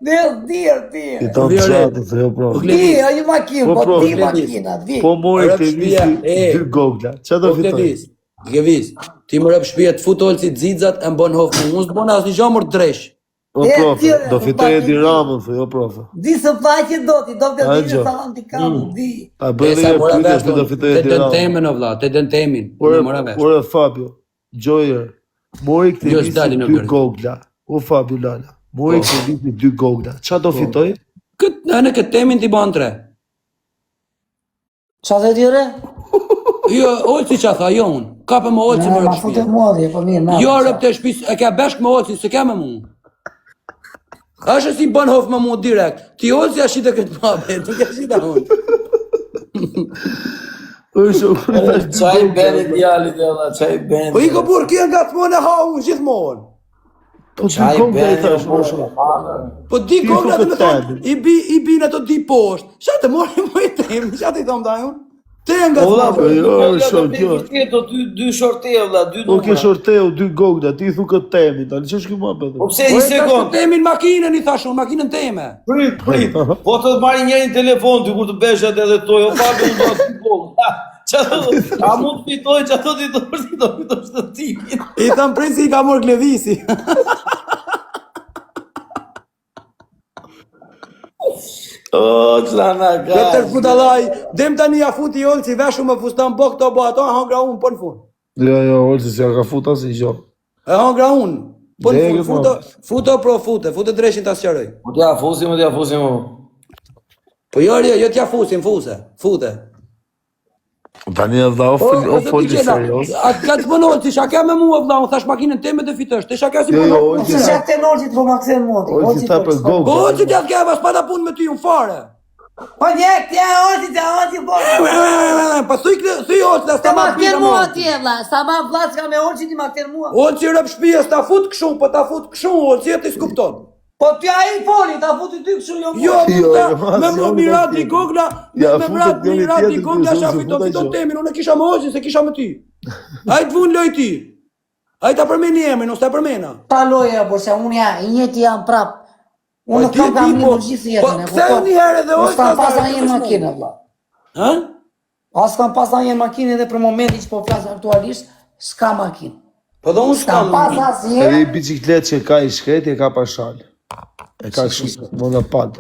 di, di, di. Fiton Vjore. gjatë, thotë jo o profe. Di, Klevis, o një makinë, Po, po profe. di makina, di. Po mori Rëp Klevisi shtëpia, e. dy gogla. Qa do o fiton? Klevis, Klevis, ti më rëp shtëpia të fut olci xixat e mbon hof mu, unë s'bon asnjë gjë mor dresh. O E, profe, tjere, do po fitoj pa Edi ti. Ramën, thotë jo profe. Di së paqe do ti, do të A, di gjo. në salon ti kam, di. Ta bëj E edhe sa një mora pyetje, vesh, se do unë, fitoj te Edi Ramën. dëntemin o vlla, te dëntemin, Ore, unë mora vesh. ore Fabio, Gjojer, mori Jo, Klevisi s'dalin në dy gërë. gogla. O Fabio Lala, mori Po. Klevisi dy gogla. Qa do fitoj? Kët, në këtë temin ti bën tre. Qa dhe ti re? Jo, Olci qa tha, jo unë. Kape me Olci Ne, më ma rëp fute shtëpia. mua dhe, po mirë, na. Jo, rëp të shtëpisë, e ke bashk me Olci, s'e ke me mua. Është si bën hof me mua direkt. Ti Olci ja shite këtë muhabet, nuk e shita unë. O shoku, i thash dy Çaj gogla. bëni djalit e vlla, çaj bëni. Po i ko burr, kjo nga të e ha unë gjithmonë. Po dy Çaj gogla i bëni. thash, o o shok. Po di Ti gogla thu dhe me këtë thonë, temin. i bi, i bin ato di poshtë. Qa të mori më i temi, qa të i thom ta unë? Te nga O vlla, të Po po jo, jo, shok, jo. Do dy dy shorte vlla, dy Po ke numra. shorteu dy gogla, ti i thu këtë temin, tani ç'është ky muhabet? Po pse Po një e thash sekond? të temin makinën, i thash unë, makinën teme. Prit, prit. Po të marri njërin telefon ty kur të bësh atë edhe toj, o Fabio, unë do dy gogla. Qa do, a mund të fitoj, qa do ti do ti do fitosh të tipin. I tham presi i ka morë Klevisi. O, çla na ka. Vetër budallaj, dem tani ja futi Olci veshu me fustan po këto bo ato, e hangra unë po në fund. Jo, jo, Olsi s'ja ka fut asnjë gjë. E hangra unë. Po në Dege, fund, futo, futo pro fute, fute dreshin ta sqaroj. Po t'ja fusim, po t'ja fusim. o. Po jo, jo, jo t'ja fusim, fuse, fute. Tani e dha o Po, fol, o o zoti foli Gjela, serioz. a ka të bën Olci, çka ke me mua vëlla, unë thash makinën teme të fitosh, ti çka ke si Jo, bën jo, Olci? Olci Se tha, qa këte norqit po ma kthen mua ti. Olci tha po për s'ka- Po gogla. Olci t'ja ke pas pata punë me ty unë fare. Po një, këtja Olci, të Olci, po. Pa thuj kle- thuj Olci, Ta s'ta ma marr kthen pita me mua Olci. atje, vlla, sa ma vlla s'ka me Olci, ti ma kthen mua. Olci rëp shtëpisë, ta fut kështu, po ta fut kështu, Olci e ti s'kupton. Po ty ai foli, ta futi ty kështu jo mua. Jo, Jo, jo, jo, me as më jo, Mirati tjetër. Gogla, me Ja, me futet Mirat njëri Mirati tjetrin, Gogla ky, sha s'u fiton futa fiton gjë. temin, unë e kisha me Olcin, se kisha me ty. Ai të vun loj ti. Ai ta përmeni emrin, unë s'ta përmena. Ta loja, por se unë ja, i njëjti jam prap. Po Unë nuk ti kam di, kam po- një gjithë jetën, po e ktheu kupton? një herë edhe Unë Olta, s'kam pas sa asnjë e makinë, vlla. Hë? As kam pas asnjë makinë edhe për momentin që po flas aktualisht, s'ka makinë. Po dhe unë S'kam s'kam. pas Edhe asnjëherë. i bicikletë që ka i shkret e ka pa shal. E ka kështu monopad.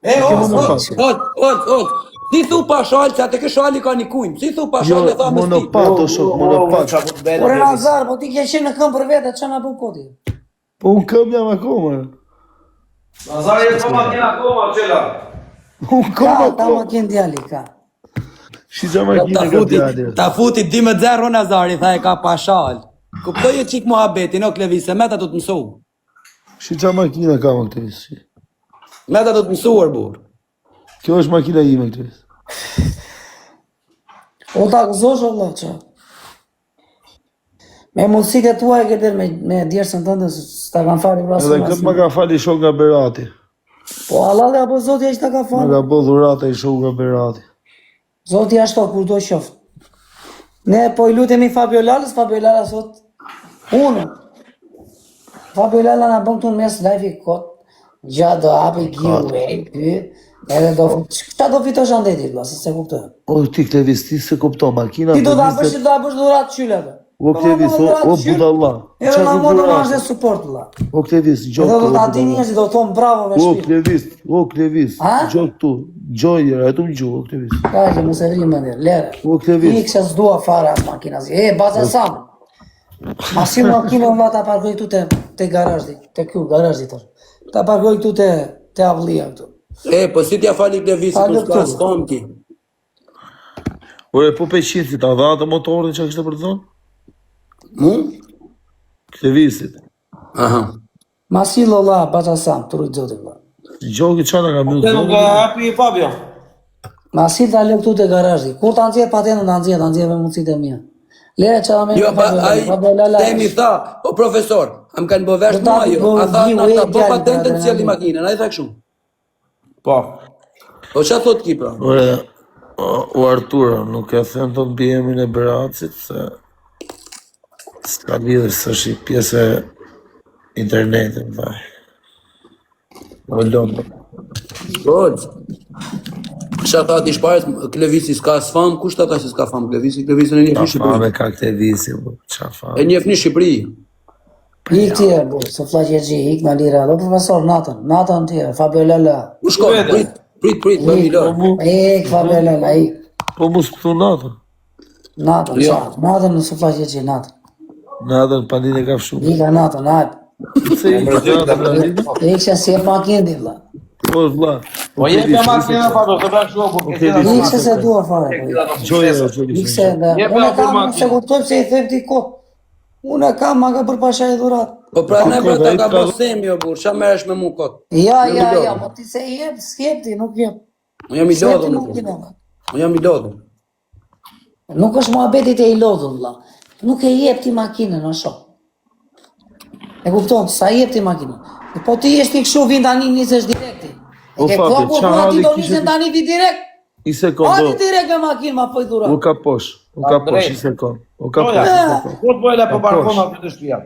E, E ke o, o, monopad. o, o, o. Si thu pa shal, se atë ke shali ka një kunj. Si thu pa Jo, shal, e tha me sti. monopad o shok, monopad. Qa po të bëni? Ore Nazar, po ti ke qenë në këmbë për vete, ç'a na bën koti? Po unë këm jam akoma. Nazari e po makina akoma, çela. Unë Ka, këm ka akoma. makinë djali, ka. Shi qa Ta makinë ka futi, djali. ta futi 2 me 0 Nazari, tha e ka pa shal. Kuptoje çik muhabetin, o Klevis, se meta do të mësu. Shi qa makina ka më Klevis. shi. Meta do të mësuar, burr. Kjo është makina ime Klevis. O ta gëzosh o vlla, ça. Me mundësitë e tua e ke bërë me me djersën tënde, s'ta kanë falë vrasën. Edhe këtë ma ka fali shok nga Berati. Po Allah apo Zoti ai ta ka Ma falë. ka bo dhuratë ai shok nga Berati. Zoti ashtu kur do qoftë. Ne po i lutemi Fabio Lalës, Fabio Lala sot unë. Fabio Lala na bën këtu në mes live kot. Gja do hapi giveaway, ky, edhe do çka do fitosh andeti vlla, se se kuptoj. O ti Klevis, ti se kupton makina Ti do për ta bësh, 20 do ta bësh dhuratë qyle atë. O Po, Klevis, ma o, dhuratë o qyl, budalla. Edhe Qa na të mund të dhuratë? marrësh dhe support vlla. O Klevis, gjo Edhe këtu, do o ta di budalla. njerëzit do thonë bravo me O shpirt. Klevis, o Klevis, Ha? gjo këtu, gjo njëra, e tu më gju, o Klevis. Kaq, mos e vri mendjen, lere. O Klevis, Ik se s'dua fare as makina si. E, baza Sam. Ma si makinën vlla ta parkoj këtu te te garazhi, te ky garazhi tash. Ta parkoj këtu te te avllia këtu. E, po si t'ja fali Klevisit, Pa unë lë s'ka këtu. as famë ki. Ore, po peqinci, ta dha atë motorin që kishte për të dhënë? Mu? Klevisit. Aha. Ma si vlla baza Sam, trujt zoti vlla. Gjoki qa na ka mbyllë Te nuk zotën? e hapi Fabio. Ma si ta lë këtu te garazhi. Kur ta nxjerr patentën, ta nxjerr, ta nxjerr me mundësitë e mia. Lere çfarë më Jo, pa, ai, Fabio Lala. Temi tha, o profesor, a më kanë bo vesh Do ta mua jo, bo a tha, na giveaway ta bo djali, patentën pra, sjellin adrenalin. makinën, ai tha kështu. Po. Po ç'a thot ki pra? Ore, o, o Arturo, nuk e them të mbi emrin e Beracit, se s'ka lidhje, s'është i pjesë e internetit, vaj. O lëmë. Po. Ç'a tha ti shparës, Klevisi s'ka as famë, kush ta tha se s'ka famë Klevisi, Klevisin e njeh Qa në Shqipëri. fame ka Klevisi, po, qa E fame. njeh në Shqipëri. Ik ti e, bu, se flaqe gji, ik na lira. Do profesor natën, natën ti e, Fabio Lala. Ku shkon? Vete. Prit, prit, prit, bëmi Ik, Po lojë. mu, ik Fabio Lala, ik. po mu s'pëthu natën. Natën, Jo. qa? Natën në suflaqe gji, natën. Natën pandin e ka fshu. Ika natën, hajt. Pse i Mërzit, natën pandin? Ik që si e makinë di vlla. Po vlla, o Po jepja Klevis, një makinën sekond. Fabio, se bra kështu O kur ke Klevis, Ik një se se sekond. dua fare, po. ik. Gjoja, o Klevis, Ik një se sekond. dhe, Jepja unë e kur kam, unë se makinën. kuptoj pse i them ti kot. Unë e kam, ma ka bërë pasha e dhurat. Po pra ne Po pra kot, ta ai ka ka bo Semi o burr, ç'a merresh me mu kot? Ja, Jam i ja, ja, lodhur. po ti se i jep, s'jep ti, nuk jep. Unë jam i S'jep lodhur ti nuk. makinën. vlla. Unë jam i lodhur. Nuk është muhabeti te i lodhur vlla. Nuk e jep ti makinën, o shok. E kupton, sa jep ti makinën. Po ti jesh ti kështu vin tani nisesh direkt ti. E O ke Fabio, klokur qa mua ti halli do kishe nisem ti? tani vi direkt. Një sekond, Hadi o, direkt me makinë ma poj u dhurat. ka posh, u ka posh, Andrej. një sekond, u ka posh, Doja. një Eh, sekond. Po të bëjla Ka po parkon posh, aty te shtëpia.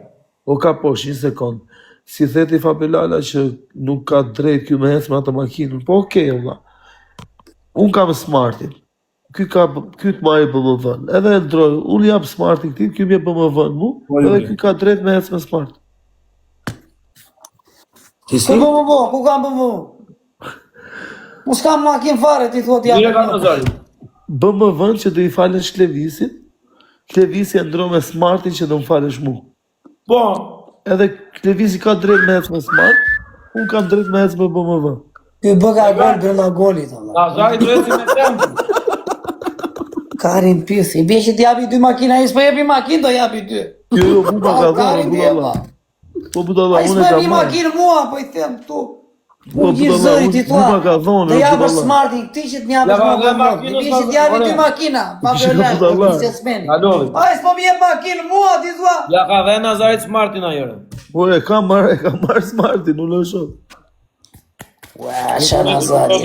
o ka posh, një sekond. Si theti Fabio Lala që nuk ka drejt ky me ecë me atë makinën, po okej, okay, vlla. Unë kam smartin. Ky ka ky të marri BMW-n. Edhe e ndroj, unë jap smartin këtij, ky më jep BMW-n mu, Po edhe ju. ky ka drejt me ecë me smart. Ti Ku si? po po po, ku kam po po? Mos kam makinë fare, ti thua ti Mirë jap. ka Nazari. BMW-n që do i falësh Klevisit, Klevisi e ndro me smartin që do më falësh mu. Po, Edhe Klevisi ka drejt me ecë me smart, unë kam drejt me ecë me BMW. Ky bëka gol brenda golit valla. Nazari do eci me tempo. Karin pis, i bie që t'japi dy makina, ai s'po jepi makinë, do japi dy. Jo, jo, mu ma ka Au, dhënë, Karin ti e budalla. vlla. Po budalla, Ai unë s'po e jep kam një marrë. makinë mua, po i them këtu. Po Unë gjithë budalla, zëri ti unë mu ma thua. ka dhënë, Të o japësh budalla. smartin, ti që të japësh Ja, mua va, dhe BMW. I makinës bie ma që t'japi dy ore. makina, Po pa kishe ka Lala, budalla. biznesmeni. Na lodhi. Ai s'po më jep makinë mua, ti thua. Ja ka dhënë Nazarit smartin ajo. Po e kam marrë, e kam marrë smartin, unë e shoh. Ua, sha Nazari.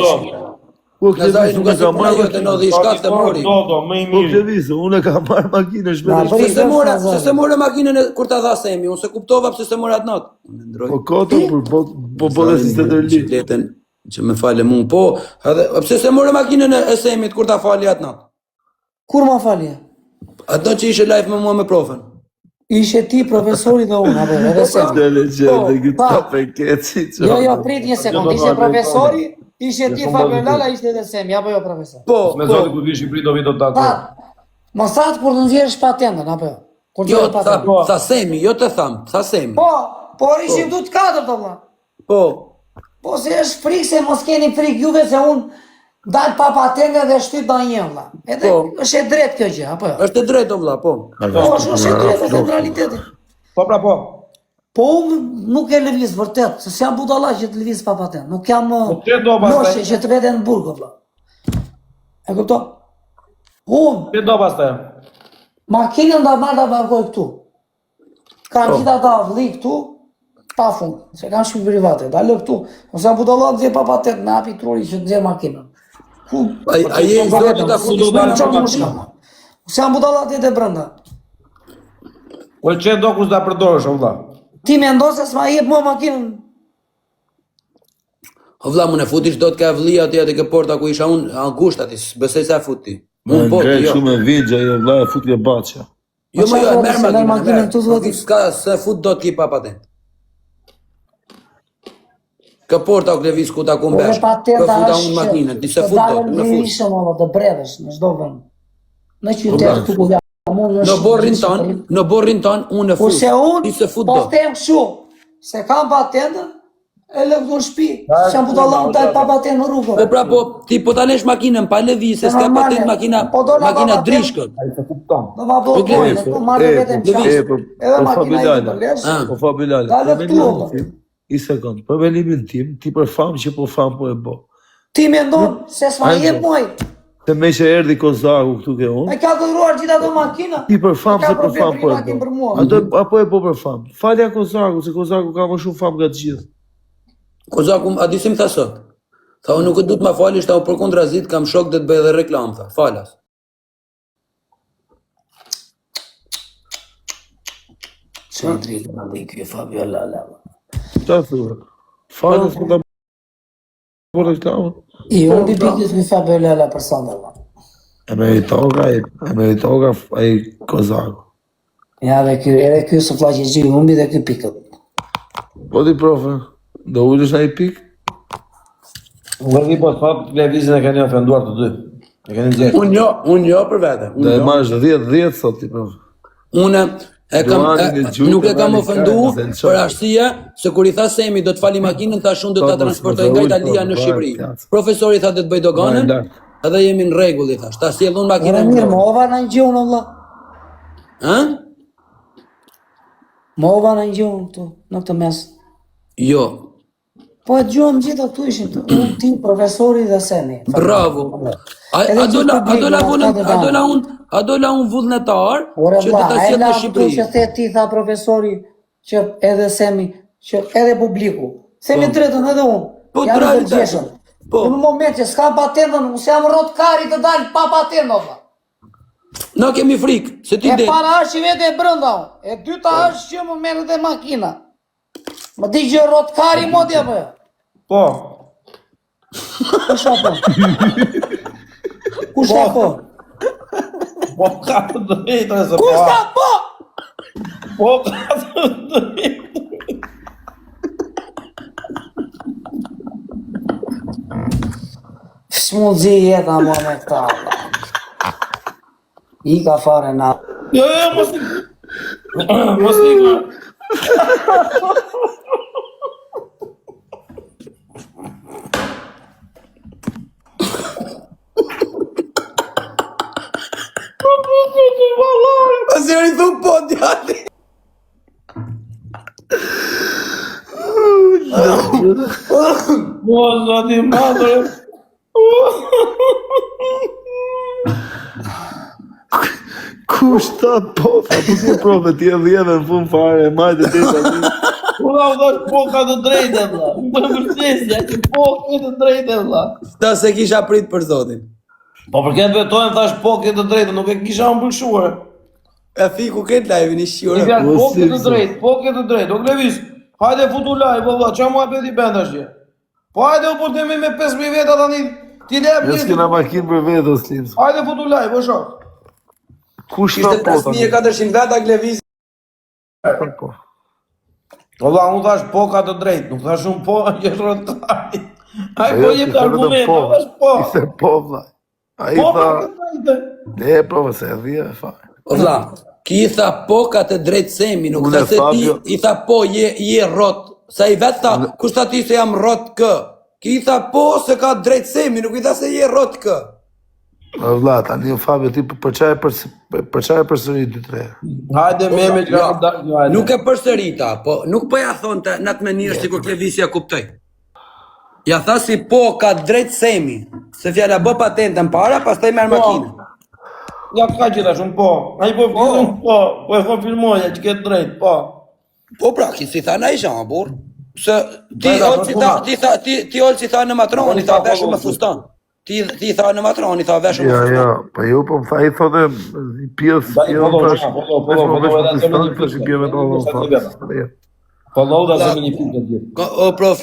Po Nazari Klevis, nuk unë e është kam puna marrë jote makinën. ndodhi shkak të mori. Do do, më i Po miri. Klevis, unë e kam marrë makinën Na shpejt e bëri Pse shpejt. se vesh mora, pse Nazari. se mora makinën e- kur ta dha Semi, unë se kuptova pse se mora atë natë. Unë ndroj. Po koto, për po po po dhe si Nazari të më dërli. bicikletën që më fale mu, po, edhe pse se mora makinën e e Semit kur ta fali atë natë? Kur ma falje? Atë natë që ishe live me mua me profën. Ishe ti profesori dhe unë, apo edhe Po pra, Semi. Dhe legjende, po, këtë Pa, top e keci që jo, jo, prit një sekond. Do do Ishte do profesori, ishe Jo ti shumë Fabio vazhdim. Lala, ishte edhe Semi, apo jo profesor? po, Me po. zoti kur vi në Shqipëri do vi do të takoj. Pa, mos thatë kur të nxjerrësh patentën, apo jo? Kur Jo, nxjerrësh tha, patentën. Po. tha Semi, jo të tham, tha Semi. Po, por Po, ishim du të katërt valla. po. Po se është frikë se mos keni frikë juve se unë. Dal pa patentë dhe shtyp da një vlla. Edhe Po. është e drejtë kjo gjë, apo jo? Është e drejtë o vlla, po. Po, është është e drejtë, është e realiteti. Po pra po. Po unë nuk e lëviz vërtet, se s'jam budalla që të lëviz pa patent. Nuk jam Po çe do pastaj? Noshë që të vete në burg, o vlla. E kupton? Unë Çe do pastaj? makinën do marr ta parkoj këtu. Kam Po. gjithë ata vlli këtu, pa fund, se kam shtëpi private, da lë këtu. Mos jam budalla të nxjerr pa patent, në hapi truri që të nxjerr makinën. Ku Ai ai je i zoti ta futish do në Çfarë më shkon? Mos jam budalla të jetë brenda. Po çe do kur s'ta përdorësh o vlla. Ti mendon se s'ma jep mua makinën? O vlla, më ne futish dot ka vllia aty aty ke porta ku isha unë, angusht aty, s'besoj se e fut ti. Unë Unë po, ti jo. Shumë e vingja, jo vlla e fut ke baça. Jo, Po më jo, çfarë e merr se merr makinën, makinën merr. këtu, zoti? S'ka se fut dot ti pa patent. Kë porta o klevis ku ta ku Po mbesh. dhe patenta Kë futa është unë që makinën, ti se të fut dot, dalën në fut. lirishëm apo të bredhësh në çdo vend. Në qytet këtu ku jam unë Në është borrin ton, në borrin ton unë e fut. Kurse unë Ti se fut po dot. them kështu, se kam patentën, e lë këtu në shtëpi, s'jam budalla unë dal pa patentë në rrugë. Po pra po, ti po ta lesh makinën pa lëviz, se s'ka Normale. patent makina, Po dola pa makina patent. drishkët. Ai se kupton. Do ma bllokojnë, Po, po marrë e, vetëm po, qafë. e, po, Edhe po, makina Fabilala. i të lesh. Ah. Po fa Bilal, Dale për këtu, mendimin valla. tim, i sekond, për mendimin tim, ti për famë që po famë po e bo. Ti mendon se s'ma Hajde. jep muaj. Se me që erdhi Kozaku këtu ke unë, E ka dhuruar gjithë ato makina. ti për famë Ka se për problem famë për po e makinë për bo. mua. A do, apo e bo për famë? Falja Kozaku, se Kozaku ka më shumë famë nga të gjithë. Kozaku, a di si më tha sot? Tha, unë nuk e du të ma falish, tha, unë përkundrazit kam shok dhe të bëj edhe reklam, tha, falas. Çe drejtë na di ky Fabio Lala. Qa thua? Falja se ta bo reklamën. I humbi pikës ky Fabio Lala për sot valla. E meritoka, ai- e meritoka ai Kozaku. Ja dhe ky, edhe ky së flaqe gjë i humbi dhe ky pikët. Po ti profe, do ulesh ai pik? Nuk e di po sot televizin e keni ofenduar të dy. E keni nxjerrë. Unë jo, unë jo për vete. Do Unë e jo. marrësh 10-10 sot ti profe. Unë e kam Luani e, në gjuhë, nuk e kam Luani ofendu ka, se në për qoftë. arsye se kur i tha Semi do të fali makinën, thash unë do ta Po, mos- transportoj mos e nga ul, Italia po, në po, Shqipëri. placë. Profesori tha do të bëj doganën, Vaj, lart. edhe jemi në rregull i thash. Ta sjell unë Ore makinën. mirë, mova në gjë unë valla. Ë? Mova në gjë unë këtu, në këtë mes. Jo. Po e dëgjuam gjithë këtu ishin, unë ti, profesori dhe Semi. Bravo. A, Edhe a dola gjithë a publiku, dola ata vullnet, të a dola danë. unë, a dola unë vullnetar Ore që do vlla, ta a e sjell la në këtu Shqipëri. që the ti tha profesori që edhe Semi, që edhe publiku. Semi drejtën edhe unë. Po, Jam i drejtë. ndërgjegjshëm. Po. Në moment që s'kam patentën, unë s'jam rrot kari të dal pa patentë, o vlla. Na kemi frikë, se ti E del. para është që vete e brenda, unë. e dyta është që më merret e makina. Më di që rrot kari moti apo jo? Po. Kush apo? Kush apo? Po ka të drejtë se po. Kush apo? Po ka të drejtë. S'mu zi jeta mua me këta. vlla. I ka fare na. Jo, jo, mos i. Mos i. Asnjëri thu po djali. Po, zoti i madh. Kush tha po, tha po si profe, ti e dhjeve në fund fare, e majtë deri tani. Unë u thash po ka të drejtë vlla. Unë po e mbështesja që po ke të drejtë vlla. Ta se kisha prit për zotin. Po për këtë betohem thash po ke të drejtë, nuk e kisha unë pëlshuar. E fiku këtë live-in i Një shqyre. fjalë, Po, po si, ke të si. drejtë, po ke të drejtë. O Klevis, hajde futu live, po vlla, çfarë muhabeti bën tash? Po hajde u po themi me 5000 veta tani. Ti le Jo s'kena makinë për vetë, o Slim. Hajde futu live, o shok. Kush tha Ishte po tani? 5400 veta Klevis. Po, po. O vlla, unë thash po ka të drejtë, nuk thash unë po, që është rrotari. Ai Jo, po jep ishte vetëm argument, po. po thash po. Ishte po, vlla. Ai Po tha, ka të drejtë. ne profe, se e dhjeve fare. O vlla, ki i tha po ka të drejtë Semi, nuk Unë tha se ti Fabio- i tha po je je rrot. Sa i vet tha, kush tha ti se jam rrot kë? Ki i tha po se ka drejt Semi, nuk i tha se je rrotkë. O vlla, tani o Fabio ti për çfarë e përs për çfarë e përsërit 2-3 herë? Hajde Po, meme që jo, ka dalë, hajde. Nuk e përsërita, po nuk po ja thonte në atë mënyrë sikur Klevisi ja kuptoi. Ja tha si po ka drejt Semi, se fjala bë patentën para, pastaj merr Po. makinën. Ja ka gjitha shumë, po. Ai po po, po, po e konfirmoja që ke të drejtë, po. Po pra, ki si tha na i gjanë, burr. Se ti Brenda, Olci tha, për ti tha, ti ti Olci tha në matron, i tha Po, veshu po, me po. fustan. Ti ti tha në matron, i tha veshu me Jo, fustan. jo, po jo, po më tha, i thote i pjesë, Dani, jo, follow, thash, follow, vesh follow, më vesh follow, me edhe fustan, zëmë një thash i pikë. bie me Zëmë të një pikë. Follow da zëmë një pikë të gjithë. Ko, o prof,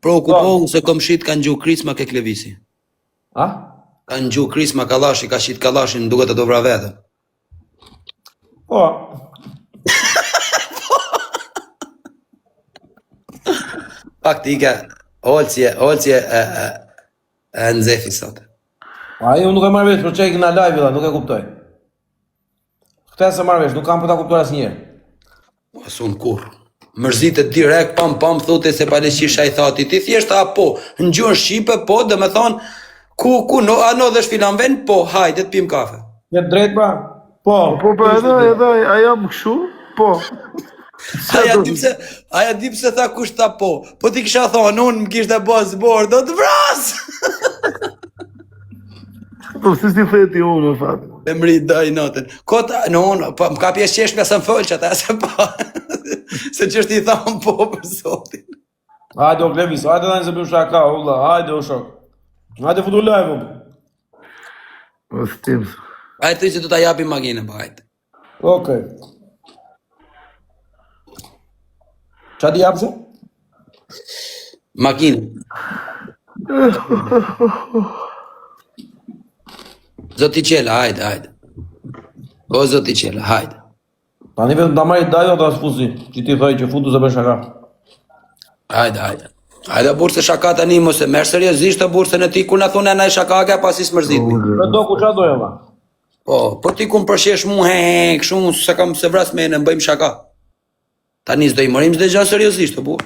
preokupohu se komshit kanë gju krisma ke Klevisi. A? Kanë gju krisma kallashi, ka shit kallashin, duket ato vra vetën. Po. Faktike, Olci, Olci e, e, e nxefi sot. Ai unë nuk e marr vesh, po çe na live vëlla, nuk e kuptoj. Këtë s'e marr vesh, nuk kam për ta kuptuar asnjëherë. As unë kurr. Mërzitet direkt, pam pam, thote se paleqisha i tha ti, ti thjesht tha po, në gjuhën shqipe po, dhe me thonë, ku, ku, no, a no dhe filan vend, po, hajde të pim kafe. Ke të drejtë pra? Po. Po, po, edhe, edhe, a jam kështu? Po. Aja di pse, aja di pse tha kush tha po. Po ti kisha thonë, unë më kishte bë zbor, do të vras. Po, si si the ti unë, në fat. E mri daj natën. Kot, në unë, po, më ka pjesë qeshmja se më fol që ata se po. se që është i thamë po për zotin. Hajde o Klevis, hajde tani se bëjmë shaka, o vëlla, hajde o shok. Hajde futu live. o. Po, s'tim. Ai thoi se do ta japim makinën, po hajde. Okej. Qa di japshe? Makinën. Zoti Qela, hajde, hajde. O zoti Qela, hajde. Tani vetëm ta marri dajo ta sfusi, që ti thoj që futu se bën shaka. Hajde, hajde. Hajde burr se shaka tani mos e merr seriozisht të burr se në ti kur na thonë na shaka ka pasi s'mërzitni. Po do ku qa doja valla? Po, po ti ku më përshesh mu he he kështu unë s'e kam se vras me në bëjmë shaka. Tani s'do i marrim çdo gjë seriozisht, o burr.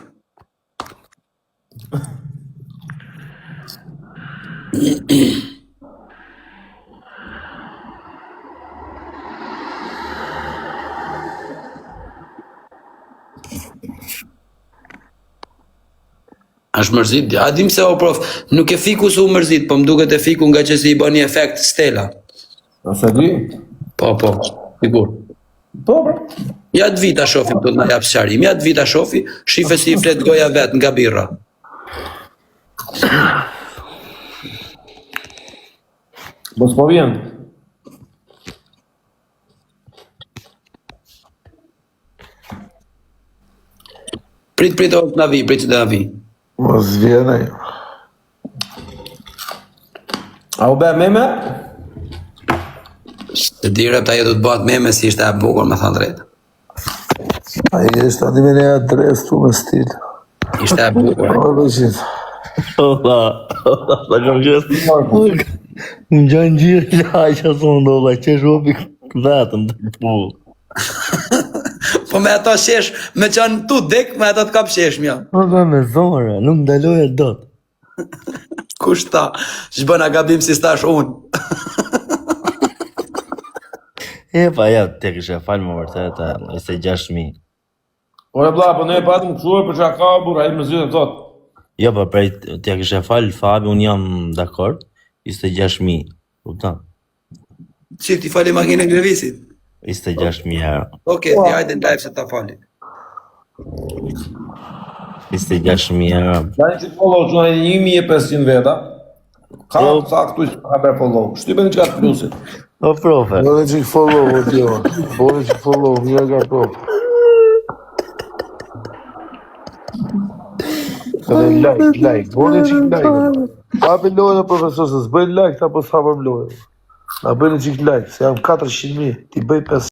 Është mërzit, a dim se o prof, nuk e fiku se u mërzit, po më duket e fiku nga që si i bën një efekt Stella. Ose di? Po, po, sigur. Po, pra. Ja të vita shofi, do të na jap sqarim. Ja të vita shofi, shife si i flet goja vet nga birra. Po s'po vjen. Prit, prit, o, të na vi, prit që të na vi. Mos vjen ai. A u bë meme? Se di rep ajo do të bëhet meme si ishte e bukur, me thënë drejtë. Ai është tani me një adresë tu me stil. Ishte e bukur. Po, po, gjithë. Ola, ola, sa kam qesh. Më gjanë gjithë laqja sonë, ola, qesh hopi vetëm të po. Po me ato shesh, me qanë tu dek, me ato të kap shesh, mja. Po ba me zore, nuk ndaloje dot. Kush tha, s'bëna gabim si stash unë. E pa ja, te kishe falë më vërtet, e, 26.000. Ore vlla, po ne e patëm kështu për çka burr, ai më zgjidh thot. Jo, po prej t'ja kishe falë Fabi, unë jam dakord, 26.000, kupton? Si ti fali makinën Grevisit? 26.000 euro. Okej, ti hajde në live se ta fali. 26.000 euro. Tani që follow që në 1500 veta. Ka Po. sa këtu që ka bërë follow. Shtypeni çka të plusit. O profe, Bëre që follow, o tjeva. Bëre që follow, mirë ka prop. Edhe like, like, bëre që like. Hapi lojën e profesor, se s'bëjnë like, ta po s'hapëm lojën. Na bëjnë çik like, se jam 400.000, ti bëj 500.